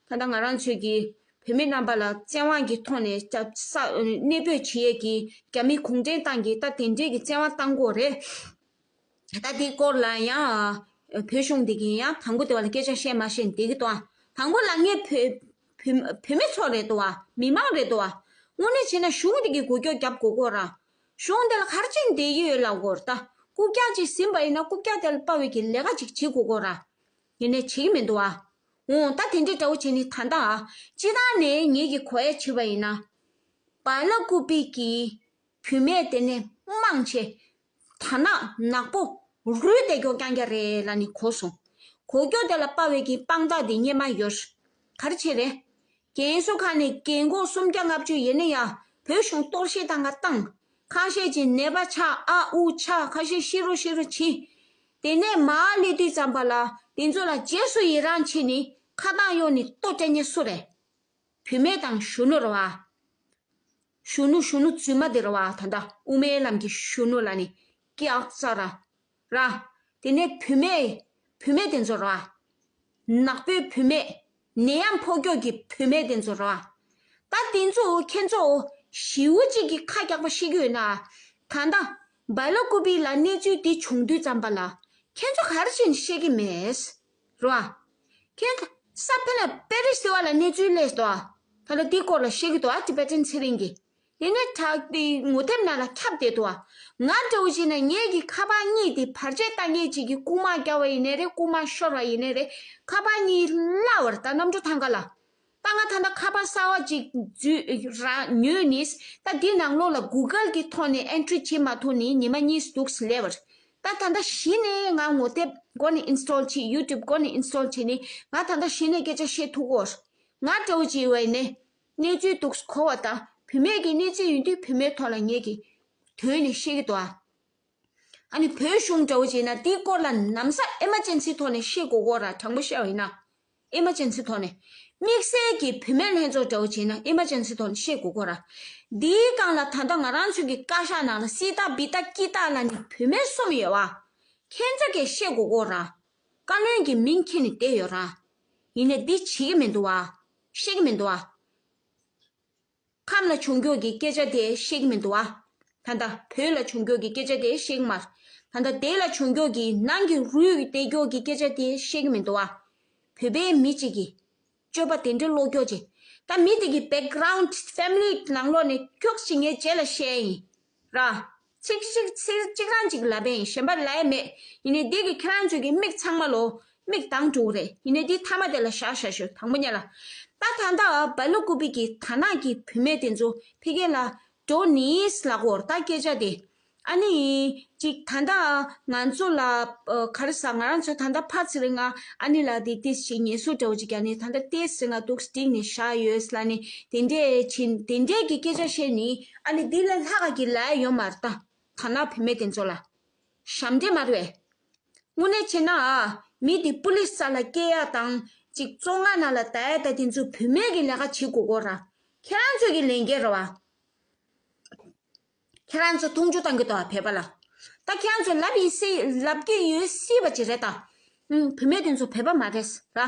ད་ལྟ་ང་རང་ཚོའི་གི་བོད་མི་རྣམ་པ་ལ་བཙན་དབང་གི་ཐོག་ནས་ས་གནས་སྤོས་བྱེད་ཡས་ཀྱི་རྒྱ་མི་གུང་ཁྲན་ཏང་གིས་ད་དེ་འདྲའི་གི་བཙན་དབང་བཏང་གི་ཡོད་རེད། ད་དེའི་སྐོར་ལ་ཡང་བོད་གཞུང་འདི་གིས་ཡང་དང་པོ་དེ་བ་ལ་སྐད་ཆ་བཤད་མ་བཤད་བསྡད་ཀྱི་འདུག་ཨ། དང་པོ་ལ་ངས་བོད་བོད་བོད་མི་ཚོ་རེད་འདུག་ཨ། མི་མང་རེད་འདུག་ཨ། དངོས་གནས་བྱས་ན་གཞུང་འདི་གི་འགུལ་སྐྱོད་རྒྱབ་དགོས་ཀྱི་ཡོད་ར། གཞུང་དེ་ལ་ག་རེ་བྱས་ནས་བསྡད་ཀྱི་ཡོད་ལབ་དགོས་རེད་ད། རྐུབ་བཀྱག་ཅིག་ཟིན་པ་ཡིན་ན་རྐུབ་བཀྱག་དེ་ལ་དཔའ་བའི་གི་ལས་ཀ་ཅིག་བྱེད་དགོས་ཀྱི་ཡོད་ར། ཡིན་ནའི་བྱེད་ཀྱི་མི་འདུག་ཨ། འོ། ད་དེ་འདྲའི་འདྲ་བོ་བྱས་ནས་ད་ལྟ་ཨ། སྤྱིར་བཏང་ནས་ངེད་ཀྱིས་གོ་ཡ་བྱས་པ་ཡིན་ན། སྦེལ་ཀོབ་ཀྱི་བུད་མེད་དེ་ནས་མང་ཆེ་དར་ནག་ནག་པོ་རུལ་བསྡད་རྒྱུ་རྐྱང་རྐྱང་རེད་ལབ་ནས་གོ་སོང་། གོ་རྒྱུ་དེ་ལ་དཔའ་བའི་གི་དཔང་རྟགས་དེ་སྔོན་མ་ཡོད། ག་རེ་བྱས་རེད། རྒན་གསོ་ཁང་ནས་རྒན་གོག་སུམ་བརྒྱ་ལྔ་བཅུ་ཡིན་ན་ཡང་བོད་གཞུང་གཏོར་བཤིག་བཏང་ག་བཏང་། ཁ་ཤས་ཀྱིས་ནད་པ་ཆགས། ཨ་ཨུ་ཆགས། ཁ་ཤས་ཤི་རུ་ཤི་རུ་བྱས། དེ་ནས་མར་སླེབས་དུས་ཙམ་པ་ལ་དེ་ཚོ་ལ་རྗེས་སུ་ཡི་རང་བྱས་ནས་ཁ་གདངས་གཡོགས་ནས་ལྟོ་སྤྲད་མཁན་སུ་རེད། བུད་མེད་དང་གཞོན་ནུ་རེད་བ། གཞོན་ནུ་གཞོན་ནུ་རྫུན་མ་དེ་རེད་བ། ད་ལྟ་དབུ་མའི་ལམ་གྱི་གཞོན་ནུ་ལབ་ནི་སྐྱག་རྫ་ར་ར། དེ་ནས་བུད་མེད་བུད་མེད་དེ་ཚོ་རེད་བ། ནག་པོའི་བུད་མེད། ནད་ཡམས་ཕོག་ཀྱོག་གི་བུད་མེད་དེ་ཚོ་རེད་བ། ད་དེ་ཚོ་ཁྱེད་ཚོ་ཞེ་པོ་ཅིག་གི་ཁ་རྒྱག་པ་ཤེས་ཀྱི་ཡོད་ན། ད་ལྟ་སྦེལ་ཀོབ་ལ་གནས་ཚུལ་འདི་བྱུང་དུས་ཙམ་པ་ལ་ཁྱེད་ཚོ་ག་རེ་བྱས་ནས་ཤེས་ཀྱི་མེད། རེད་བ། ཁྱེད་ས་ཕེ་ལ་པེ་རི་སི་བ་ལ་གནས་ཚུལ་སླེབས་འདུག་ཨ། ད་ལྟ་འདི་སྐོར་ལ་བཤད་ཀྱི་འདུག་ཨ། ཊི་བེ་ཊན་ཚེ་རིང་གིས། དེ་ནས་དྲ་དེ་ངོ་དེབ་ནང་ལ་ཁྱབ་བསྡད་འདུག་ཨ། ང་འདྲ་བོ་ཞིག་ན་ངེད་ཀྱི་ཁ་པར་གཉིས་དེ་བར་ཆད་བཏང་མཁན་ཅིག་གིས་རྐུ་མ་བརྒྱབ་པ་ཡིན་ནའི་རེད། རྐུ་མ་ཤོར་བ་ཡིན་ནའི་རེད། ཁ་པར་གཉིས་བརླག་པ་རེད། ད་གནམ་གྲུ་ཐང་ག་ལ། ད་ང་ད་ལྟ་ཁ་པར་གསར་བ་ཅིག་འཛུལ་ར་ཉོས་ནས། ད་འདི་ནང་ལོགས་ལ་གུ་གལ་གྱི་ཐོག་ནས་ཨེན་ཊི་རི་བྱེད་མ་ཐུབ་ནས་ཉི་མ་གཉིས་འདུག་སེ་སླེབས་པ་རེད། ད་ད་ལྟ་གཞི་ནས་ང་ངོ་དེབ་སྒོ་ནས་ཨིན་སི་ཊོལ་བྱས། ཡུ་ཊུབ་སྒོ་ནས་ཨིན་སི་ཊོལ་བྱས་ནས་ང་ད་ལྟ་གཞི་ནས་སྐད་ཆ་བཤད་ཐུབ་ཀྱི་ཡོད་རེད། ང་འདྲ་བོ་ཅིག་ཡིན་ནའི་གནས་ཚུལ་འདུག་སེ་གོ་བ་དང་། བུད་མེད་ཀྱི་གནས་ཚུལ་ཡིན་དུས་བུད་མེད་ཐོག་ལ་ངེད་ཀྱིས་དོན་ནས་བཤད་ཀྱི་འདུག་ཨ། ཨ་ནི་བོད་གཞུང་འདྲ་བོ་བྱས་ན་འདིའི་སྐོར་ལ་ནམ་ཟླ་ཨེ་མར་ཇེན་སི་ཐོག་ནས་བཤད་དགོས་ཀྱི་ཡོད་རེད། དྲང་པོ་བཤད་པ་ཡིན་ན། ཨེ་མར་ཇེན་སི་ཐོག་ནས། དམིགས་བསལ་གྱི་བུད་མེད་ལྷན་ཚོགས་འདྲ་བོ་བྱས་ན་ཨེ་མར་ཇེན་སི་ཐོག་ནས་བཤད་དགོས་ཀྱི་ཡོད་རེད། འདིའི་སྒང་ལ་ད་ལྟ་ང་རང་ཚོའི་གི་བཀའ་ཤག་ནང་ལ་སི་ཏཱ་བི་ཏཱ་ཀི་ཏཱ་ལབ་ནས་བུད་མེད་གསུམ་ཡོད་པ། ཁྱེད་ཚོ་གིས་བཤད་དགོས་ཀྱི་ཡོད་རེད། བཀའ་བློན་གྱི་མིང་འཁྱེར་ནས་བསྡད་ཡོད་རེད། ཡིན་ནའི་འདི་བྱེད་ཀྱི་མི་འདུག་པ། བཤད་ཀྱི་མི་འདུག་པ། ཁམས་ལ་བྱུང་རྒྱུ་གི་སྐད་ཆ་དེ་བཤད་ཀྱི་མི་འདུག་པ། ད་ལྟ་བོད་ལ་བྱུང་རྒྱུ་གི་སྐད་ཆ་དེ་བཤད་ཀྱི་མ་རེད། ད་ལྟ་དེ་ལ་བྱུང་རྒྱུ་གི་ནང་གི་རུལ་བསྡད་རྒྱུ་གི་སྐད་ཆ་དེ་བཤད་ཀྱི་མི་འདུག་པ། བོད་པའི་མི་གཅིག་གིས་སྤྱོད་པ་དེ་འདྲ་ལོག་རྒྱུ་ཅིག་ད་མི་དེ་གི་བེག་གྷ་རའུན་ཌི་ཕེ་མི་ལི་ནང་ལོགས་ནས་ཁྱོག་ཅིག་ངས་རྗེས་ལ་བཤད་ཡིན། ར། ཚིག་གཅིག་ཚིག་གཅིག་རང་གཅིག་ལབ་པ་ཡིན། གཞན་པ་ལབ་ཡ་མེད། ཡིན་ནའི་འདི་གི་ཁྱེད་རང་ཚོ་གི་མིག་ཚང་མ་ལོ་མིག་དང་འགྲོ་གི་རེད། ཡིན་ནའི་འདི་མཐའ་མ་དེ་ལ་བཞག་བཞག་ཞུ། དང་པོ་ཉིད་ལ། ད་ད་ལྟ་སྦེལ་ཀོབ་པི་གི་དར་ནག་གི་བུད་མེད་དེ་ཚོ་ཕ་གི་ལ་འགྲོ་ནིས་ལབ་ཀྱི་ཡོད་རེད། ད་སྐད་ཆ་དེ། ཨ་ནི་ཅིག་ད་ལྟ་ང་ཚོ་ལ་ཨ་ག་རེ་ཟ། ང་རང་ཚོ་ད་ལྟ་ཕར་ཚུར་ང་ཨ་ནི་ལ་དེ་ཏིས་ཅིག་ངལ་གསོ་འདྲ་བོ་ཅིག་རྒྱག་ནས་ད་ལྟ་ཏིས་ང་འདུག་སེ་བསྒྲིགས་ནས་བཞག་ཡོད་ལབ་ནས་དེ་འདྲས་བྱིན། དེ་འདྲས་ཀྱི་སྐད་ཆ་བཤད་ནི་ཨ་ནི་འདི་ལས་ལྷག་ག་གི་ལབ་ཡ་ཡོད་མ་རེད། ད་དར་ནག་བུད་མེད་དེ་ཚོ་ལ་ཞབས་འདྲེན་མ་རེད་པས། དངོས་གནས་བྱས་ན་ཨ་མི་དེ་པུ་ལིས་རྩ་ལ་སྐྱེལ་ཡ་དང་ཅིག་བཙོན་ཁང་ནང་ལ་བསྡད་ཡ་ད་དེ་ཚོ་བུད་མེད་ཀྱི་ལས་ཀ་བྱེད་དགོས་ཀྱི་ཡོད་རེད། ཁྱེད་རང་ཚོ་གི་ལས་འགན་རེད་པ། ཁྱེད་རང་ཚོ་མཐོང་ཆུང་བཏང་གི་འདུག་བོད་པ་ལ། ད་ཁྱེད་རང་ཚོ་ལབ་ཡིན་སྲིད། ལབ་ཀྱི་ཡོད་སྲིད་པ་ཅིག་རེད་ད། ཨུམ། བུད་མེད་དེ་ཚོ་བོད་པ་མ་རེད་ར།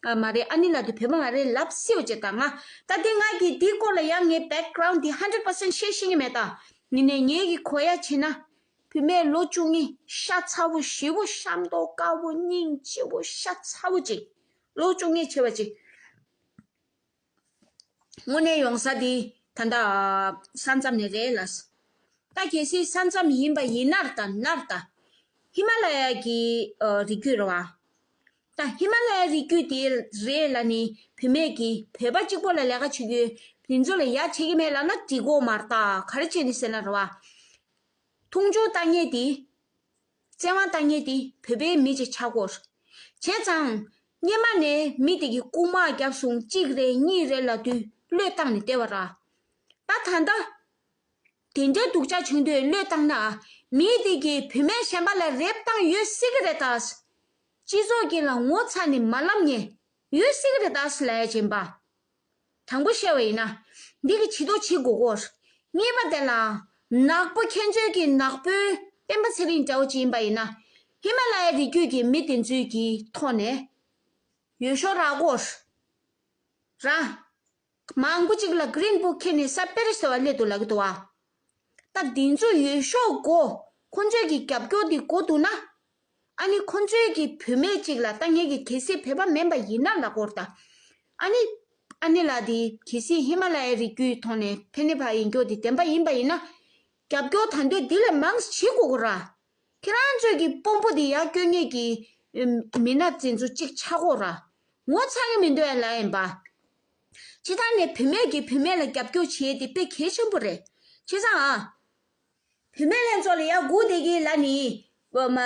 ཨ་མ་རེད། ཨ་ནི་ལགས་དེ་བོད་པ་མ་རེད་ལབ་སྲིད་པ་ཅིག་ད། ང་ད་འདི་ང་གི་འདི་སྐོར་ལ་ཡང་ངའི་བེག་གྷ་རའུན་ཌི་འདི་ཧན་ཌེཌ་པར་སེན་ཊི་ཤེས་ཤེས་ཀྱི་མེད་ད། ཡིན་ནའི་ངེད་ཀྱི་གོ་ཡ་བྱས་ན། བུད་མེད་ལོ་བཅུ་གཉིས་ཤ་ཚ་བོ་ཞེ་པོ། ཤ་མདོག་དཀར་པོ། སྙིང་རྗེ་པོ། ཤ་ཚ་བོ་ཅིག་ལོ་བཅུ་གཉིས་བྱས་པ་ཅིག་དངོས་གནས་ཡོང་ས་དེ་ད་ལྟ་ས་མཚམས་ནས་རེད་ལགས། ད་གལ་སྲིད་ས་མཚམས་ཡིན་པ་ཡིན་ནར་ད་ནར་ད། ཧི་མ་ལ་ཡ་གི་ཨ་རི་རྒྱུད་རེད་པ། ད་ཧི་མ་ལ་ཡ་རི་རྒྱུད་དེ་རེད་ལབ་ནི་བུད་མེད་ཀྱིས་བོད་པ་གཅིག་པོ་ལ་ལས་ཀ་བྱེད་རྒྱུ་དེ་ཚོ་ལ་ཡ་བྱེད་ཀྱི་མེད་ལབ་ན་འགྲིག་གི་མ་རེད་ད། ག་རེ་བྱས་ནས་ཟེར་ན་རེད་པ། མཐོང་ཆུང་བཏང་མཁན་དེ། བཙན་དབང་བཏང་མཁན་དེ་བོད་པའི་མི་ཅིག་ཆགས་ཀྱི་ཡོད་རེད། བྱས་ཙང་། སྔོན་མ་ནས་མི་དེ་གི་རྐུ་མ་བརྒྱབ་སོང་། གཅིག་རེད་གཉིས་རེད་ལབ་དུས་བློས་བཏང་ནས་བསྡད་པ་རེད། ད་ད་ལྟ་དེ་འདྲའི་སྡུག་ཅག་བྱུང་དུས་བློས་བཏང་ན། མི་དེ་གིས་བུད་མེད་གཞན་པ་ལ་རེབ་བཏང་ཡོད་སྲིད་ཀྱི་རེད་ད། སྤྱི་ཚོགས་ཀྱི་ལ་ངོ་ཚ་ནས་མ་ལབ་མཁན་ཡོད་སྲིད་ཀྱི་རེད་ད་ལབ་ཡ་བྱེད་པ། དྲང་པོ་བཤད་པ་ཡིན་ན། འདི་གི་བྱེད་དོ་བྱེད་དགོས་ཀྱི་ཡོད་རེད། གཉིས་པ་དེ་ལ། ནག་པོ་ཁྱེད་ཚོའི་གི་ནག་པོའི་སྤེན་པ་ཚེ་རིང་འདྲ་བོ་ཅིག་ཡིན་པ་ཡིན་ན། ཧི་མ་ལ་ཡའི་རི་རྒྱུད་ཀྱི་མི་དེ་ཚོའི་གི་ཐོག་ནས་འོས་ཤོག་རག་གོ་ར། མང་པོ་ཅིག་ལ་གྷི་རིན་བྷུག་ཁྱེར་ནས་ས་དཔེ་རི་ཟེར་བ་སླེབས་འདུག་ལབ་ཀྱི་འདུག་བ། ད་འདི་ཚོ་འོས་ཤོག་དགོས། ཁོང་ཚོའི་གི་རྒྱབ་སྐྱོར་འདི་དགོས་འདུག་ན། ཨ་ནི་ཁོང་ཚོའི་གི་བུད་མེད་ཅིག་ལ། ད་ངེད་ཀྱི་གལ་སྲིད་བོད་པ་མིན་པ་ཡིན་ན་ལབ་ཀྱི་ཡོད་རེད་ད། ཨ་ནི། ཨ་ནི་ལགས་དེ་གལ་སྲིད་ཧི་མ་ལ་ཡའི་རི་རྒྱུད་ཐོག་ནས་ཕན་ནུས་པ་ཡིན་རྒྱུ་དེ་བདེན་པ་ཡིན་པ་ཡིན་ན། རྒྱབ་སྐྱོར་ད་འདོད་འདི་ལས་མང་ཙམ་བྱེད་དགོས་ཀྱི་རེད། ཁྱེད་རང་ཚོའི་གི་དཔོན་པོ་དེ་ཡར་སྐྱོད་མཁན་གྱི་མི་སྣ་དེ་ཚོ་གཅིག་ཆགས་ཀྱི་ཡོད་རེད། ངོ་ཚ་གི་མི་འདུག་ཡ་ལབ་ཡིན་པ། སྤྱིར་བཏང་ནས་བུད་མེད་ཀྱིས་བུད་མེད་ལ་རྒྱབ་སྐྱོར་བྱེད་ཡས་དེ་དཔེ་གལ་ཆེན་པོ་རེད། བྱས་ཙང་ཨ། བུད་མེད་ལྷན་ཚོགས་ལ་ཡར་སྒུག་བསྡད་ཀྱི་ལབ་ནི། མ་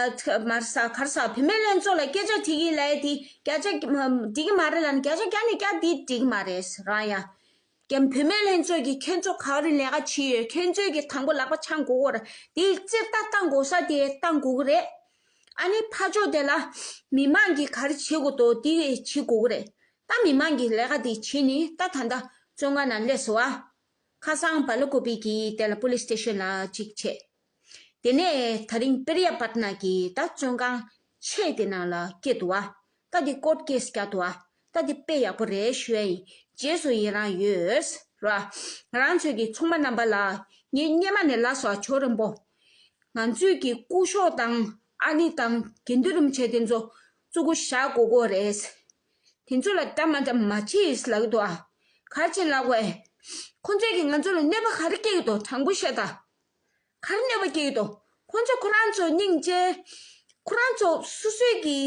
མར་ས་གར་ས་བུད་མེད་ལྷན་ཚོགས་ལ་སྐད་ཆ་དྲིས་ཀྱི་ལབ་ཡས་དེ་བརྒྱ་ཆ་འགྲིག་གི་མ་རེད་ལབ་ནི། བརྒྱ་ཆ་བརྒྱ་ནས་བརྒྱ་དེ་འགྲིག་གི་མ་རེད་རང་ཡ། ཀྱང་བུད་མེད་ལྷན་ཚོགས་ཀྱིས་ཁྱེད་ཚོ་ག་རེ་ལས་ཀ་བྱེད་ཡོད། ཁྱེད་ཚོས་ཀྱི་དང་པོ་ལག་པ་འཆང་དགོས་ཀྱི་རེད། དེ་རྩིས་ལྟ་བཏང་དགོས་ས་དེ་བཏང་དགོས་ཀྱི་རེད། ཨ་ནི་ཕར་ཕྱོགས་དེ་ལ་མི་མང་གིས་ག་རེ་བྱེད་དགོས་འདུག་དེ་བྱེད་དགོས་ཀྱི་རེད། ད་མི་མང་གིས་ལས་ཀ་དེ་བྱེད་ནི་ད་ད་ལྟ་བཙོན་ཁང་ནང་སླེབས་སོང་བ། ཁ་སང་སྦེལ་ཀོབ་པི་གི་དེ་ལ་པུ་ལིས་སི་ཊེ་ཤན་ལ་གཅིག་བྱས། དེ་ནས་ད་རིང་པེ་རི་ཡ་པཊ་ན་གི་ད་བཙོན་ཁང་ཆེ་དེ་ནང་ལ་སྐྱེལ་འདུག་བ། ད་དེ་ཀོརཊ་ཀེ་སི་བརྒྱབ་འདུག་བ། ད་དེ་དཔེ་ཡག་པོ་རེད་ཞུ་ཡ་ཡིན། རྗེས་སུ་ཡི་རང་ཡོད་ར། ང་རང་ཚོའི་གི་ཚོང་པ་རྣམ་པ་ལ་ངས་སྔོན་མ་ནས་ལབ་སོང་བ། ཇོ་རིན་པོ། ང་ཚོའི་གི་སྐུ་ཞབས་དང་ཨ་ནི་དང་དགེ་འདུན་རིན་པོ་ཆེ་དེ་ཚོ་བཙུགས་སྐུ་བཞག་དགོས་ཀྱི་རེད། དེ་ཚོ་ལ་འདྲ་མ་འདྲ་མ་བྱེད་ལབ་ཀྱི་འདུག་ཨ། ག་རེ་བྱེད་ལབ་དགོས། ཁོང་ཚོས་ཀྱིས་ང་ཚོ་ལ་གནོད་པ་ག་རེ་སྐྱེལ་གྱི་འདུག་དྲང་པོ་བཤད་ད། ག་རེ་གནོད་པ་སྐྱེལ་གྱི་འདུག་ཁོང་ཚོ་ཁོ་རང་ཚོ་སྙིང་རྗེ། ཁོ་རང་ཚོ་སོ་སོའི་གི་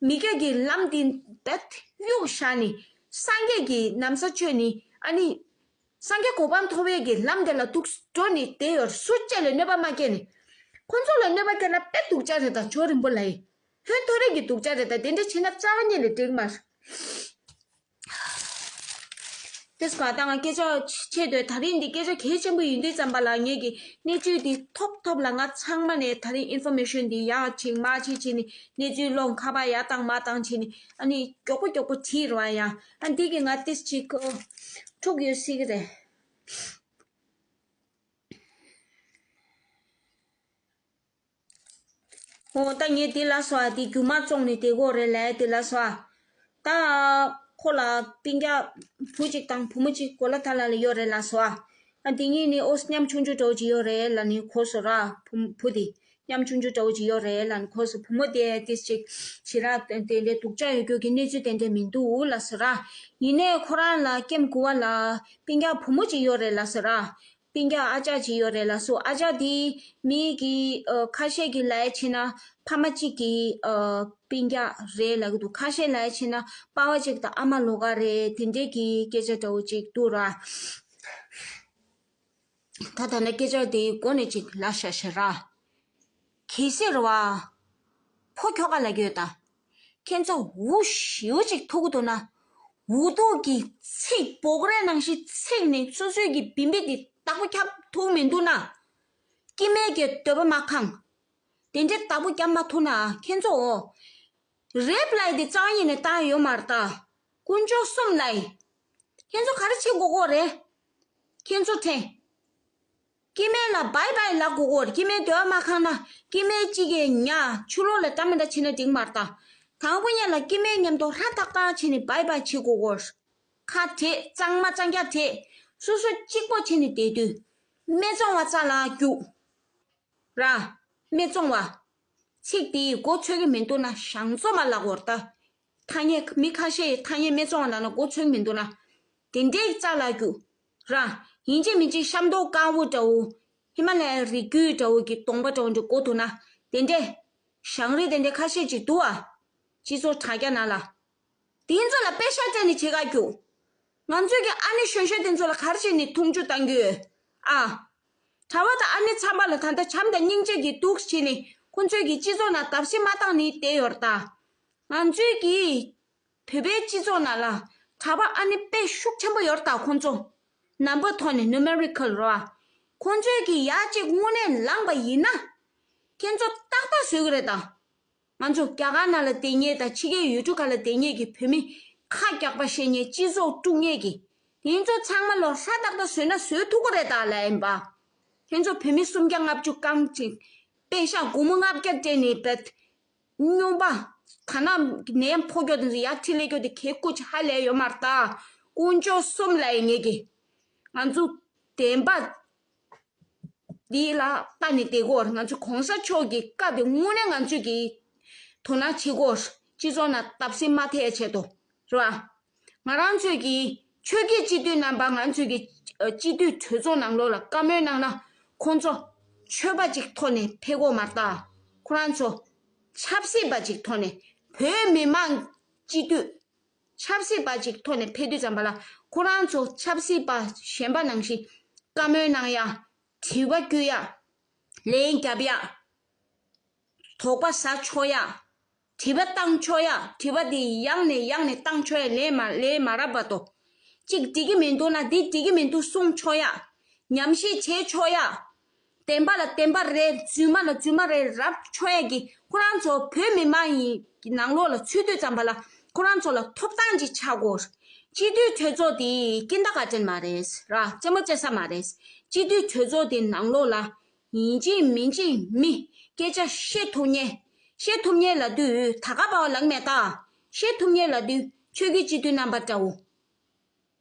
མི་སྐྱ་གི་ལམ་དེ་བེད་གཡུག་བཞག་ནས་ སངས་རྒྱས་ཀྱི་ན་བཟའ་སྤྱོད་ནི་ཨ་ནི། སངས་རྒྱས་གོ་འཕང་ཐོབ་པའི་གི་ལམ་དེ་ལ་འདུག་འགྲོ་ནི་དེ་ཡོད། སུ་གཅིག་ལ་གནོད་པ་མ་སྐྱེལ་ནི། ཁོང་ཚོ་ལ་གནོད་པ་སྐྱེལ་ན་དཔེ་སྡུག་ཅག་རེད་ད། ཇོ་རིན་པོ་ལ་ཡི་ཧོན་ཐོ་རེ་གི་སྡུག་ཅག་རེད་ད། དེ་འདྲ་བྱས་ན་རྩ་བ་ཉིད་ནས་འགྲིག་མ་རེད། དེ་སྐོར་ད་ང་སྐད་ཆ་ཆེ་འདོད། ད་རིང་འདི་སྐད་ཆ་གལ་ཆེན་པོ་ཡིན་དུས་ཙམ་པ་ལ་ངེད་ཀྱི་གནས་ཚུལ་འདི་ཐོབ་ཐོབ་ལ་ང་ཚང་མ་ནས་ད་རིང་ཨིན་ཕོར་མེ་ཤོན་འདི་ཡར་ཕྱིན་མར་ཕྱིན་བྱས་ནས་གནས་ཚུལ་སློང་ཁ་པར་ཡར་བཏང་མར་བཏང་བྱས་ནས་ཨ་ནི་མགྱོགས་པོ་མགྱོགས་པོ་བྲིས་རོགས་ཡ། ཨ་འདི་གི་ང་ཏིས་ཅིག་འཁྲུག་ཡོད་སྲིད་ཀྱི་རེད། འོ་ད་ངས་དེ་ལ་སོ་ཨ་དེ་རྒྱུ་མ་བཙོང་ནས་དེ་གོ་རེད་ལས་དེ་ལ་སོ་ཨ། ད་ཁོ་ལ་སྤུན་ཀྱག་བུ་གཅིག་དང་བུ་མོ་གཅིག་གོ་ལ་ཐ་ལ་ལ་ཡོད་རེད་ལ་སོ་ཨ། ཨ་དེ་གཉིས་ནི་ཨོ་མཉམ་ཆུང་ཆུང་འདྲ་བོ་ཅིག་ཡོད་རེད་ལ་ནི་གོ་སོ་ར། བུ་བུ་དེ་མཉམ་ཆུང་ཆུང་འདྲ་བོ་ཅིག་ཡོད་རེད་ལ་ནི་གོ་སོ། བུ་མོ་དེ་དེ་ཅིག་ཞེ་དྲག་དེ་འདྲའི་སྡུག་ཅག་ཡོད་རྒྱུ་གི་གནས་ཚུལ་དེ་འདྲ་མི་འདུག་ལ་སོ་ར། ཡིན་ནའི་ཁོ་རང་ལ་ཀེམ་གུ་བ་ལ་སྤུན་ཀྱག་བུ་མོ་གཅིག་ཡོད་རེད་ལ་སོ་ར། སྤུན་ཀྱག་ཨ་ཅག་ཅིག་ཡོད་རེད་ལ་སོ། ཨ་ཅག་དེ་མི་གི་ཨ་ཁ་ཤས་ཀྱི་ལ་ཡ་ཕྱིན་ན་ཕ་མ་གཅིག་གི་ཨ་སྤུན་ཀྱག་རེད་ལབ་ཀྱི་འདུག་ཁ་ཤས་ལ་ཡ་ཕྱིན་ན་པ་ཕ་གཅིག་དང་ཨ་མ་ལོགས་ཀ་རེད། དེ་འདྲས་ཀྱི་སྐད་ཆ་འདྲ་བོ་ཅིག་འདུག་ར། ད་ད་ནི་སྐད་ཆ་དེ་མགོ་ནས་ཅིག་ལབ་བཞག་བཞག་ར། གལ་སྲིད་རེད་བ། ཕོ་ཁྱོ་ག་ལབ་ཀྱི་ཡོད་ད། ཁྱེད་ཚོ་འུ་ཞེ་པོ་ཅིག་ཐུག་གི་འདུག་ན། འུ་ཐུག་གི་ཚིག་སྦོ་ག་རའི་ནང་བཞིན་ཚིག་ནི་སོ་སོའི་གི་བིམ་པི་དེ་བདག་པོ་རྒྱབ་ཐུབ་མི་འདུག་ན། སྐྱེ་དམན་གྱི་འདོད་པ་མ་ཁེངས། དེ་འདྲའི་བདག་པོ་རྒྱབ་མ་ཐུབ་ན་ཁྱེད་ཚོ། རེབ་ལབ་ཡ་དེ་རྩ་བ་ཉིད་ནས་བཏང་ཡ་ཡོད་མ་རེད་ད། དཀོན་མཆོག་གསུམ་ལབ་ཡ། ཁྱེད་ཚོ་ག་རེ་བྱེད་དགོས་ཀྱི་རེད། ཁྱེད་ཚོ་དྲན། སྐྱེ་དམན་ལ་བྷའི་བྷའི་ལབ་དགོས་ཀྱི་རེད། སྐྱེ་དམན་འདོད་པ་མ་ཁེངས་ན་སྐྱེ་དམན་གཅིག་གིས་ཉ་ཆུ་ལོག་ལ་འདྲ་མི་འདྲ་བྱས་ན་འགྲིག་མ་རེད་ད། དང་པོ་ཉིད་ལ་སྐྱེ་དམན་མཉམ་དུ་ཧྲ་ཏག་ཏག་བྱས་ནས་བྷའི་བྷའི་བྱེད་དགོས་ཀྱི་རེད། ཁ་བྲལ། གཙང་མ་གཙང་རྐྱང་བྲལ། སོ་སོ་གཅིག་པོ་བྱས་ནས་བསྡད་དུས། སྨད་འཚོང་བ་རྩ་ལ་རྒྱུགས། ར། སྨད་འཚོང་བ། ཚིག་དེ་མགོ་ཚོས་ཀྱི་མི་འདུག་ན་ཞང་ཚོ་མ་ལབ་དགོས་རེད་ད། ཐ་སྙད་མི་ཁ་ཤས་ཐ་སྙད་སྨད་འཚོང་བ་ལབ་ན་མགོ་ཚོས་ཀྱི་མི་འདུག་ན། དེ་འདྲའི་རྩ་ལ་རྒྱུགས། ར། ཡིན་གཅིག་མིན་གཅིག་ཤམ་ཏོག་དཀར་པོ་འདྲ་བོ། ཧི་མ་ལ་ཡའི་རི་རྒྱུད་འདྲ་བོ་གི་གདོང་པ་འདྲ་བོ་འདྲ་མགོ་འདུག་ན། དེ་འདྲས། ཞང་རི་དེ་འདྲས་ཁ་ཤས་ཅིག་འདུག་ཨ། སྤྱི་ཚོགས་དྲ་རྒྱ་ནང་ལ། དེ་ཚོ་ལ་པེ་ཤག་སྤྲད་ནས་བྱེད་ག་རྒྱུགས། ང་ཚོས་ཀྱི་ཨ་ནེ་གཞོན་གཞོན་དེ་ཚོ་ལ་ག་རེ་བྱས་ནས་མཐོང་ཆུང་བཏང་གི་ཡོད་ཨ། གྲྭ་པ་དང་ཨ་ནེ་ཚང་མ་ལ་ད་ལྟ་བྱམས་དང་སྙིང་རྗེ་གི་འདུག་བྱས་ནས་ཁོང་ཚོས་ཀྱི་སྤྱི་ཚོགས་ནང་བརྡབ་གསིག་མ་བཏང་ནི་བསྡད་ཡོད་རེད་ད། ང་ཚོས་ཀྱི་བོད་པའི་སྤྱི་ཚོགས་ནང་ལ་གྲྭ་པ་ཨ་ནེ་དཔེ་ཤུགས་ཆེན་པོ་ཡོད་རེད་ད། ཁོང་ཚོ་ནམ་བར་ཐོག་ནས་ནུ་མེ་རི་ཀལ་རེད་བ། ཁོང་ཚོས་ཀྱི་ཡ་གཅིག་དངོས་གནས་ལངས་པ་ཡིན་ན། ཁྱེད་ཚོ་ཏག་ཏག་བཟོ་གི་རེད་ད། ང་ཚོ་རྒྱ་གར་ནང་ལ་བསྡད་མཁན་དང་ཕྱི་རྒྱལ་ཡུལ་གྲུ་ཁག་ལ་བསྡད་མཁན་གྱི་བོད་མི་ཁ་རྒྱག་པ་བཤད་མཁན་སྤྱི་ཚོགས་དཀྲུག་མཁན་གྱི་དེ་ཚོ་ཚང་མ་ལོ་ཧྲ་ཏག་ཏག་བཟོས་ན་བཟོས་ཐུབ་ཀྱི་རེད་ད་ལབ་ཡིན་པ། ཁྱེད་ཚོ་བོད་མི་སུམ་བརྒྱ་ལྔ་བཅུ་རྐང་གཅིག་པེ་ཤག་སྒོར་མོ་ལྔ་བརྒྱ་སྤྲད་ནས་བེད་སྨྱོན་པ་ད་ནང་ནས་ཕོ་རྒྱོ་དེ་ཚོ་ཡར་ཁྲིད་ལས་རྒྱོ་དེ་གས་སྐུ་ཅི་ཧ་ལས་ཡོད་མ་རེད་ད། དཀོན་མཆོག་གསུམ་ལབ་ཡིན་ངེད་ཀྱི་ང་ཚོ་བདེན་པ། འདི་ལ་ལྟ་ནས་བསྡད་དགོས། ང་ཚོ་གོང་ས་མཆོག་གི་བཀའ་དེ་དངོས་གནས་ང་ཚོས་ཀྱི་དོ་སྣང་བྱེད་དགོས། སྤྱི་ཚོགས་ནང་བརྡབ་གསིག་མ་ཐེབས་ཆེད་དུ་རེད་བ། ང་རང་ཚོས་ཀྱི་ཆོས་བརྒྱུད་སྤྱི་འཐུས་རྣམ་པ་ང་ཚོས་ཀྱི་ཨ་སྤྱི་འཐུས་གྲོས་ཚོགས་ནང་ལོགས་ལ་བཀའ་མོལ་གནང་ན་ཁོང་ཚོ་ཆོས་པ་ཅིག་ཐོག་ནས་ཕེབས་དགོས་མ་རེད་ད། ཁོ་རང་ཚོ་ཆབ་སྲིད་པ་ཅིག་ཐོག་ནས་བོད་མི་མང་སྤྱི་འཐུས། ཆབ་སྲིད་པ་ཅིག་ཐོག་ནས་ཕེབས་དུས་ཙམ་པ་ལ་ཁོ་རང་ཚོ་ཆབ་སྲིད་པ་གཞན་པ་ནང་བཞིན་བཀའ་མོལ་གནང་ཡ། དྲི་བ་བསྐྱུར་ཡ། ལན་རྒྱབ་ཡ། དོགས་པ་ཟ་ཆོག་ཡ། དྲི་བ་བཏང་ཆོག་ཡ། དྲི་བ་དེ་ཡང་ནས་ཡང་ནས་བཏང་ཆོག་ཡ་ལན་མ་ལན་མ་རག་བར་དུ། གཅིག་འགྲིག་གི་མི་འདུག་ན་འདི་འགྲིག་གི་མི་འདུག་གསུང་ཆོག་ཡ། ཉམས་ཞིབ་བྱེད་ཆོག་ཡ། བདེན་པ་ལ་བདེན་པ་རེད། རྫུན་མ་ལ་རྫུན་མ་རེད་རབ་ཆོག་ཡ་གི་ཁོ་རང་ཚོ་བོད་མི་མང་ཡི་ནང་ལོགས་ལ་ཚུད་དུས་ཙམ་པ་ལ་ཁོ་རང་ཚོ་ལ་ཐོབ་ཐང་ཅིག་ཆགས་དགོས། སྤྱི་འཐུས་གྲོས་ཚོགས་དེ་ཀིན་ཌར་གྷར་ཊན་མ་རེད་ར། རྩེད་མོ་རྩེ་ས་མ་རེད། སྤྱི་འཐུས་གྲོས་ཚོགས་དེ་ནང་ལོགས་ལ་ཡིན་གཅིག་མིན་གཅིག་མི་སྐད་ཆ་བཤད་ཐུབ་མཁན། བཤད་ཐུབ་མཁན་ལབ་དུས་ད་ག་པ་བ་ལགས་མེད་ད། བཤད་ཐུབ་མཁན་ལབ་དུས་ཆོས་བརྒྱུད་སྤྱི་འཐུས་རྣམ་པ་འདྲ་བོ།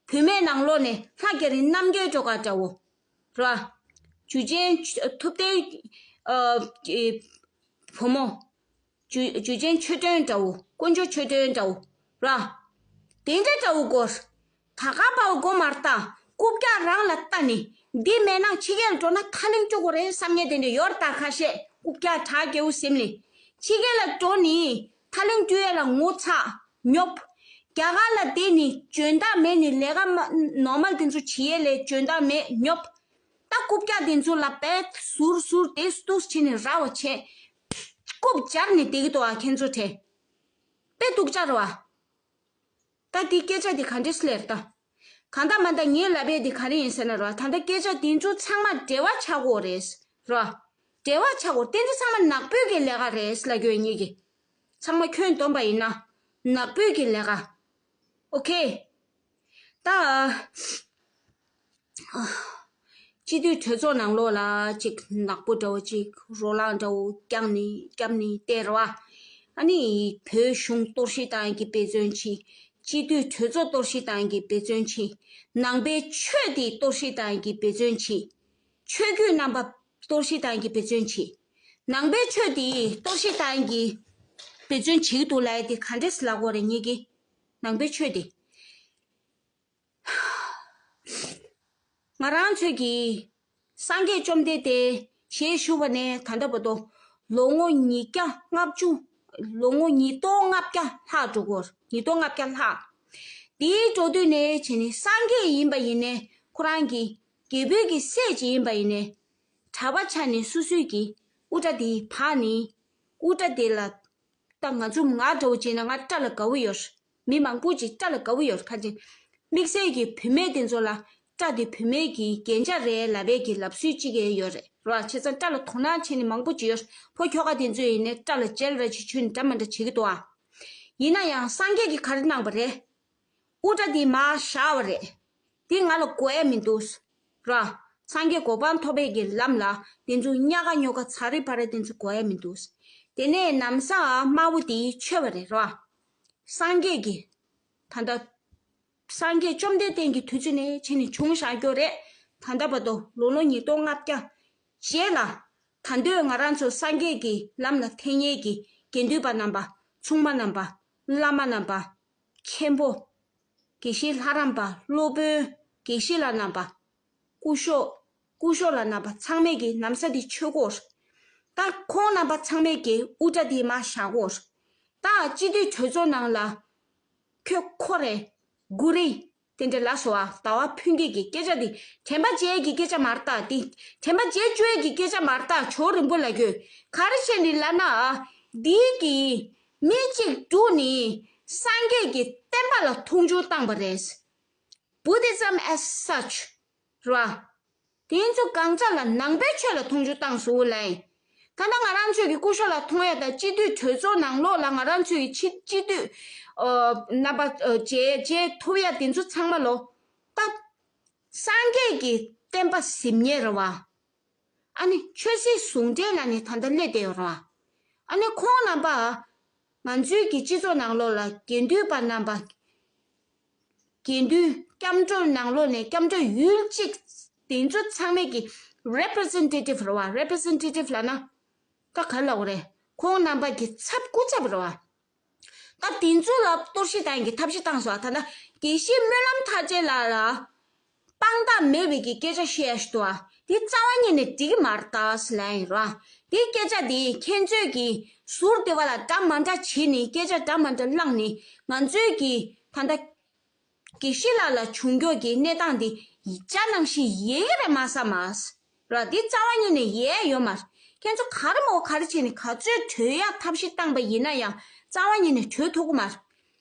བུད་མེད་ནང་ལོགས་ནས་ལྷ་རྒྱ་རི་རྣམ་རྒྱལ་སྒྲོལ་དཀར་འདྲ་བོ། ར། འཇུ་ཆེན་ཐུབ་བསྟན། ཨ། བུ་མོ། འཇུ་འཇུ་ཆེན་ཆོས་སྒྲོན་འདྲ་བོ། དཀོན་མཆོག་ཆོས་སྒྲོན་འདྲ་བོ། ར། དེ་འདྲ་འདྲ་བོ་དགོས། ད་ག་པའོ་དགོས་མ་རེད་ད། རྐུབ་བཀྱག་རང་ལ་ལྟ་ནས་འདི་མེད་ན་ཕྱི་རྒྱལ་ལ་འགྲོ་ན་ཐ་ལིང་སྤྲོད་དགོས་རེད་བསམ་མཁན་དེ་འདྲ་ཡོད་རེད་ད་ཁ་ཤས། རྐུབ་བཀྱག་དྲག་རྒྱལ་པོ་ཟེར་ནས་ཕྱི་རྒྱལ་ལ་འགྲོ་ནས་ཐ་ལིང་སྤྲོད་ཡས་ལ་ངོ་ཚ། ཉོབ། རྒྱ་གར་ལ་བསྡད་ནི་འཇོན་ཐང་མེད་ནི་ལས་ཀ་མ་ནོར་མལ་དེ་ཚོ་བྱེད་ཡས་ལས་འཇོན་ཐང་མེད་ཉོབ། ད་རྐུབ་བཀྱག་དེ་ཚོ་ལ་བས་ཟུར་ཟུར་དེ་སྟུག་བྱས་ནས་ར་བ་བྱས། རྐུབ་སྦྱར་ནས་བསྡད་ཀྱི་འདུག་ཨ་ཁྱེད་ཚོ་དེ། དཔེ་སྡུག་ཅག་རེད་བ། ད་འདི་སྐད་ཆ་འདི་ག་འདྲས་སླེབས་ད། གང་ལྟར་མ་ལྟར་ངས་ལབ་ཡས་འདི་ག་རེ་ཡིན་ཟེར་ན་ར་ད་ལྟ་སྐད་ཆ་འདི་ཚོ་ཚང་མ་འབྲེལ་བ་ཆགས་དགོས་རེད་ར། འབྲེལ་བ་ཆགས་དགོས་དེ་ཚོ་ཚང་མ་ནག་པོའི་གི་ལས་ཀ་རེད་ལབ་རྒྱུ་ཡིན་ངེད་ཀྱི། ཚང་མ་ཁྱོན་བསྡོམས་པ་ཡིན་ན་ནག་པོའི་གི་ལས་ཀ། ཨོ་ཁེ། ད། སྤྱི་འཐུས་གྲོས་ཚོགས་ནང་ལོགས་ལ་ཅིག་ནག་པོ་འདྲ་བོ་ཅིག་རོ་ལངས་འདྲ་བོ་བརྒྱབ་ནས་བརྒྱབ་ནས་བསྡད་རེད་བ། ཨ་ནི་བོད་གཞུང་གཏོར་བཤིག་བཏང་གི་འབད་བརྩོན་བྱེད། སྤྱི་འཐུས་གྲོས་ཚོགས་གཏོར་བཤིག་བཏང་གི་འབད་བརྩོན་བྱེད། ནང་པའི་ཆོས་དེ་གཏོར་བཤིག་བཏང་གི་འབད་བརྩོན་བྱེད། ཆོས་བརྒྱུད་རྣམ་པ་གཏོར་བཤིག་བཏང་གི་འབད་བརྩོན་བྱེད། ནང་པའི་ཆོས་དེ་གཏོར་བཤིག་བཏང་གི་འབད་བརྩོན་བྱེད་ཀྱི་འདུག་ལབ་ཡ་དེ་ག་འདྲས་ལབ་དགོས་རེད་ངེད་ཀྱི། ནང་པའི་ཆོས་དེ། ང་རང་ཚོས་ཀྱིས་སངས་རྒྱས་བཅོམ་ལྡན་འདས་ཞལ་བཞུགས་པ་ནས་ད་ལྟ་བར་དུ་ལོ་ངོ་ཉིས་བརྒྱ་ལྔ་བཅུ། ལོ་ངོ་ཉིས་སྟོང་ལྔ་བརྒྱ་ལྷག་འགྲོ་གི་ཡོད། ཉིས་སྟོང་ལྔ་བརྒྱ་ལྷག་དེའི་འགྲོ་དུས་ནས་བྱས་ནས་སངས་རྒྱས་ཡིན་པ་ཡིན་ནའི་ཁོ་རང་གི་རྒྱལ་པོའི་གི་སྲས་ཅིག་ཡིན་པ་ཡིན་ནའི་གྲྭ་པ་ཆགས་ནས་སོ་སོའི་གི་དབུ་སྐྲ་དེ་བག་ནས་དབུ་སྐྲ་དེ་ལ། ད་ང་ཚོ་ང་འདྲ་བོ་བྱས་ན་ང་སྐྲ་ལ་དགའ་བོ་ཡོད། མི་མང་པོ་ཅིག་སྐྲ་ལ་དགའ་བོ་ཡོད་ཁ་ཅིག་དམིགས་བསལ་གྱི་བུད་མེད་དེ་ཚོ་ལ་སྐྲ་དེ་བུད་མེད་ཀྱི་རྒྱན་ཆ་རེད་ལབ་པའི་གི་ལབ་སྲོལ་ཅིག་ཡང་ཡོད་རེད་ར། བྱས་ཙང་སྐྲ་ལ་དོ་སྣང་བྱས་ནས་མང་པོ་ཅིག་ཡོད། ཕོ་ཁྱོ་ག་དེ་ཚོ་ཡིན་ནའི་སྐྲ་ལ་ཇེལ་ར་ཅིག་བྱུགས་ནས་འདྲ་མི་འདྲ་བྱེད་ཀྱི་འདུག་ཨ། ཡིན་ན་ཡང་སངས་རྒྱས་ཀྱིས་ག་རེ་གནང་བ་རེད། དབུ་སྐྲ་འདི་མར་བཞག་པ་རེད། འདི་ང་ལ་དགོས་ཡ་མི་འདུག་ར། སངས་རྒྱས་གོ་འཕང་ཐོབ་པའི་གི་ལམ་ལ་དེ་ཚོ་ཉག་ག་ཉོག་ག་ཚ་རི་ཕ་རི་དེ་ཚོ་དགོས་ཡ་མི་འདུག་དེ་ནས་ན་བཟའ་དམར་པོ་དེ་མཆོད་པ་རེད་ར། སངས་རྒྱས་ཀྱི། ད་ལྟ། སངས་རྒྱས་བཅོམ་ལྡན་འདས་ཀྱི་དུས་ཚོད་ནས་བྱས་ནས་བྱུང་བཞག་རྒྱུ་རེད། ད་ལྟ་བར་དུ་ལོ་ལོ་ཉིས་སྟོང་ལྔ་བརྒྱ། རྗེས་ལ། ད་འདོད་ང་རང་ཚོ་སངས་རྒྱས་ཀྱི་ལམ་ལ་འཐེན་མཁན་གྱི་དགེ་འདུན་པ་རྣམ་པ། ཆུང་མ་རྣམ་པ། བླ་མ་རྣམ་པ། མཁན་པོ། དགེ་བཤེས་ལྷ་རམས་པ། སློབ་དཔོན། དགེ་བཤེས་ལགས་རྣམ་པ། སྐུ་ཞབས། སྐུ་ཞབས་ལགས་རྣམ་པ་ཚང་མས་ཀྱི་ན་བཟའ་འདི་མཆོད་དགོས། ད་ཁོང་རྣམ་པ་ཚང་མས་ཀྱི་དབུ་སྐྲ་འདི་མར་བཞག་དགོས། ད་སྤྱི་འཐུས་གྲོས་ཚོགས་ནང་ལ། ཁྱོད་ཁོ་རེ། གུ་རེ། དེ་འདྲ་ལ་སོགས་པ་ཟླ་བ་ཕུན་སྐྱིད་ཀྱི་སྐད་ཆ་འདི་དྲན་པ་བརྗེད་ཀྱི་སྐད་ཆ་མ་རེད་ད། འདི་དྲན་པ་བརྗེད་བཅུག་ཡས་ཀྱི་སྐད་ཆ་མ་རེད་ད། ཇོ་རིན་པོ་ལ་གྱོད་ག་རེ་བྱས་ནས་ལབ་ན། འདི་གི་མི་གཅིག་བསྒྲུགས་ནས་སངས་རྒྱས་ཀྱི་བསྟན་པ་ལ་མཐོང་ཆུང་བཏང་བ་རེད། Buddhism as such རེད་བ། དེ་ཚོ་གང་ཅག་ལ་ནང་པའི་ཆོས་ལ་མཐོང་ཆུང་བཏང་སོང་ལ། ད་ལྟ་ང་རང་ཚོས་ཀྱི་སྐུ་ཞབས་ལགས་མཐོང་ཡ་དང་སྤྱི་འཐུས་གྲོས་ཚོགས་ནང་ལོགས་ལ་ང་རང་ཚོས་ཀྱི་སྤྱི་སྤྱི་འཐུས་ཨ་རྣམ་པ་ཨ་མཇལ་མཇལ་ཐུབ་ཡ་དེ་ཚོ་ཚང་མ་ལོ། ད་སངས་རྒྱས་ཀྱི་བསྟན་པ་ཟིན་མཁན་རེད་བ། ཨ་ནི་ཆོས་སྲིད་ཟུང་འབྲེལ་ལ་ནི་ད་ལྟ་སླེབས་བསྡད་ཡོད་རེད་བ། ཨ་ནི་ཁོང་རྣམ་པ། ང་ཚོའི་གི་སྤྱི་ཚོགས་ནང་ལོགས་ལ་དགེ་འདུན་པ་རྣམ་པ། དགེ་འདུན་སྐྱབས་འགྲོ་ནང་ལོགས་ནས་སྐྱབས་འགྲོ་ཡུལ་གཅིག་དེ་ཚོ་ཚང་མས་ཀྱི་representative རེད་བ། Representative ལབ་ན་ད་ག་རེ་ལབ་དགོས་རེད། ཁོང་རྣམ་པ་གི་ཚབ་སྐུ་ཚབ་རེད་བ། ད་དེ་ཚོ་ལ་གཏོར་བཤིག་བཏང་གི་ཐབས་ཤེས་བཏང་སོང་བ། ད་ལྟ་དགེ་བཤེས་སྨོན་ལམ་མཐར་ཆེན་ལགས་ལ། དཔང་རྟགས་མེད་པའི་གི་སྐད་ཆ་བཤད་ཡ་ཞིག་འདུག་ཨ། འདི་རྩ་བ་ཉིད་ནས་འགྲིག་གི་མ་རེད་ད་ཟེར་ལབ་ཡིན་རོ། འདི་སྐད་ཆ་འདི་ཁྱེད་ཚོས་ཀྱིས་ཟུར་དེ་བ་ལ་འདྲ་མ་འདྲ་བྱེད་ནས་སྐད་ཆ་འདྲ་མ་འདྲ་བླངས་ནས་ང་ཚོའི་གི་ད་ལྟ་དགེ་བཤེས་ལགས་ལ་བྱུང་རྒྱུ་གི་གནས་སྟངས་འདི་ཡིག་ཆ་ནང་བཞིན་ཡོད་ཀྱི་རེད་མ་ས་མ་རོ། འདི་རྩ་བ་ཉིད་ནས་ཡོད་ཡོད་མ་རེད། ཁྱེད་ཚོ་ག་རེ་མོ་ག་རེ་བྱས་ནས་ག་ཚོད་བྲོས་ཡག་ཐབས་ཤེས་བཏང་པ་ཡིན་ན་ཡང་རྩ་བ་ཉིད་ནས་བྲོས་ཐུབ་ཀྱི་མ་རེད།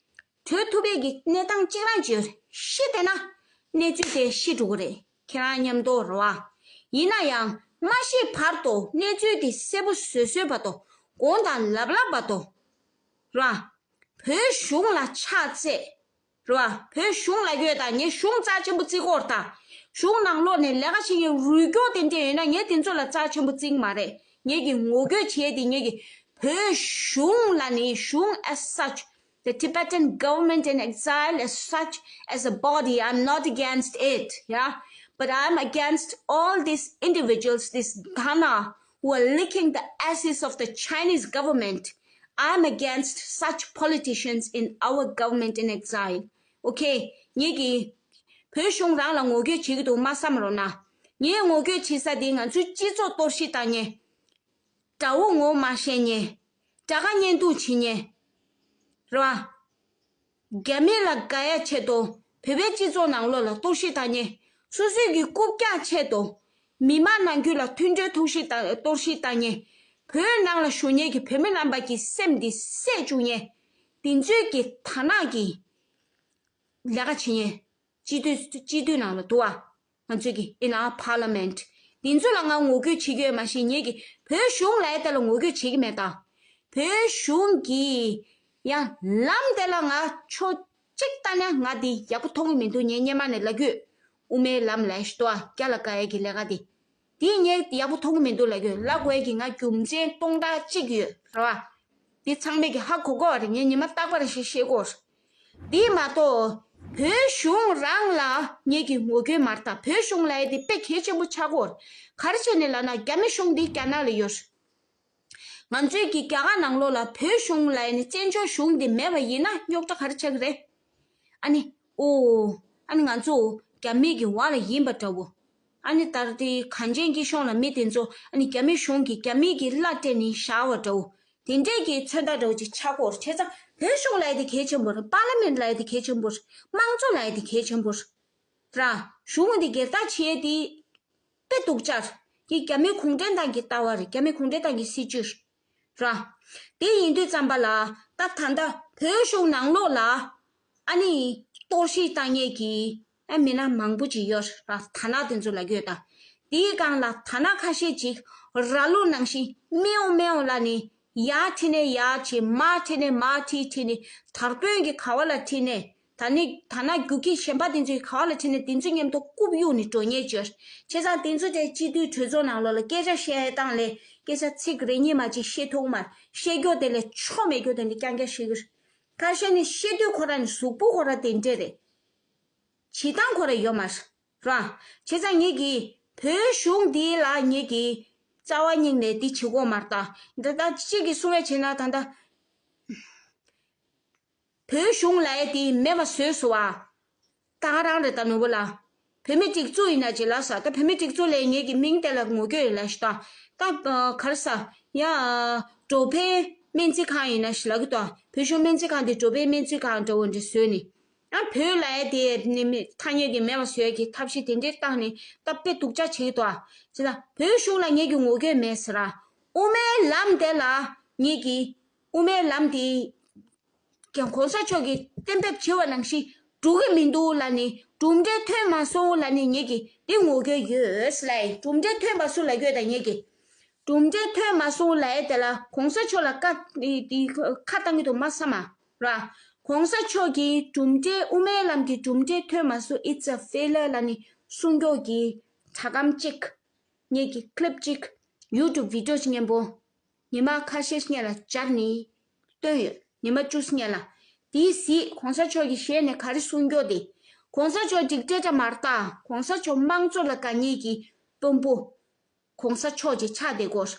བྲོས་ཐུབ་པའི་གི་གནས་སྟངས་གཅིག་རང་ཅིག་ཡོད་རེད། ཤི་བསྡད་ན་གནས་ཚུལ་དེ་ཤི་འགྲོ་གི་རེད། ཁྱེད་རང་མཉམ་དུ་རེད་བ། ཡིན་ན་ཡང་མ་ཤི་བར་དུ་གནས་ཚུལ་དེ་གསལ་པོ་བཟོས་བཟོས་བར་དུ་དགོངས་དག་ལབ་ལབ་བར་དུ་རེད་བ། བོད་གཞུང་ལ་ཕྱག་འཚལ་རེད་བ། བོད་གཞུང་ལ་ཡོད་ད། ངས་གཞུང་རྩ་ཆེན་པོ་བརྩི་གི་ཡོད་ད། གཞུང་ནང་ལོགས་ནས་ལས་ཀ་བྱེད་མཁན་རུས་སྐྱོར་དེ་འདྲ་ཡོད་ན་ངས་དེ་ཚོ་ལ་རྩ་ཆེན་པོ་བརྩི་གི་མ་རེད། ངེད་ཀྱི་ངོ་རྒོལ་བྱེད་དེ་ངེད་ཀྱི་བོད་གཞུང་ལ་ནི་གཞུང་as such the Tibetan government in exile as such as a body. I'm not against it, yeah, but I'm against all these individuals, this Ghana, who are licking the asses of the Chinese government. I'm against such politicians in our government in exile. Okay, ངེད་ཀྱི་བོད་གཞུང་རང་ལ་ངོ་རྒོལ་བྱེད་ཀྱི་འདུག་མ་བསམ་རོགས་གནང་། ངས་ངོ་རྒོལ་བྱེད་ས་དེ་ང་ཚོའི་སྤྱི་ཚོགས་གཏོར་བཤིག་བཏང་མཁན། དགྲ་བོ་ངོ་མ་ཤེས་མཁན། དགྲ་དགའ་གཉེན་སྡུག་བྱེད་མཁན། རེད་བ། རྒྱ་མི་ལ་དགའ་ཡ་ཆེད་དུ། བོད་པའི་སྤྱི་ཚོགས་ནང་ལོགས་ལ་གཏོར་བཤིག་བཏང་མཁན། སོ་སོའི་གི་རྐུབ་བཀྱག་ཆེད་དུ། མི་མང་ནང་ཁུལ་ལ་མཐུན་སྒྲིལ་གཏོར་བཤིག་བཏང་གཏོར་བཤིག་བཏང་མཁན། བོད་ནང་ལ་བཞུགས་མཁན་གྱི་བོད་མི་རྣམ་པ་གི་སེམས་འདི་བསད་བཅུག་མཁན། དེ་ཚོའི་གི་དར་ནག་གི་ལས་ཀ་བྱེད་མཁན། སྤྱི་འཐུས་སྤྱི་འཐུས་ནང་ལ་འདུག་བ། ང་ཚོས་ཀྱི་in our parliament། དེ་ཚོ་ལ་ང་ངོ་རྒོལ་བྱེད་ཀྱི་ཡོད་མ་གཞི་ངེད་ཀྱི་བོད་གཞུང་ལ་ཡ་དེ་ལ་ངོ་རྒོལ་བྱེད་ཀྱི་མེད་ད། བོད་གཞུང་གིས་ཡང་ལམ་དེ་ལ་ང་ཕྱོགས་གཅིག་ལྟ་ན་ང་འདི་ཡག་པོ་མཐོང་གི་མི་འདུག་ངས་སྔོན་མ་ནས་ལབ་ཀྱི་ཡོད། དབུ་མའི་ལམ་ལ་ཡ་ཞིག་ཏོ་ཨ་རྒྱ་ལ་དགའ་ཡ་གི་ལས་ཀ་དེ། དེ་ངས་ཡག་པོ་མཐོང་གི་མི་འདུག་ལབ་ཀྱི་ཡོད། ལབ་དགོས་ཡ་གི་ང་རྒྱུ་མཚན་སྟོང་ཕྲག་གཅིག་ཡོད་རེད་བ། འདི་ཚང་མས་ཀྱི་ཧ་གོ་གོ་བ་རེད། ངས་ཉི་མ་རྟག་པར་ཞིག་བཤད་གོ། འདི་མ་གཏོགས་བོད་གཞུང་རང་ལ་ངེད་ཀྱི་ངོ་རྒོལ་མ་རེད་ད། བོད་གཞུང་ལ་ཡ་དེ་དཔེ་གལ་ཆེན་པོ་ཆགས་གོ། ག་རེ་བྱས་ནས་ལབ་ན་རྒྱ་མི་གཞུང་འདི་རྒྱ་ནག་ལ་ཡོད། ང་ཚོའི་གི་རྒྱ་གར་ནང་ལོགས་ལ་བོད་གཞུང་ལ་ཡ་ནི་བཙན་བྱོལ་གཞུང་འདི་མེད་པ་ཡིན་ན་རྙོག་དྲ་ག་རེ་ཆགས་ཀྱི་རེད། ཨ་ནི་ཨོ། ཨ་ནི་ང་ཚོ་རྒྱ་མི་གི་བར་ལ་ཡིན་པ་འདྲ་བོ། ཨ་ནི་ད་རེས་དེ་གངས་ཅན་སྐྱིད་གཤོངས་ལ་མི་དེ་ཚོ་ཨ་ནི་རྒྱ་མི་གཞུང་གིས་རྒྱ་མི་གི་བླ་སྤྲད་ནས་བཞག་པ་འདྲ་བོ། དེ་འདྲས་ཀྱི་མཚོན་རྟགས་འདྲ་བོ་ཅིག་ཆགས་ཀྱི་ཡོད་རེད། བྱས་ཙང་བོད་གཞུང་ལབ་ཡ་དེ་གལ་ཆེན་པོ་རེད། པར་ལི་མེན་ལབ་ཡ་དེ་གལ་ཆེན་པོ་རེད། དམངས་གཙོ་ལབ་ཡ་དེ་གལ་ཆེན་པོ་རེད། ར། གཞུང་དེ་སྒེར་བདག་བྱེད་ཡ་དེ་དཔེ་སྡུག་ཅག་རེད། དེ་རྒྱ་མི་གུང་ཁྲན་ཏང་གི་ལྟ་བ་རེད། རྒྱ་མི་གུང་ཁྲན་ཏང་གི་སྲིད་བྱུས་རེད། ར། དེ་ཡིན་དུས་ཙམ་པ་ལ་ད་ད་ལྟ་བོད་གཞུང་ནང་ལོགས་ལ་ཨ་ནི་གཏོར་བཤིག་བཏང་མཁན་གྱི་ཨ་མི་སྣ་མང་པོ་ཅིག་ཡོད་ར། དར་ནག་དེ་ཚོ་ལབ་ཀྱི་ཡོད་ད། དེའི་སྒང་ལ་དར་ནག་ཁ་ཤས་ཅིག་ར་ལུག་ནང་བཞིན་མེའོ་མེའོ་ལབ་ནས་ཡར་ཁྲིད་ནས་ཡར་ཁྲིད། མར་ཁྲིད་ནས་མར་ཁྲིད། ཁྲིད་ནས་དར་དཔོན་གྱི་ག་བ་ལ་ཁྲིད་ནས། ད་ནི་དར་ནག་རྒྱུག་ཁྱི་གཞན་པ་དེ་ཚོའི་ག་བ་ལ་ཁྲིད་ནས་དེ་ཚོའི་མཉམ་དུ་རྐུབ་གཡུག་ནས་འགྲོ་མཁན་ཅིག་ཡོད། བྱས་ཙང་དེ་ཚོ་དེ་སྤྱི་འཐུས་གྲོས་ཚོགས་ནང་ལོགས་ལ་སྐད་ཆ་བཤད་སྟངས་ལས་སྐད་ཆ་ཚིག་རེ་གཉིས་མ་གཅིག་བཤད་ཐུབ་མ་རེད། བཤད་རྒྱུ་དེ་ལས་ཆོ་མེད་རྒྱུ་དེ་འདྲ་རྐྱང་རྐྱང་བཤད་ཀྱི་རེད། ཁ་ཤས་ནི་བཤད་དུས་ཁོ་རང་ནི་གཟུགས་པོ་ཁོ་རང་དེ་འདྲས་རེད། བྱེད་སྟངས་ཁོ་རང་ཡོད་མ་རེད། ར། བྱས་ཙང་ངེད་ཀྱིས་བོད་གཞུང་འདི་ལ་ངེད་ཀྱིས་རྩ་བ་ཉིད་ནས་འདི་བྱེད་དགོས་མ་རེད་ད། འདི་ལྟ་གཅིག་གིས་གསུང་བ་བྱས་ན་ད་ལྟ་བོད་གཞུང་ལབ་ཡ་དེ་མེད་པ་བཟོས་སོང་བ། ད་ག་རང་རེད་ད་ནོར་བུ་ལགས། བོད་མི་སྒྲིག་འཛུགས་ཡིན་ན་ཅི་ལབ་ས། ད་བོད་མི་སྒྲིག་འཛུགས་ལབ་ངེད་ཀྱི་མིང་དེ་ལ་ངོ་རྒོལ་ཡོད་ལབ་ཤི་ད། ད་ག་རེ་ཟ། ཡ། འགྲོ་ཕན་སྨན་རྩིས་ཁང་ཡིན་ན་ཞིག་ལབ་གི་འདུག་བོད་གཞུང་སྨན་རྩིས་ཁང་དེ་འགྲོ་ཕན་སྨན་རྩིས་ཁང་འདྲ་བོ་འདྲ་བཟོས་ནས། ཨ་བོད་ལབ་ཡ་དེ་ནི་མི་ཐ་སྙད་དེ་མེད་པ་བཟོ་ཡ་གི་ཐབས་ཤེས་དེ་འདྲའི་བཏང་ནས་ད་དཔེ་སྡུག་ཅག་བྱེད་ཀྱི་འདུག་ཨ། ཅི་ལ་བོད་གཞུང་ལ་ངེད་ཀྱི་ངོ་རྒོལ་མེད་ཟེར་ཨ། དབུ་མའི་ལམ་དེ་ལ་ངེད་ཀྱི་དབུ་མའི་ལམ་དེ་ཀྱང་གོང་ས་མཆོག་གིས་གཏན་འབེབས་བྱས་པ་ནང་བཞིན་འགྲོ་གི་མི་འདུག་ལབ་ནས་གྲུབ་འབྲས་ཐོན་མ་སོང་ལབ་ནས་ངེད་ཀྱིས་དེ་ངོ་རྒོལ་ཡོད་ལབ་ཡིན། གྲུབ་འབྲས་ཐོན་མ་སོང་ལབ་ཡོད་ད་ངེད་ཀྱིས། གྲུབ་འབྲས་ཐོན་མ་སོང་ལབ་ཡ་དེ་ལ་གོང་ས་མཆོག་ལ་བཀའ་དེ་ཁ་བཏང་གི་འདུག་མ་བསམ་མ་ར། གོང་ས་མཆོག་གིས་གྲུབ་འབྲས་དབུ་མའི་ལམ་གྱི་གྲུབ་འབྲས་ཐོན་མ་སོང་It's a failure ལབ་ནས་གསུང་མགྱོགས་ཀྱི་ད་སྒམ་གཅིག་ངེད་ཀྱི་clip་གཅིག་YouTube video་གཅིག་མཉམ་པོ་ཉི་མ་ཁ་ཤས་སྔོན་ལ་སྦྱར་ནས་བཏོན་ཡོད། ཉི་མ་བཅུ་སྔོན་ལ། དེའི་གཟིགས་གོང་ས་མཆོག་གི་ཞལ་ནས་ག་རེ་གསུང་མགྱོགས་དེ། གོང་ས་མཆོག་འགྲིག་འདྲེ་འདྲ་མ་རེད་ད། གོང་ས་མཆོག་དམངས་གཙོ་ལ་དགའ་མཁན་གྱི་དཔོན་པོ། གོང་ས་མཆོག་ཅིག་ཆགས་བསྡད་ཀྱི་ཡོད།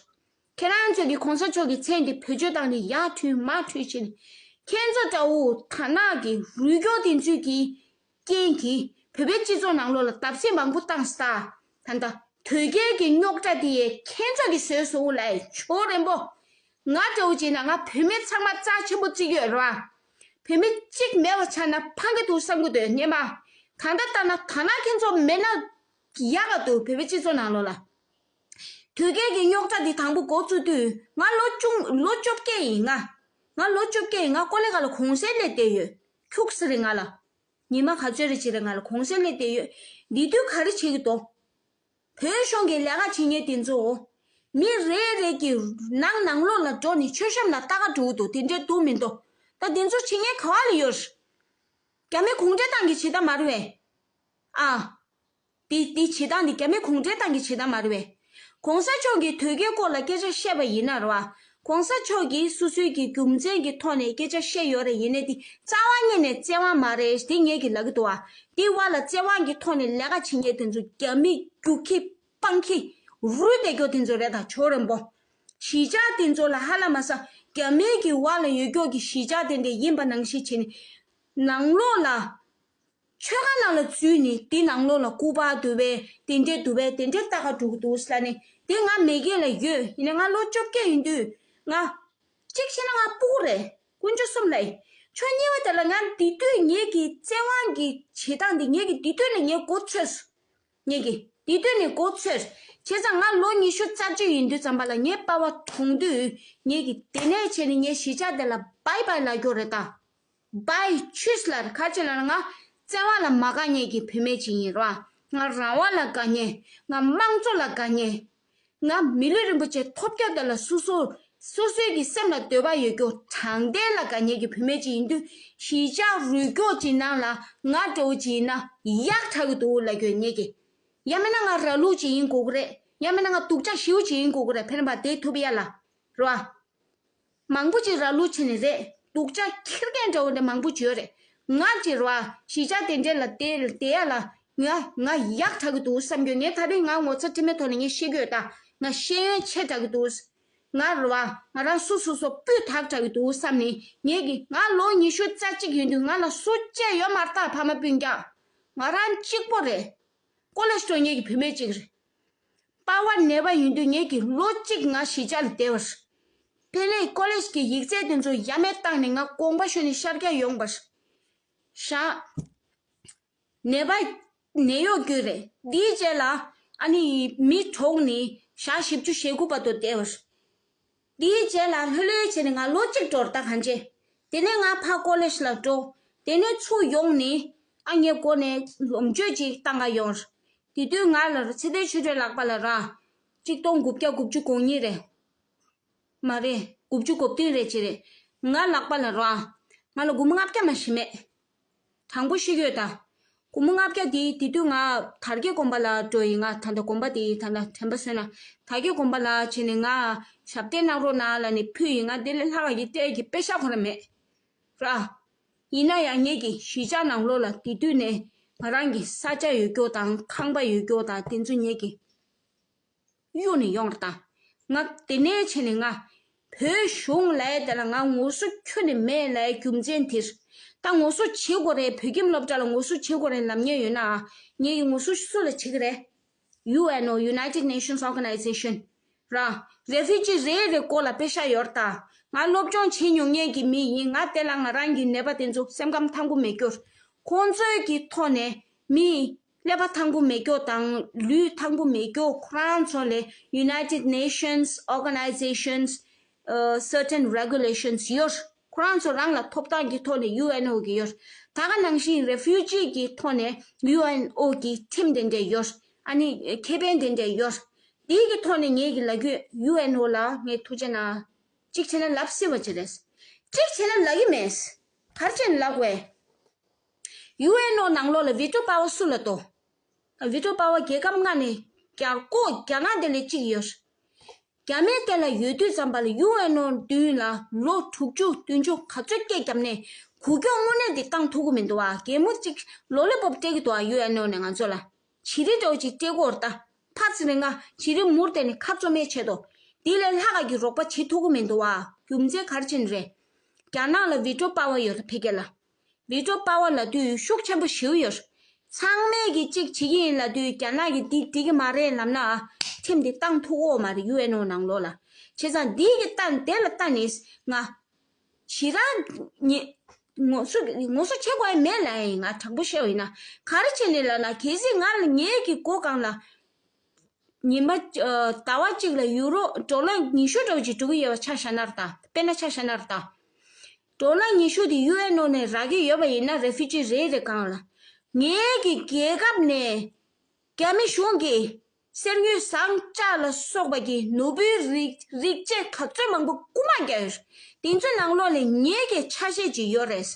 ཁྱེད་རང་ཚོས་ཀྱི་གོང་ས་མཆོག་གི་མཚན་དེ་བེད་སྤྱོད་བཏང་ནས་ཡར་ཐོན་མར་ཐོན་བྱས་ནས། ཁྱེད་ཚོ་འདྲ་བོ་དར་ནག་གི་རུས་སྐྱོར་དེ་ཚོས་ཀྱི་རྐྱེན་གྱིས་བོད་པའི་སྤྱི་ཚོགས་ནང་ལོགས་ལ་བརྡབ་གསིག་མང་པོ་བཏང་ས། ད་ལྟ་དོལ་རྒྱལ་གྱི་རྙོག་དྲ་དེ་ཡས་ཁྱེད་ཚོ་གི་བཟོས་སོང་ལབ་ཡ་ཆོ་རན་པོ། ང་འདྲ་བོ་བྱས་ན་ང་བོད་མི་ཚང་མ་རྩ་ཆེན་པོ་བརྩི་གི་ཡོད་རེད་བ། བོད་མི་གཅིག་མེད་པ་ཆགས་ན་ཕངས་ཀྱི་འདུག་བསམ་གྱི་འདུག་སྔོན་མ། ད་ལྟ་ལྟ་ན་དར་ནག་ཁྱེད་ཚོ་མེད་ན་ཡག་ག་འདུག་བོད་པའི་སྤྱི་ཚོགས་ནང་ལོགས་ལ། དོལ་རྒྱལ་གྱི་རྙོག་དྲ་འདི་དང་པོ་འགོ་བཙུགས་དུས་ང་ལོ་ཆུང་ལོ་བཅོ་བརྒྱད་ཡིན་ང་། ང་ལོ་བཅོ་བརྒྱད་ཡིན། ང་ཀོ་ལི་གྷལ་ལ་གུང་སེང་སླེབས་བསྡད་ཡོད། ཁྱུག་ཙམ་རེད་ང་ལ། ཉི་མ་ག་ཚོད་རེ་ཅིག་རེད་ང་ལ་གུང་སེང་སླེབས་བསྡད་ཡོད། འདི་དུས་ག་རེ་བྱེད་ཀྱི་འདུག་བོད་གཞུང་གི་ལས་ཀ་བྱེད་མཁན་དེ་ཚོ། མི་རེ་རེ་གི་ནང་ནང་ལོགས་ལ་འགྲོ་ནས་མཆོད་བཤམས་ལ་ལྟ་ག་འགྲོ་གི་འདུག་དེ་འདྲའི་འདུག་མི་འདུག་ད་དེ་ཚོ་བྱེད་མཁན་ག་བ་ལ་ཡོད། རྒྱ་མི་གུང་ཁྲན་ཏང་གིས་བྱེད་སྟངས་མ་རེད་བས། ཨ། དེ་དེ་བྱེད་སྟངས་དེ་རྒྱ་མི་གུང་ཁྲན་ཏང་གིས་བྱེད་སྟངས་མ་རེད་བས། གོང་ས་མཆོག་གིས་དོལ་རྒྱལ་སྐོར་ལ་སྐད་ཆ་བཤད་པ་ཡིན་ན་རེད་བ། གོང་ས་མཆོག་གིས་སོ་སོའི་གི་རྒྱུ་མཚན་གྱི་ཐོག་ནས་སྐད་ཆ་བཤད་ཡོད་རེད། ཡིན་ནའི་དེ་རྩ་བ་ཉིད་ནས་བཙན་དབང་མ་རེད། དེ་ངེད་ཀྱིས་ལབ་ཀྱི་འདུག་བ། དེ་བ་ལ་བཙན་དབང་གི་ཐོག་ནས་ལས་ཀ་བྱེད་མཁན་དེ་ཚོ་རྒྱ་མི་རྒྱུག་ཁྱི་སྤང་ཁྱི་རུལ་བསྡད་རྒྱུ་དེ་ཚོ་རེད་ད་ཆོ་རན་པོ། གཞིས་ཆགས་དེ་ཚོ་ལ་ཧ་ལམ་མ་ས་རྒྱ་མི་གི་བ་ལ་ཡོད་རྒྱུ་གི་གཞིས་ཆགས་དེ་འདྲ་ཡིན་པ་ནང་བཞིན་བྱས་ནས་ནང་ལོགས་ལ། ཆོལ་ཁ་ནང་ལ་འཛུལ་ནས་དེ་ནང་ལོགས་ལ་སྐུ་པར་འདུག་པས་དེ་འདྲས་འདུག་པས་དེ་འདྲས་ལྟ་ག་འགྲོ་གི་འདུག་ཟེར་ནས་དེ་ང་མེས་རྒྱལ་ལ་ཡོད། ཡིན་ན་ང་ལོ་བཅོ་བརྒྱད་ཡིན་དུས་ང་གཅིག་བཤད་ན་ང་སྤུ་གུ་རེད། དཀོན་མཆོག་གསུམ་ལ་ཡིན། ཕྱོགས་གཉིས་པ་དེ་ལ་ང་དེ་དུས་ངེད་ཀྱི་བཙན་དབང་གི་བྱེད་སྟངས་འདི་ངེད་ཀྱི་དེ་དུས་ནས་ངས་མགོ་ཚོས། ངེད་ཀྱི་དེ་དུས་ནས་མགོ་ཚོས། བྱས་ཙང་ང་ལོ་ཉི་ཤུ་རྩ་གཅིག་ཡིན་དུས་ཙམ་པ་ལ་ངའི་པ་ཕ་གྲོངས་དུས་ངེད་ཀྱི་དེ་ནས་བྱས་ནས་ངའི་གཞིས་ཆགས་དེ་ལ་བའི་བའི་ལབ་རྒྱུ་རེད་ད། བའི་ཆུས་ལ་ཁ་ཆེ་ལ་ང་བཙན་དབང་ལ་མ་དགའ་མཁན་གྱི་བུད་མེད་ཅིག་ཡིན་ར། ང་རང་དབང་ལ་དགའ་མཁན། ང་དམངས་གཙོ་ལ་དགའ་མཁན། ང་མི་ལུས་རིན་པོ་ཆེ་ཐོབ་རྒྱུ་དེ་ལ་སོ་སོ་སོ་སོའི་གི་སེམས་ལ་འདོད་པ་ཡོད་རྒྱུ་དྲང་བདེན་ལ་དགའ་མཁན་གྱི་བུད་མེད་ཅིག་ཡིན་དུས་གཞིས་ཆགས་རུ་སྐྱོར་གྱི་ནང་ལ་ང་འདྲ་བོ་ཅིག་ཡིན་ན་ཡག་དྲག་གི་འདུག་ལབ་རྒྱུ་ངེད་ཀྱི། ཡང་མིན་ན་ང་ར་ལུག་ཅིག་ཡིན་དགོས་ཀྱི་རེད། ཡང་མིན་ན་ང་སྡུག་ཅག་ཞེ་པོ་ཅིག་ཡིན་དགོས་ཀྱི་རེད། ཕན་པ་དེ་ཐུབ་ཡ་ལ། རེད་བ། མང་པོ་ཅིག་ར་ལུག་བྱས་ནས་རེད། སྡུག་ཅག་ཁྱེར་མཁན་འདྲ་བོ་འདྲ་མང་པོ་ཅིག་ཡོད་རེད། ང་ཅིག་རེད་བ། གཞིས་ཆགས་དེ་འདྲ་ལ་བསྡད་བསྡད་ཡ་ལ་ང་ང་ཡག་དྲག་གི་འདུག་བསམ་གྱི་ཡོད། ངས་ད་རེས་ང་ངོ་ཚ་ཁྲེལ་མེད་ཐོག་ནས་ངས་བཤད་ཀྱི་ཡོད་ད། ང་ཤེས་ཡོན་ཆེ་དྲག་གི་འདུག་ང་རེད་བ། ང་རང་སུ་སུ་སོ་སྤུས་དག་དྲག་གི་འདུག་བསམ་ནས་ངེད་ཀྱི་ང་ལོ་ཉི་ཤུ་རྩ་གཅིག་ཡིན་དུས་ང་ལ་སུ་གཅེས་ཡོད་མ་རེད་ད། ཕ་མ་སྤུན་ཀྱག་ང་རང་གཅིག་པོ་རེད། ཀོ་ལེ་ཇི་འགྲོ་མཁན་གྱི་བུད་མེད་ཅིག་རེད། པ་ཕ་ནད་པ་ཡིན་དུས་ངེད་ཀྱི་ལོ་གཅིག་ང་གཞིས་ཆགས་ལ་བསྡད་པ་རེད། དེ་ནས་ཀོ་ལེ་ཇི་གི་ཡིག་ཚད་དེ་ཚོ་ཡ་མེད་བཏང་ནས་ང་དགོངས་པ་ཞུས་ནས་ཤར་རྒྱག་ཡོང་པ་རེད། ཞག་ནད་པ་ནད་གཡོག་བརྒྱུད་རེད། དེའི་རྗེས་ལ་ཨ་ནི་མི་གྲོངས་ནས་ཞག་བཞི་བཅུ་ཞེ་དགུ་བར་དུ་བསྡད་པ་རེད། དེའི་རྗེས་ལ་ལྷོད་ལྷོད་བྱས་ནས་ང་ལོ་གཅིག་འགྲོ་རེད་ད་གང་བྱེད། དེ་ནས་ང་ཕར་ཀོ་ལེ་ཇི་ལ་འགྲོ། དེ་ནས་ཚུར་ཡོང་ནས་ཨ་ངའི་སྒོ་ནས་ལོ་མཆོད་ཅིག་བཏང་ག་ཡོང་། དེ་དུས་ང་ལ་ཚེ་བརྟན་ཆོས་སྒྲོན་ལག་པ་ལ་ར། གཅིག་སྟོང་དགུ་བརྒྱ་དགུ་བཅུ་གོ་གཉིས་རེད། མ་རེད། དགུ་བཅུ་གོ་བདུན་རེད་ཅེས་རེད། ང་ལག་པ་ལ་ར། ང་ལ་སྒོར་མོ་ལྔ་བརྒྱ་མ་ཞིག་མེད། དྲང་པོ་ཤོད་ཀྱི་ཡོད་ད། སྒོར་མོ་ལྔ་བརྒྱ་དེ་དེ་དུས་ང་དར་རྒྱས་དགོན་པ་ལ་འགྲོ་ཡིན། ང་ད་ལྟ་དགོན་པ་དེ་ད་ལྟ་དྲན་པ་གསོས་ན་དར་རྒྱས་དགོན་པ་ལ་བྱས་ནས་ང་ཞབས་བརྟན་གནང་རོགས་གནང་ལབ་ནས་ཕུལ་ཡིན། ང་དེ་ལས་ལྷག་ག་ཡིན་སྤྲད་ཀྱི་པེ་ཤག་ཁོ་རང་མེད། ར། ཡིན་ན་ཡང་ངེད་ཀྱི་གཞིས་ཆགས་ནང་ལོགས་ལ་དེ་དུས་ནས་ང་རང་གི་ས་ཆ་ཡོད་རྒྱུ་དང་ཁང་པ་ཡོད་རྒྱུ་དང་དེ་ཚོ་ངེད་ཀྱི་གཡུག་ནས་ཡོང་རེད་ད། ང་དེ་ནས་བྱས་ནས་ང་བོད་གཞུང་ལ་དེ་ལ་ང་ངོ་སོ་ཁྱོན་ནས་མེད་ལ་རྒྱུ་མཚན་དེར། ད་ངོ་སོ་བྱེད་དགོས་རེད། བོད་ཁྱིམ་སློབ་གྲྭ་ལ་ངོ་སོ་བྱེད་དགོས་རེད་ལབ་མཁན་ཡོད་ན་ངེད་ཀྱི་ངོ་སོ་སུ་ལ་བྱེད་ཀྱི་རེད། ཡུ་ཨེན་ཨོ། United Nations Organization ར། རེ་ཕུ་ཇི་རེ་རེ་སྐོར་ལ་པེ་ཤག་ཡོད་རེད་ད། ང་སློབ་སྦྱོང་བྱེད་མྱོང་མཁན་གྱི་མི་ཡིན། ང་དེ་ལ་ང་རང་གི་ནད་པ་དེ་ཚོ་སེམས་ཁམས་ཐང་པོ་མེད་རྒྱུར། ཁོང་ཚོའི་གི་ཐོག་ནས་མི་ཀླད་པ་ཐང་པོ་མེད་རྒྱུ་དང་ལུས་ཐང་པོ་མེད་རྒྱུ་ཁོ་རང་ཚོ་ལས་United Nations Organizations ཨ་certain regulations ཡོད། ཁོ་རང་ཚོ་རང་ལ་ཐོབ་ཐང་གི་ཐོག་ནས་ཡུ་ཨེན་ཨོ་གི་ཡོད། ད་ག་ནང་བཞིན་རེ་ཕུ་ཇི་གི་ཐོག་ནས་ཡུ་ཨེན་ཨོ་གི་ཁྲིམས་དེ་འདྲས་ཡོད། ཨ་ནི་ཁེ་ཕན་དེ་འདྲས་ཡོད། དེའི་གི་ཐོག་ནས་ངེད་ཀྱི་ལབ་རྒྱུ་ཡུ་ཨེན་ཨོ་ལ་ངས་ཐུགས་རྗེ་གནང་། གཅིག་བྱས་ན་ལབ་སྲིད་པ་ཅིག་རེད། གཅིག་བྱས་ན་ལབ་ཀྱི་མེད། ག་རེ་བྱས་ནས་ལབ་དགོས། ཡུ་ཨེན་ཨོ་ནང་ལོགས་ལ་བི་ཊོ་པ་ཝར་སུ་ལ་གཏོགས། བི་ཊོ་པ་ཝར་རྒྱལ་ཁབ་ལྔ་ནས་རྒྱ་ལྐོག་རྒྱ་ནག་དེ་ལས་གཅིག་ཡོད། རྒྱ་མི་དེ་ལ་ཡོད་དུས་ཙམ་པ་ལ་ཡུ་ཨེན་ཨོ་མདུན་ལ་ལོ་དྲུག་ཅུ་བདུན་ཅུ་ག་ཚོད་སྐད་བརྒྱབ་ནས་གུ་གྱོག་དངོས་གནས་དེ་བཏང་ཐུབ་ཀྱི་མི་འདུག་བ། གད་མོ་གཅིག་ལོ་ལི་པོབ་སྤྲད་ཀྱི་འདུག་བ། ཡུ་ཨེན་ཨོ་ནས་ང་ཚོ་ལ་བྱི་རིལ་འདྲ་བོ་ཅིག་སྤྲད་ཀྱི་ཡོད་རེད་ད། ཕར་ཚུར་ནས་ང་བྱི་རིལ་མུར་བསྡད་ནས་ཁ་བཙུམ་མེད་བྱས་ཏོ། དེ་ལས་ལྷག་ག་གི་རོགས་པ་བྱེད་ཐུབ་ཀྱི་མི་འདུག་བ། རྒྱུ་མཚན་ག་རེ་བྱས་ནས་རེད། རྒྱ་ནག་ལ་བི་ཊོ་པ་ཝར་ཡོད་རེད་ཕ་གི་ལ། བི་ཊོ་པ་ཝར་ལབ་དུས་ཤུགས་ཆེན་པོ་ཞེ་པོ་ཡོད། ཚང་མས་ཀྱིས་གཅིག་བྱེད་ཀྱི་ཡིན་ལབ་དུས་རྒྱ་ནག་གིས་འདི་འགྲིག་གི་མ་རེད་ལབ་ན་ཁྲིམས་འདི་བཏང་ཐུབ་ཀྱི་ཡོད་མ་རེད་ཡུ་ཨེན་ཨོ་ནང་ལོགས་ལ། བྱས་ཙང་འདི་གི་ལྟ་དེ་ལ་ལྟ་ནས་ང་ཞེ་དྲག་ཉེ་ངོ་སོ་ངོ་སོ་བྱེད་དགོས་མེད་ལབ་ཡིན། ང་དྲང་པོ་བཤད་པ་ཡིན་ན་ག་རེ་བྱས་ནས་ལབ་ན་གལ་སྲིད་ང་ལ་ངེད་ཀྱི་མགོ་སྒང་ལ། ཉི་མ་ཨ་ཟླ་བ་གཅིག་ལ་ཡུ་རོ་ཌོ་ལར་ཉི་ཤུ་འདྲ་བོ་ཅིག་འགྲོ་གི་ཡོད་པ་ཆ་བཞག་ན་རེད་ད། དཔེར་ན་ཆ་བཞག་ན་རེད་ད། ཌོ་ལར་ཉི་ཤུ་དེ་ཡུ་ཨེན་ཨོ་ནས་རག་གི་ཡོད་པ་ཡིན་ན་རེ་ཕུ་ཇི་རེ་རེ་སྒང་ལ། ངེད་ཀྱི་རྒྱལ་ཁབ་ནས་རྒྱ་མི་གཞུང་གིས་གསེར་དངུལ་ཟངས་ལྕགས་ལ་སོགས་པ་གི་ནོར་བུའི་རིགས་རིགས་ཆད་ག་ཚོད་མང་པོ་རྐུ་མ་བརྒྱབ་ཡོད། དེ་ཚོའི་ནང་ལོགས་ནས་ངེད་ཀྱི་ཆ་ཤས་ཅིག་ཡོད་རེད། བྱས་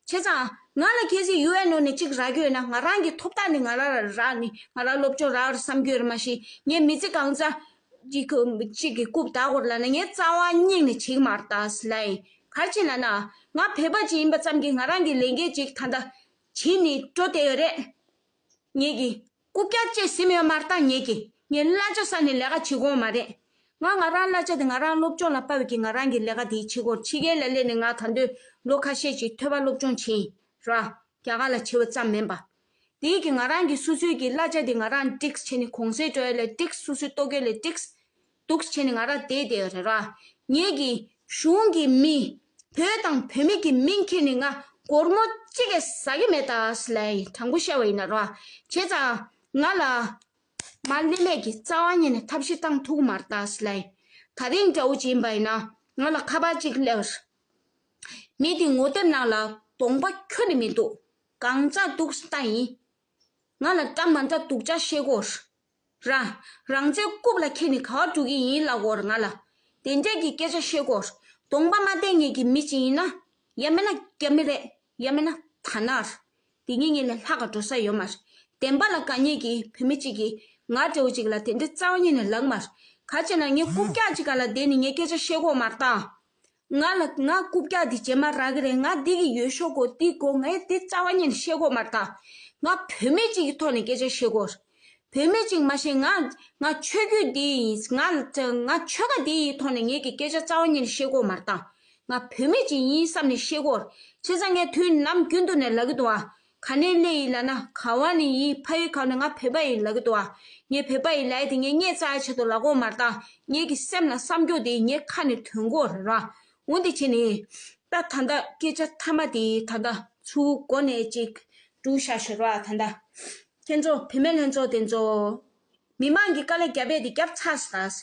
ཙང་ང་ལ་གལ་སྲིད་ཡུ་ཨེན་ཨོ་ནས་གཅིག་རག་གི་ཡོད་ན་ང་རང་གི་ཐོབ་ཐང་ནི་ང་རང་ལ་རག་ནི་ང་རང་སློབ་སྦྱོང་རག་རེད་བསམ་གྱི་ཡོད་རེད། མ་གཞི་ངས་མི་ཚེ་གང་ཚ་གཅིག་གི་གཅིག་གི་རྐུབ་བདའ་དགོས་རེད་ལབ་ན་ངས་རྩ་བ་ཉིད་ནས་བྱེད་ཀྱི་མ་རེད་ད་ཟེར་ལབ་ཡིན། ག་རེ་བྱས་ལབ་ན་ང་བོད་པ་ཅིག་ཡིན་པ་ཙམ་གྱིས་ང་རང་གི་ལས་འགན་ཅིག་ད་ལྟ་བྱེད་ནི་འགྲོ་བསྡད་ཡོད་རེད། ངེད་ཀྱི་རྐུབ་བཀྱག་བཅད་ཟིན་ཡོད་མ་རེད་ད། ངེད་ཀྱི་ངས་གླ་ཆ་ཟ་ནས་ལས་ཀ་བྱེད་དགོས་མ་རེད། ང་ང་རང་གླ་ཆ་དེ་ང་རང་སློབ་སྦྱོང་ལ་དཔའ་བའི་གི་ང་རང་གི་ལས་ཀ་དེ་བྱེད་དགོས། ཕྱི་རྒྱལ་ལ་སླེབས་ནས་ང་ད་དུང་ལོ་ཁ་ཤས་ཅིག་ཐོས་པ་སློབ་སྦྱོང་བྱས་ཡིན་ར། རྒྱ་གར་ལ་བྱེད་པ་ཙམ་མིན་པ། དེའི་གི་ང་རང་གི་སོ་སོའི་གི་གླ་ཆ་དེ་ང་རང་ཊེག་སི་བྱས་ནས་གོང་ཚད་འགྲོ་ཡ་ལས་ཊེག་སི་སོ་སོའི་ལྟོ་གོས་ལས་ཊེག་སི་འདུག་བྱས་ནས་ང་རང་བསྡད་བསྡད་ཡོད་རེད་ར། ངེད་ཀྱི་གཞུང་གི་མི་ བོད་དང་བོད་མི་གི་མིང་ཁྱེར་ནས་ང་སྒོར་མོ་གཅིག་གིས་ཟ་གི་མེད་ད་ཟེར་ལབ་ཡིན། དྲང་པོ་བཤད་པ་ཡིན་ན་རོ། བྱས་ཙང་ང་ལ་མར་སླེབས་མེད་ཀྱི་རྩ་བ་ཉིད་ནས་ཐབས་ཤེས་བཏང་ཐུབ་ཀྱི་མ་རེད་ད་ཟེར་ལབ་ཡིན། ད་རིང་འདྲ་བོ་ཅིག་ཡིན་པ་ཡིན་ན་ང་ལ་ཁ་པར་གཅིག་སླེབས། མི་དེ་ངོ་དེབ་ནང་ལ་གདོང་པ་ཁྱོན་ནས་མི་འདུག་གང་ཙམ་འདུག་ལྟ་ཡིན། ང་ལ་འདྲ་མ་འདྲ་སྡུག་ཅག་བཤད་དགོས། ར། རང་བཙན་རྐུབ་ལ་འཁྱེར་ནས་ག་པར་འགྲོ་གི་ཡིན་ལབ་དགོས་རེད་ང་ལ། དེ་འདྲས་ཀྱི་སྐད་ཆ་བཤད་དགོས། གདོང་པ་མ་བསྟན་མཁན་གྱི་མི་ཅིག་ཡིན་ན། ཡང་མིན་ན་རྒྱ་མི་རེད། ཡང་མིན་ན་དར་ནག་རེད། དེ་གཉིས་གཉིས་ལས་ལྷག་ག་འགྲོ་ས་ཡོད་མ་རེད། བདེན་པ་ལ་དགའ་མཁན་གྱི་བོད་མི་གཅིག་གིས་ང་འདྲ་བོ་གཅིག་ལ་དེ་འདྲའི་རྩ་བ་ཉིད་ནས་ལབ་མ་རེད། ག་ཅི་ན་ངའི་རྐུབ་བཀྱག་གཅིག་སྒང་ལ་བསྡད་ནས་ངས་སྐད་ཆ་བཤད་དགོས་མ་རེད་ད། ང་ལ་ང་རྐུབ་བཀྱག་འདི་རྗེས་མ་རག་གི་རེད། ང་འདི་གི་ཡོད་ཤོག་གོ་འདི་གོ་ངས་འདི་རྩ་བ་ཉིད་ནས་བཤད་དགོས་མ་རེད་ད། ང་བོད་མི་གཅིག་གི་ཐོག་ནས་སྐད་ཆ་བཤད་དགོས། བོད་མི་གཅིག་མ་ཤེས་ང་ང་ཆོས་བརྒྱུད་འདི་ཡིན། ང་ང་ཆོལ་ཁ་འདི་ཡི་ཐོག་ནས་ངེད་ཀྱི་སྐད་ཆ་རྩ་བ་ཉིད་ནས་བཤད་དགོས་མ་རེད་ད། ང་བོད་མི་གཅིག་ཡིན་བསམ་ནས་བཤད་དགོས། བྱས་ཙང་ངས་དུས་ནམ་རྒྱུན་དུ་ནས་ལབ་ཀྱི་འདུག་ཨ། ག་ནས་སླེབས་ཡིན་ལབ་ན་ག་བ་ནས་ཡིན། ཕ་ཡུལ་ག་ནས། ང་བོད་པ་ཡིན་ལབ་ཀྱི་འདུག་ཨ། ངས་བོད་པ་ཡིན་ལབ་ཡ་དེ་ངས་སྙད་བཙལ་ཡ་ཆེད་དུ་ལབ་དགོས་མ་རེད་ད། ངེད་ཀྱི་སེམས་ལ་བསམ་རྒྱུ་དེ་ངའི་ཁ་ནས་ཐོན་དགོས་རེད་ར། འོ་འདི་བྱས་ནས། ད་ད་ལྟ་སྐད་ཆ་མཐའ་མ་དེ་ད་ལྟ་ཚུར་འགོ་ནས་ཅིག་འགྲོ་བཞག་ཤག་ར་ད་ལྟ། ཁྱེད་ཚོ་བུད་མེད་ལྷན་ཚོགས་དེ་ཚོ། མི་མང་གི་དཀའ་ལས་རྒྱབ་ཡས་དེ་རྒྱབ་ཚར་སོང་།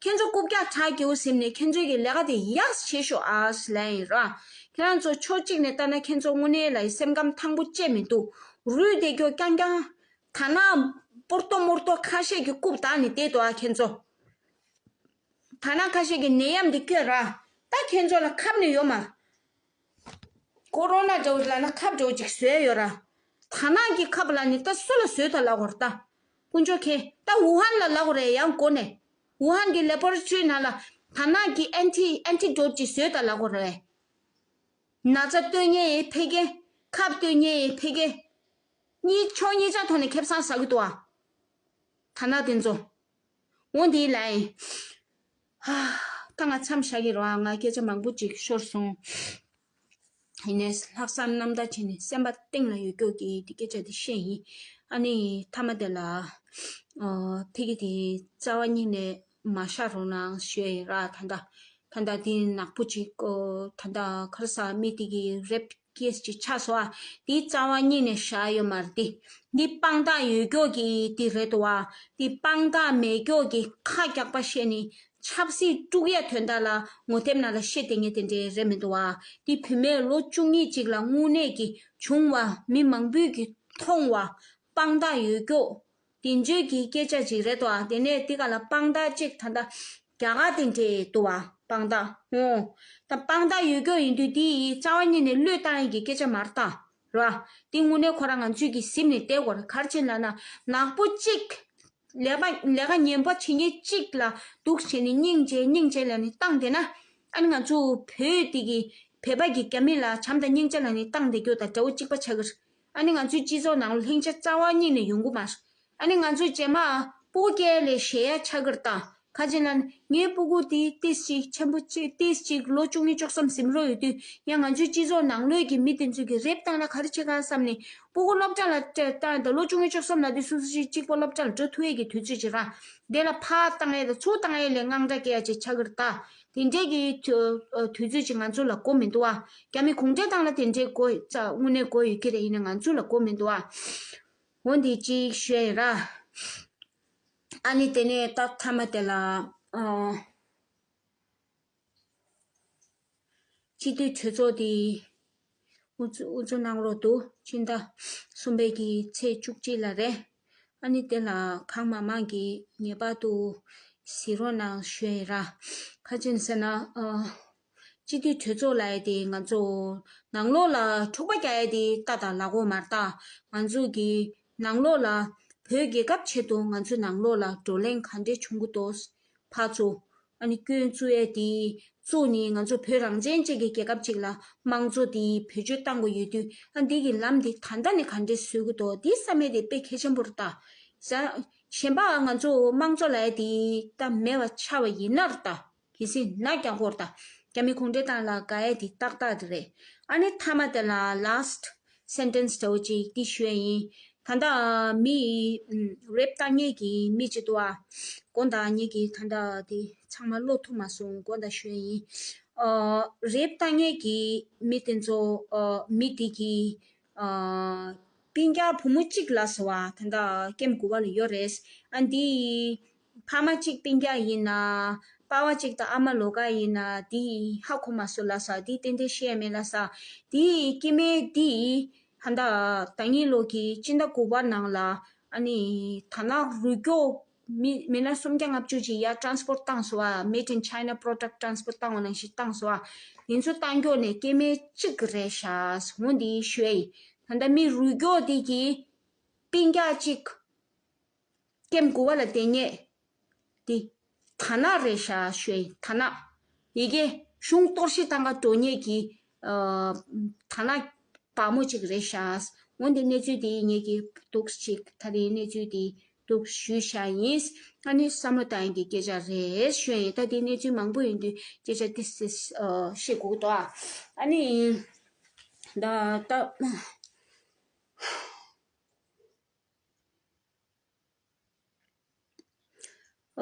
ཁྱེད་ཚོ་རྐུབ་བཀྱག་བྲག་རྒྱལ་པོ་ཟིན་ནས་ཁྱེད་ཚོའི་གི་ལས་ཀ་དེ་ཡག་བྱེད་ཤོག་ཨ་ཟེར་ལབ་ཡིན་ར། ཁྱེད་རང་ཚོ་ཕྱོགས་གཅིག་ནས་ལྟ་ན་ཁྱེད་ཚོ་དངོས་གནས་ལ་སེམས་ཁམས་ཐང་པོ་ཅིག་མི་འདུག་རུས་དེ་སྐྱོ་རྐྱང་རྐྱང་། ད་ནང་སྤོར་ཏོ་མོར་ཏོ་ཁ་ཤས་ཀྱི་རྐུབ་བདག་ནས་བསྡད་འདུག་ཨ་ཁྱེད་ཚོ། ད་ནང་ཁ་ཤས་ཀྱི་ནད་ཡམས་འདི་བསྐྱོད་ར། ད་ཁྱེད་ཚོ་ལ་ཁབ་ནི་ཡོད་མ། ཀོ་རོ་ན་འདྲ་བོ་ལབ་ན་ཁབ་འདྲ་བོ་ཅིག་བཟོས་ཡོད་ར། ད་ནང་གི་ཁབ་ལ་ནི་ད་སུ་ལ་བཟོས་ད་ལབ་དགོས་རེད་ད། དཀོན་མཆོག་མཁྱེན། ད་ཝུ་ཧན་ལ་ལབ་དགོས་རེད་ཡང་སྒོ་ནས། ཝུ་ཧན་གྱི་ལེ་བོ་ར་ཊོ་རི་ནང་ལ་ད་ནང་གི་ཨན་ཊི་ཨན་ཊི་ཌོཊ་ཅིག་བཟོས་ད་ལབ་དགོས་རེད། ན་ཚ་གཏོད་མཁན་ཡི་ཕ་གི། ཁབ་གཏོད་མཁན་ཡི་ཕ་གི། གཉིས་ཕྱོགས་གཉིས་ཆ་ཐོག་ནས་ཁེ་བཟང་ཟ་གི་འདུག་ཨ། ད་ནང་དེ་ཚོ། འོ་འདི་ལ་ཡིན། ཧ། ད་ང་མཚམས་བཞག་གི་རེད་བ། ང་སྐད་ཆ་མང་པོ་ཅིག་ཤོར་སོང་། ཡིན་ནའི་ལྷག་བསམ་རྣམ་དག་བྱས་ནས་སེམས་པ་གཏིང་ལ་ཡོད་སྐྱོ་གི་འདི་སྐད་ཆ་འདི་བཤད་ཡིན། ཨ་ནི་མཐའ་མ་དེ་ལ། ཨོ། ཕ་གི་དེ་རྩ་བ་ཉིད་ནས་མ་བཞག་རོགས་གནང་ཞུ་ཡ་ཡིན་ར། ད་ལྟ་ད་ལྟ་དེ་ནག་པོ་ཅིག་ཨོ། ད་ལྟ་ག་རེ་ཟ། མི་དེ་གི་རེབ་ཀེས་ཅིག་ཆགས་སོང་ཨ། དེ་རྩ་བ་ཉིད་ནས་བཞག་ཡོད་མ་རེད་དེ། འདི་དཔང་རྟགས་ཡོད་སྐྱོ་གི་དེ་རེད་དོ་ཨ། དེ་དཔང་རྟགས་མེད་སྐྱོ་གི་ཁ་རྒྱག་པ་བཤད་ནི། ཆབ་སྲིད་དཀྲུག་ཡ་དོན་དག་ལ་ངོ་དེབ་ནང་ལ་བཤད་དེ་ངས་དེ་འདྲའི་རེད་མི་འདུག་ཨ། དེ་བུད་མེད་ལོ་བཅུ་གཉིས་ཅིག་ལ་དངོས་གནས་ཀྱི་བྱུང་བ། མི་མང་པོས་ཀྱི་མཐོང་བ། དཔང་རྟགས་ཡོད་སྐྱོ། དེ་འཇོས་ཀྱི་སྐད་ཆ་ཅིག་རེད་དོ་ཨ། དེ་ནས་དེ་ག་ལ་དཔང་རྟགས་ཅིག་ད་ལྟ་རྒྱ་གར་དེ་འདྲས་འདུག་ཨ། དཔང་རྟགས་ཧོ། ད་དཔང་རྟགས་ཡོད་སྐྱོ་ཡིན་དུས་དེ་ཡི་རྩ་བ་ཉིད་ནས་བློས་བཏང་ཡས་ཀྱི་སྐད་ཆ་མ་རེད་ད། རེད་བ། དེ་དངོས་གནས་ཁོ་རང་ང་ཚོས་ཀྱི་གཟིམ་ནས་བསྡད་དགོས་རེད། ག་རེ་བྱས་ལབ་ན་ནག་པོ་གཅིག་ལས་ཀ་ལས་ཀ་ངན་པ་བྱེད་མཁན་གཅིག་ལ་སྡུག་བྱས་ནས་སྙིང་རྗེ་སྙིང་རྗེ་ལབ་ནས་བཏང་བསྡད་ན། ཨ་ནི་ང་ཚོ་བོད་དེ་གི་བོད་པ་གི་རྒྱ་མི་ལ་བྱམས་དང་སྙིང་རྗེ་ལབ་ནས་བཏང་བསྡད་རྒྱུ་དང་འདྲ་བོ་གཅིག་པ་ཆགས་ཀྱི་རེད། ཨ་ནི་ང་ཚོའི་སྤྱི་ཚོགས་ནང་ལ་ལྷིང་འཇགས་རྩ་བ་ཉིད་ནས་ཡོང་གི་མ་རེད། ཨ་ནི་ང་ཚོའི་རྗེས་མ་སྤུ་གུ་སྐྱེ་ལས་ཞེ་ཡ་ཆགས་ཀྱི་རེད་ད། ག་ཅི་ལབ་ན་ངའི་སྤུ་གུ་དེ་ཏིས་ཅིག་ཆེན་པོ་ཅིག་ཏིས་ཅིག་ལོ་བཅུ་གཉིས་བཅུ་གསུམ་ཟིན་རོགས་ཡོད་དུས་ཡང་ང་ཚོའི་སྤྱི་ཚོགས་ནང་ལོགས་ཀྱི་མི་དེ་ཚོས་ཀྱི་རེབ་བཏང་ན་ག་རེ་བྱེད་ག་བསམ་ནས་སྤུ་གུ་སློབ་གྲྭ་ལ་སྤྲད་བཏང་ཡ་ད་ལོ་བཅུ་གཉིས་བཅུ་གསུམ་ལ་དུས་སོ་སོ་ཞིག་གཅིག་པོ་སློབ་གྲྭ་ལ་འགྲོ་ཐུབ་ཡས་ཀྱི་དུས་ཚོད་ཅིག་ར། དེ་ལ་ཕར་བཏང་ཡས་དང་ཚུར་བཏང་ཡས་ལས་དངངས་སྐྲག་སྐྱེ་ཡ་ཅིག་ཆགས་ཀྱི་རེད་ད། དེ་འདྲས་ཀྱི་དུས་ཚོད་ཅིག་ང་ཚོ་ལ་དགོས་མི་འདུག་ཨ། རྒྱ་མི་གུང་ཁྲན་ཏང་ལ་དེ་འདྲས་དགོས་རྩ་དངོས་གནས་དགོས་ཡོད་ཀྱི་རེད། ཡིན་ན་ང་ཚོ་ལ་དགོས་མི་འདུག་ཨ། འོ་འདི་གཅིག་ཞུ་ཡ་ཡིན་ར། ཨ་ནི་དེ་ནས་ད་མཐའ་མ་དེ་ལ་ཨ། སྤྱི་འཐུས་གྲོས་ཚོགས་དེ་དབུ་འཛུགས་དབུ་འཛུགས་གནང་རོགས་འདུག་ཕྱི་ཟླ་གསུམ་པའི་གི་ཚེས་བཅུ་གཅིག་ལ་རེད། ཨ་ནི་དེ་ལ་གང་མང་མང་གིས་ངེས་པར་དུ་གཟིགས་རོགས་གནང་ཞུ་ཡ་ཡིན་ར། ག་ཅི་ཡིན་ཟེར་ན་ཨ། སྤྱི་འཐུས་གྲོས་ཚོགས་ལབ་ཡ་དེ་ང་ཚོ་ནང་ལོགས་ལ་འཁྲུག་པ་རྒྱག་ཡ་དེ་ལྟ་དང་ལབ་དགོས་མ་རེད་ད། ང་ཚོ་གི་ནང་ལོགས་ལ་བོད་རྒྱལ་ཁབ་ཆེད་དུ་ང་ཚོ་ནང་ལོགས་ལ་བགྲོ་གླེང་ག་འདྲས་བྱུང་གི་འདུག་ཕར་ཚུར་ཨ་ནི་སྐྱོན་བཙུགས་ཡས་དེ་བཙུགས་ནས་ང་ཚོ་བོད་རང་བཙན་ཅན་གྱི་རྒྱལ་ཁབ་ཅིག་ལ་དམངས་གཙོ་དེ་བེད་སྤྱོད་བཏང་དགོས་ཡོད་དུས་ཨ་འདི་གི་ལམ་དེ་ད་ལྟ་ནས་ག་འདྲས་བཟོ་གི་འདུག་འདི་བསམ་ཡས་དེ་དཔེ་གལ་ཆེན་པོ་རེད་ད། ཟ། གཞན་པ་ང་ཚོ་དམངས་གཙོ་ལབ་ཡས་དེ་ད་མེད་པ་ཆགས་པ་ཡིན་ན་རེད་ད། གལ་སྲིད་ན་རྒྱག་དགོས་རེད་ད། རྒྱ་མི་གུང་ཁྲན་ཏང་ལ་དགའ་ཡས་དེ་ཏག་ཏག་དེ་རེད། ཨ་ནི་མཐའ་མ་དེ་ལ་last sentence འདྲ་བོ་ཅིག་འདི་ཞུ་ཡ་ཡིན། ད་ལྟ་མི་རེབ་བཏང་མཁན་གྱི་མི་ཅིག་འདུག་ཨ། དགོངས་དག་ངེད་ཀྱིས་ད་ལྟ་དེ་ཚང་མ་ཀློག་ཐུབ་མ་སོང་། དགོངས་དག་ཞུ་ཡ་ཡིན། ཨ་རེབ་ལྟ་མཁན་གྱི་མི་དེ་ཚོ་ཨ་མི་དེ་གི་ཨ་སྤུན་ཀྱག་བུ་མོ་གཅིག་ལ་སོ་བ་ད་ལྟ་ཀེམ་དགུ་པ་ལ་ཡོད་རེད། ཨ་འདི་ཕ་མ་གཅིག་སྤུན་ཀྱག་ཡིན་ན་པ་ཕ་གཅིག་དང་ཨ་མ་ལོགས་ཀ་ཡིན་ན་དེ་ཧ་གོ་མ་སོང་ལ་ས། དེ་ཏན་ཏན་ཤེས་ཡ་མེད་ལ་ས། དེ་སྐྱེ་དམན་དེ་ད་ལྟ་ཟླ་ཉིན་ལོ་གི་སྤྱི་ཟླ་དགུ་པ་ནང་ལ་ཨ་ནི་ད་ན་རུས་སྐྱོག་མི་མི་སྣ་སུམ་བརྒྱ་ལྔ་བཅུ་ཅིག་ཡར་ཊ་རན་སི་པོར་ཊི་བཏང་སོང་བ། Made in China product ཊ་རན་སི་པོར་ཊི་བཏང་བ་ནང་བཞིན་བཏང་སོང་བ། དེ་ཚོ་བཏང་སྐྱོག་ནས་སྐྱེ་དམན་གཅིག་རེད་ཤག་འོ་འདི་ཞུ་ཡ་ཡིན། ད་ལྟ་མི་རུས་སྐྱོག་དེ་གི་སྤུན་ཀྱག་གཅིག་ཀེམ་དགུ་པ་ལ་བསྡད་མཁན་དེ་ད་ན་རེད་ཤག་ཞུ་ཡ་ཡིན། ད་ན་ཡི་གེ་གཞུང་གཏོར་བཤིག་བཏང་ག་འགྲོ་མཁན་གྱི་ཨ་ད་ན་བག་མོ་གཅིག་རེད་ཤག་འོ་འདི་གནས་ཚུལ་དེ་ངེད་ཀྱིས་འདུག་ཅིག་ད་རེས་གནས་ཚུལ་དེ་འདུག་ཞུས་བཞག་ཡིན། ཨ་ནི་བསམ་བློ་བཏང་ཡིན་གྱི་སྐད་ཆ་རེད་ཞུ་ཡིན། ད་དེ་གནས་ཚུལ་མང་པོ་ཡིན་དུས་སྐད་ཆ་ཏིས་ཏིས་ཨ་བཤད་དགོས་འདུག་ཨ་ནི་ད་ད།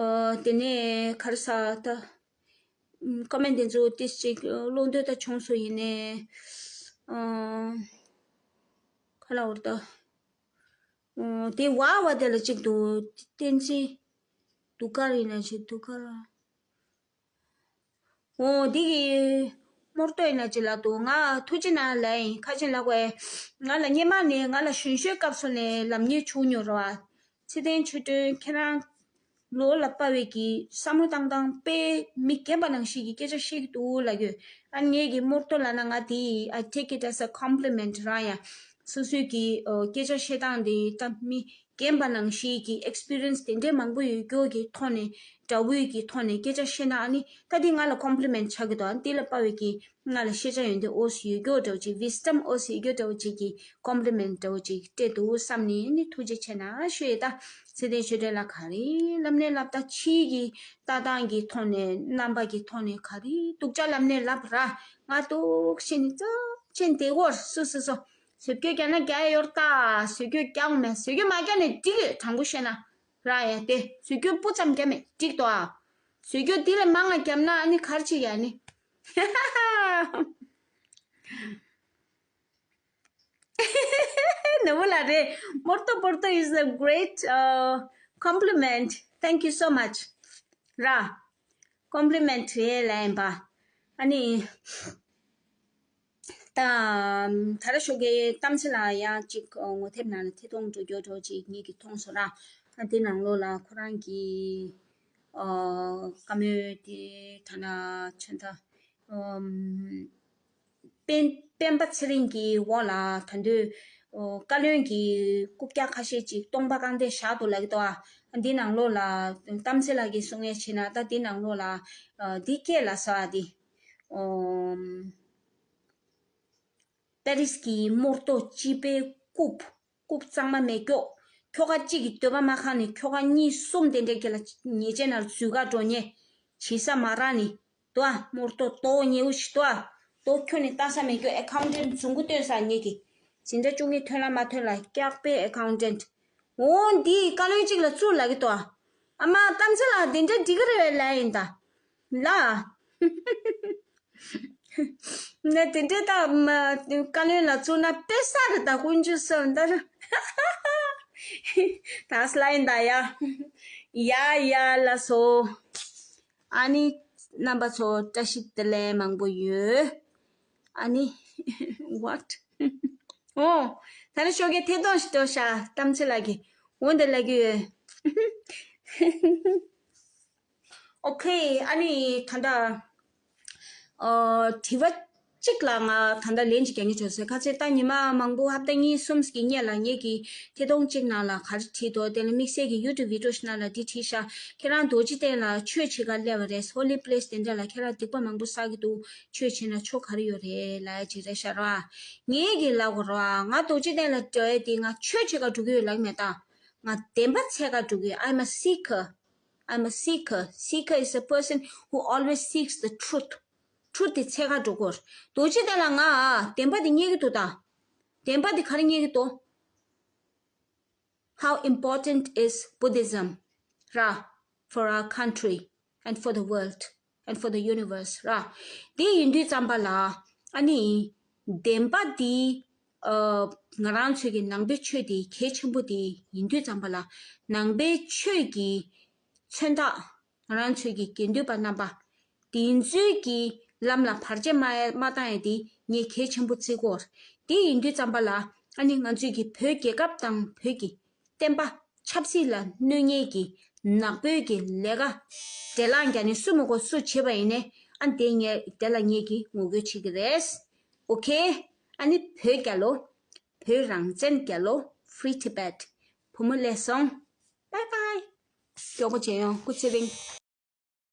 ཨ་དེ་ནས་ག་རེ་ཟ་ད། ཀོ་མེན་ཊི་དེ་ཚོ་ཏིས་ཅིག་ཀློག་འདོད་ད་བྱུང་སོང་ཡིན་ནའི། ཨ་ག་ལ་འོར་ད། ཨ་དེ་བ་བ་དེ་ལ་གཅིག་ཏུ་བསྟན་འཛིན་དུ་ཀར་ཡིན་ན་ཅིག་དུ་ཀར། འོ་འདི་གི་རྨོར་ཏོ་ཡིན་ན་ཅི་ལ་འདུག་ང་ཐུགས་རྗེ་གནང་ལ་ཡིན། ཁ་ཆེ་ལ་བས་ང་ལ་སྔོན་མ་ནས་ང་ལ་གཞོན་གཞོན་སྐབས་སུ་ནས་ལམ་ཉེས་བྱུང་མྱོང་ར་བ། ཚེ་བརྟན་ཆོས་སྒྲོན་ཁྱེད་རང་ལོ་ལ་དཔའ་བའི་གི་བསམ་བློ་བཏང་སྟངས་དཔེ་མི་རྒན་པ་ནང་བཞིན་གྱི་སྐད་ཆ་བཤད་ཀྱི་འདུག་ལབ་ཡོད། ཨ་ངས་གི་རྨོར་ཏོ་ལབ་ན་ང་དེ་I take it as a compliment རང་ཡང་སོ་སོའི་གི་སྐད་ཆ་བཤད་སྟངས་དེ་ད་མི་རྒན་པ་ནང་བཞིན་གྱི་ཨེག་སི་པི་རི་ཡན་སི་དེ་འདྲའི་མང་པོ་ཡོད་རྒྱུ་གི་ཐོག་ནས་དགྲ་བོའི་གི་ཐོག་ནས་སྐད་ཆ་བཤད་ན་ཨ་ནི་ད་དེ་ང་ལ་ཀོམ་པི་ལི་མེན་ཊི་ཆགས་ཀྱི་འདུག་ཨ་འདི་ལ་དཔའ་བའི་གི་ང་ལ་ཤེས་བྱ་ཡོན་ཏན་ཨོ་སི་ཡོད་རྒྱུ་འདྲ་བོ་ཅིག་ཝི་སི་ཊམ་ཨོ་སི་ཡོད་རྒྱུ་འདྲ་བོ་ཅིག་གི་ཀོམ་པི་ལི་མེན་ཊི་འདྲ་བོ་ཅིག་སྤྲད་འདུག་བསམ་ནས་ཨ་ནི་ཐུགས་རྗེ་ཆེ་གནང་ཞུ་ཡས། ད་ཚེ་བརྟན་ཆོས་སྒྲོན་ལ་ག་རེ་ལབ་ནས་ལབ། ད་ཕྱིའི་གི་ལྟ་སྟངས་ཀྱི་ཐོག་ནས་རྣམ་པ་གི་ཐོག་ནས་ག་རེ་སྡུག་ཅག་ལབ་ནས་ལབ་ར། ང་སྡུག་ཤེས་ནས་ཙོ་ཆེན་དེ་གོར་སུ་སུ་སུ། ཟེར་རྒྱུ་རྒྱག་ན་རྒྱག་ཡ་ཡོད་ད། ཟེར་རྒྱུ་རྒྱག་མེད། ཟེར་རྒྱུ་མ་རྒྱག་ནས་འགྲིག་གི། དྲང་པོ་བཤད་ན་ར་ཡ་དེ་ཟེར་རྒྱུ་སྤུ་ཙམ་རྒྱག་མེད་འགྲིག་ཏོ་ཨ། ཟེར་རྒྱུ་འདི་ལས་མང་ང་རྒྱབ་ན་ཨ་ནི་གར་ཅིག་ཡ་ནི། ནུ་བོ་ལ་རེད། རྨོར་ཏོ་པོར་ཏོ is a great uh, compliment. Thank you so much. ར། ཀོམ་པི་ལི་མེན་ཊི་རེད་ལབ་ཡིན་པ། ཨ་ནི། ད་ད་ར་ཤོ་གའི་གཏམ་ཚེ་ལ་ཡང་ཅིག་ངོ་དེབ་ནང་ལ་ཐད་གཏོང་འགྲོ་རྒྱུ་འགྲོ་ཅིག་ངེད་ཀྱིས་མཐོང་སོང་ར། ཨ་དེ་ནང་ལོགས་ལ་ཁོ་རང་གི་ཨ་བཀའ་མོལ་དེ་ད་ན་ཆོན་ད་ཨམ་སྤེན་སྤེན་པ་ཚེ་རིང་གི་འོག་ལ་ད་དུང་ཨོ་བཀའ་བློན་གྱི་རྐུབ་བཀྱག་ཁ་ཤས་ཅིག་སྟོང་པ་རྐང་རྡེབ་བཞག་འདུག་ལབ་ཀྱི་འདུག་ཨ། འདི་ནང་ལོགས་ལ་གཏམ་ཚེ་ལགས་ཀྱིས་གསུང་ཡས་བྱས་ན་ད་འདི་ནང་ལོགས་ལ་ཨ་འདི་སྐད་ལ་ས་འདི་ཨོ་པེ་རིས་ཀྱི་རྨོར་ཏོ་སྤྱི་པའི་རྐུབ། རྐུབ་གཙང་མ་མེད་ཀྱོག་ཁྱོ་ག་གཅིག་གི་འདོད་པ་མ་ཁེངས་ནས་ཁྱོ་ག་གཉིས་གསུམ་དེ་འདྲའི་རྒྱལ་ལ་ཉེས་ཅན་ནང་འཛུལ་ག་འགྲོ་ཉེ། བྱེད་ས་མ་རག་ནི། དོ་ཨ་རྨོར་ཏོ་དོ་ཉེའུ་ཞིག་དོ་ཨ། དོ་ཁྱོད་ནི་ལྟ་ས་མེད་ཀྱོག་ཨེ་ཁའུན་ཊེན་ཊི་བཟུང་གི་ལྟོས་ས་ཉེ་གི། འཛིན་གྲྭ་བཅུ་གཉིས་ཐོན་ལ་མ་ཐོན་ལ་སྐྱག་པའི་ཨེ་ཁའུན་ཊེན་ཊི། འོ་འདི་བཀའ་བློན་གཅིག་ལ་བཙུགས་ལབ་ཀྱི་དོ་ཨ། ཨ་མ་གཏམ་ཚེ་ལགས་དེ་འདྲ་འགྲིག་གི་རེད་ལབ་ཡིན་ད། ལ། ནས་དེ་འདྲའི་ད་མ་བཀའ་བློན་ལ་བཙུགས་ན་དཔེ་ས་རེད་ད་དཀོན་མཆོག་གསུམ་ད། ད་སླ་ཡིན་ད་ཡ། ཡ་ཡ་ལ་སོ། ཨ་ནི་རྣམ་པ་ཚོ་བཀྲ་ཤིས་བདེ་ལེགས་མང་པོ་ཡོད། ཨ་ནི་what? ཨོ། ད་ནི་ཤོག་གེ་ཐད་གཏོང་ཞིག་གཏོང་ཤག་གཏམ་ཚེ་ལགས་ཀྱིས་འོ་འདི་ལབ་ཀྱི་ཡོད། ཨོ་ཁེ། ཨ་ནི་ད་ལྟ་ཨ་དྲི་བ་གཅིག་ལ་ང་ད་ལྟ་ལན་ཅིག་རྒྱག་མཁན་བྱུང་སོང་། ཁ་ཚེ་ད་ཉི་མ་མང་པོ་ཧབ་ཏ་གཉིས་གསུམ་གྱི་སྔོན་ལ་ངེད་ཀྱི་ཐད་གཏོང་གཅིག་ནང་ལ་ག་རེ་བྲིས་འདུག་དེ་ལ་དམིགས་བསལ་གྱི་ཡུ་ཊུབ་བི་ཌི་ཡོ་ཞིག་ནང་ལ་འདི་བྲིས་ཤག་ཁྱེད་རང་རྡོ་རྗེ་གདན་ལ་ཆོས་བྱེད་གར་སླེབས་པ་རེད། ཧོ་ལི་པི་ལེ་སི་དེ་འདྲ་ལ་ཁྱེད་རང་སྡིག་པ་མང་པོ་བསགས་ཀྱི་འདུག་ཆོས་བྱེད་ན་ཆོ་ག་རེ་ཡོད་རེད་ལབ་ཡ་ཅིག་རེད་ཤག་ར། ངེད་ཀྱི་ལབ་དགོས་ར། ང་རྡོ་རྗེ་གདན་ལ་འགྲོ་ཡ་དེ་ང་ཆོས་བྱེད་གར་འགྲོ་གི་ཡོད་ལབ་ཀྱི་མེད་ད། ང་བདེན་པ་འཚོལ་གར་འགྲོ་གི་ཡོད། I'm a seeker. I'm a seeker. Seeker is a person who always seeks the truth. Truth དེ་འཚོལ་གར་འགྲོ་གི་ཡོད། རྡོ་རྗེ་གདན་ལ་ང་བདེན་པ་དེ་རྙེད་ཀྱི་འདུག་ད། བདེན་པ་དེ་ག་རེ་རྙེད་ཀྱི་འདུག How important is Buddhism ར། For our country and for the world. and for the universe ར། དེ་ཡིན་དུས་ཙམ་པ་ལ་ཨ་ནི་བདེན་པ་འདི་ཨ་ང་རང་ཚོའི་གི་ནང་པའི་ཆོས་འདི་གལ་ཆེན་པོ་འདི་ཡིན་དུས་ཙམ་པ་ལ་ནང་པའི་ཆོས་ཀྱི་མཚོན་རྟགས་ང་རང་ཚོའི་གི་དགེ་འདུན་པ་རྣམ་པ་དེ་ཚོའི་གི་ལམ་ལ་བར་ཆད་མ་མ་བཏང་ཡ་དེ་ངས་གལ་ཆེན་པོ་བརྩི་གོ། དེ་ཡིན་དུས་ཙམ་པ་ལ་ཨ་ནི་ང་ཚོའི་གི་བོད་རྒྱལ་ཁབ་དང་བོད་ཀྱི་བསྟན་པ་ཆབ་སྲིད་ལ་གནོད་ཉེས་ཀྱི་ནག་པོའི་གི་ལས་ཀ་འབྲས་ལངས་རྒྱག་ནི་སུ་མ་གོ་སུ་བྱེད་པ་ཡིན་ནའི་ཨ་དེ་ངས་དེ་ལ་ངས་གི་ངོ་རྒོལ་བྱེད་ཀྱི་རེད། ཨོ་ཁེ། ཨ་ནི་བོད་རྒྱལ་ལོ། བོད་རང་བཙན་རྒྱལ་ལོ། Free Tibet། བུ་མོ་ལེགས་སོང་། Bye bye། མགྱོགས་པོ་མཇལ་ཡོང་། སྐུ་ཚེ་རིང་།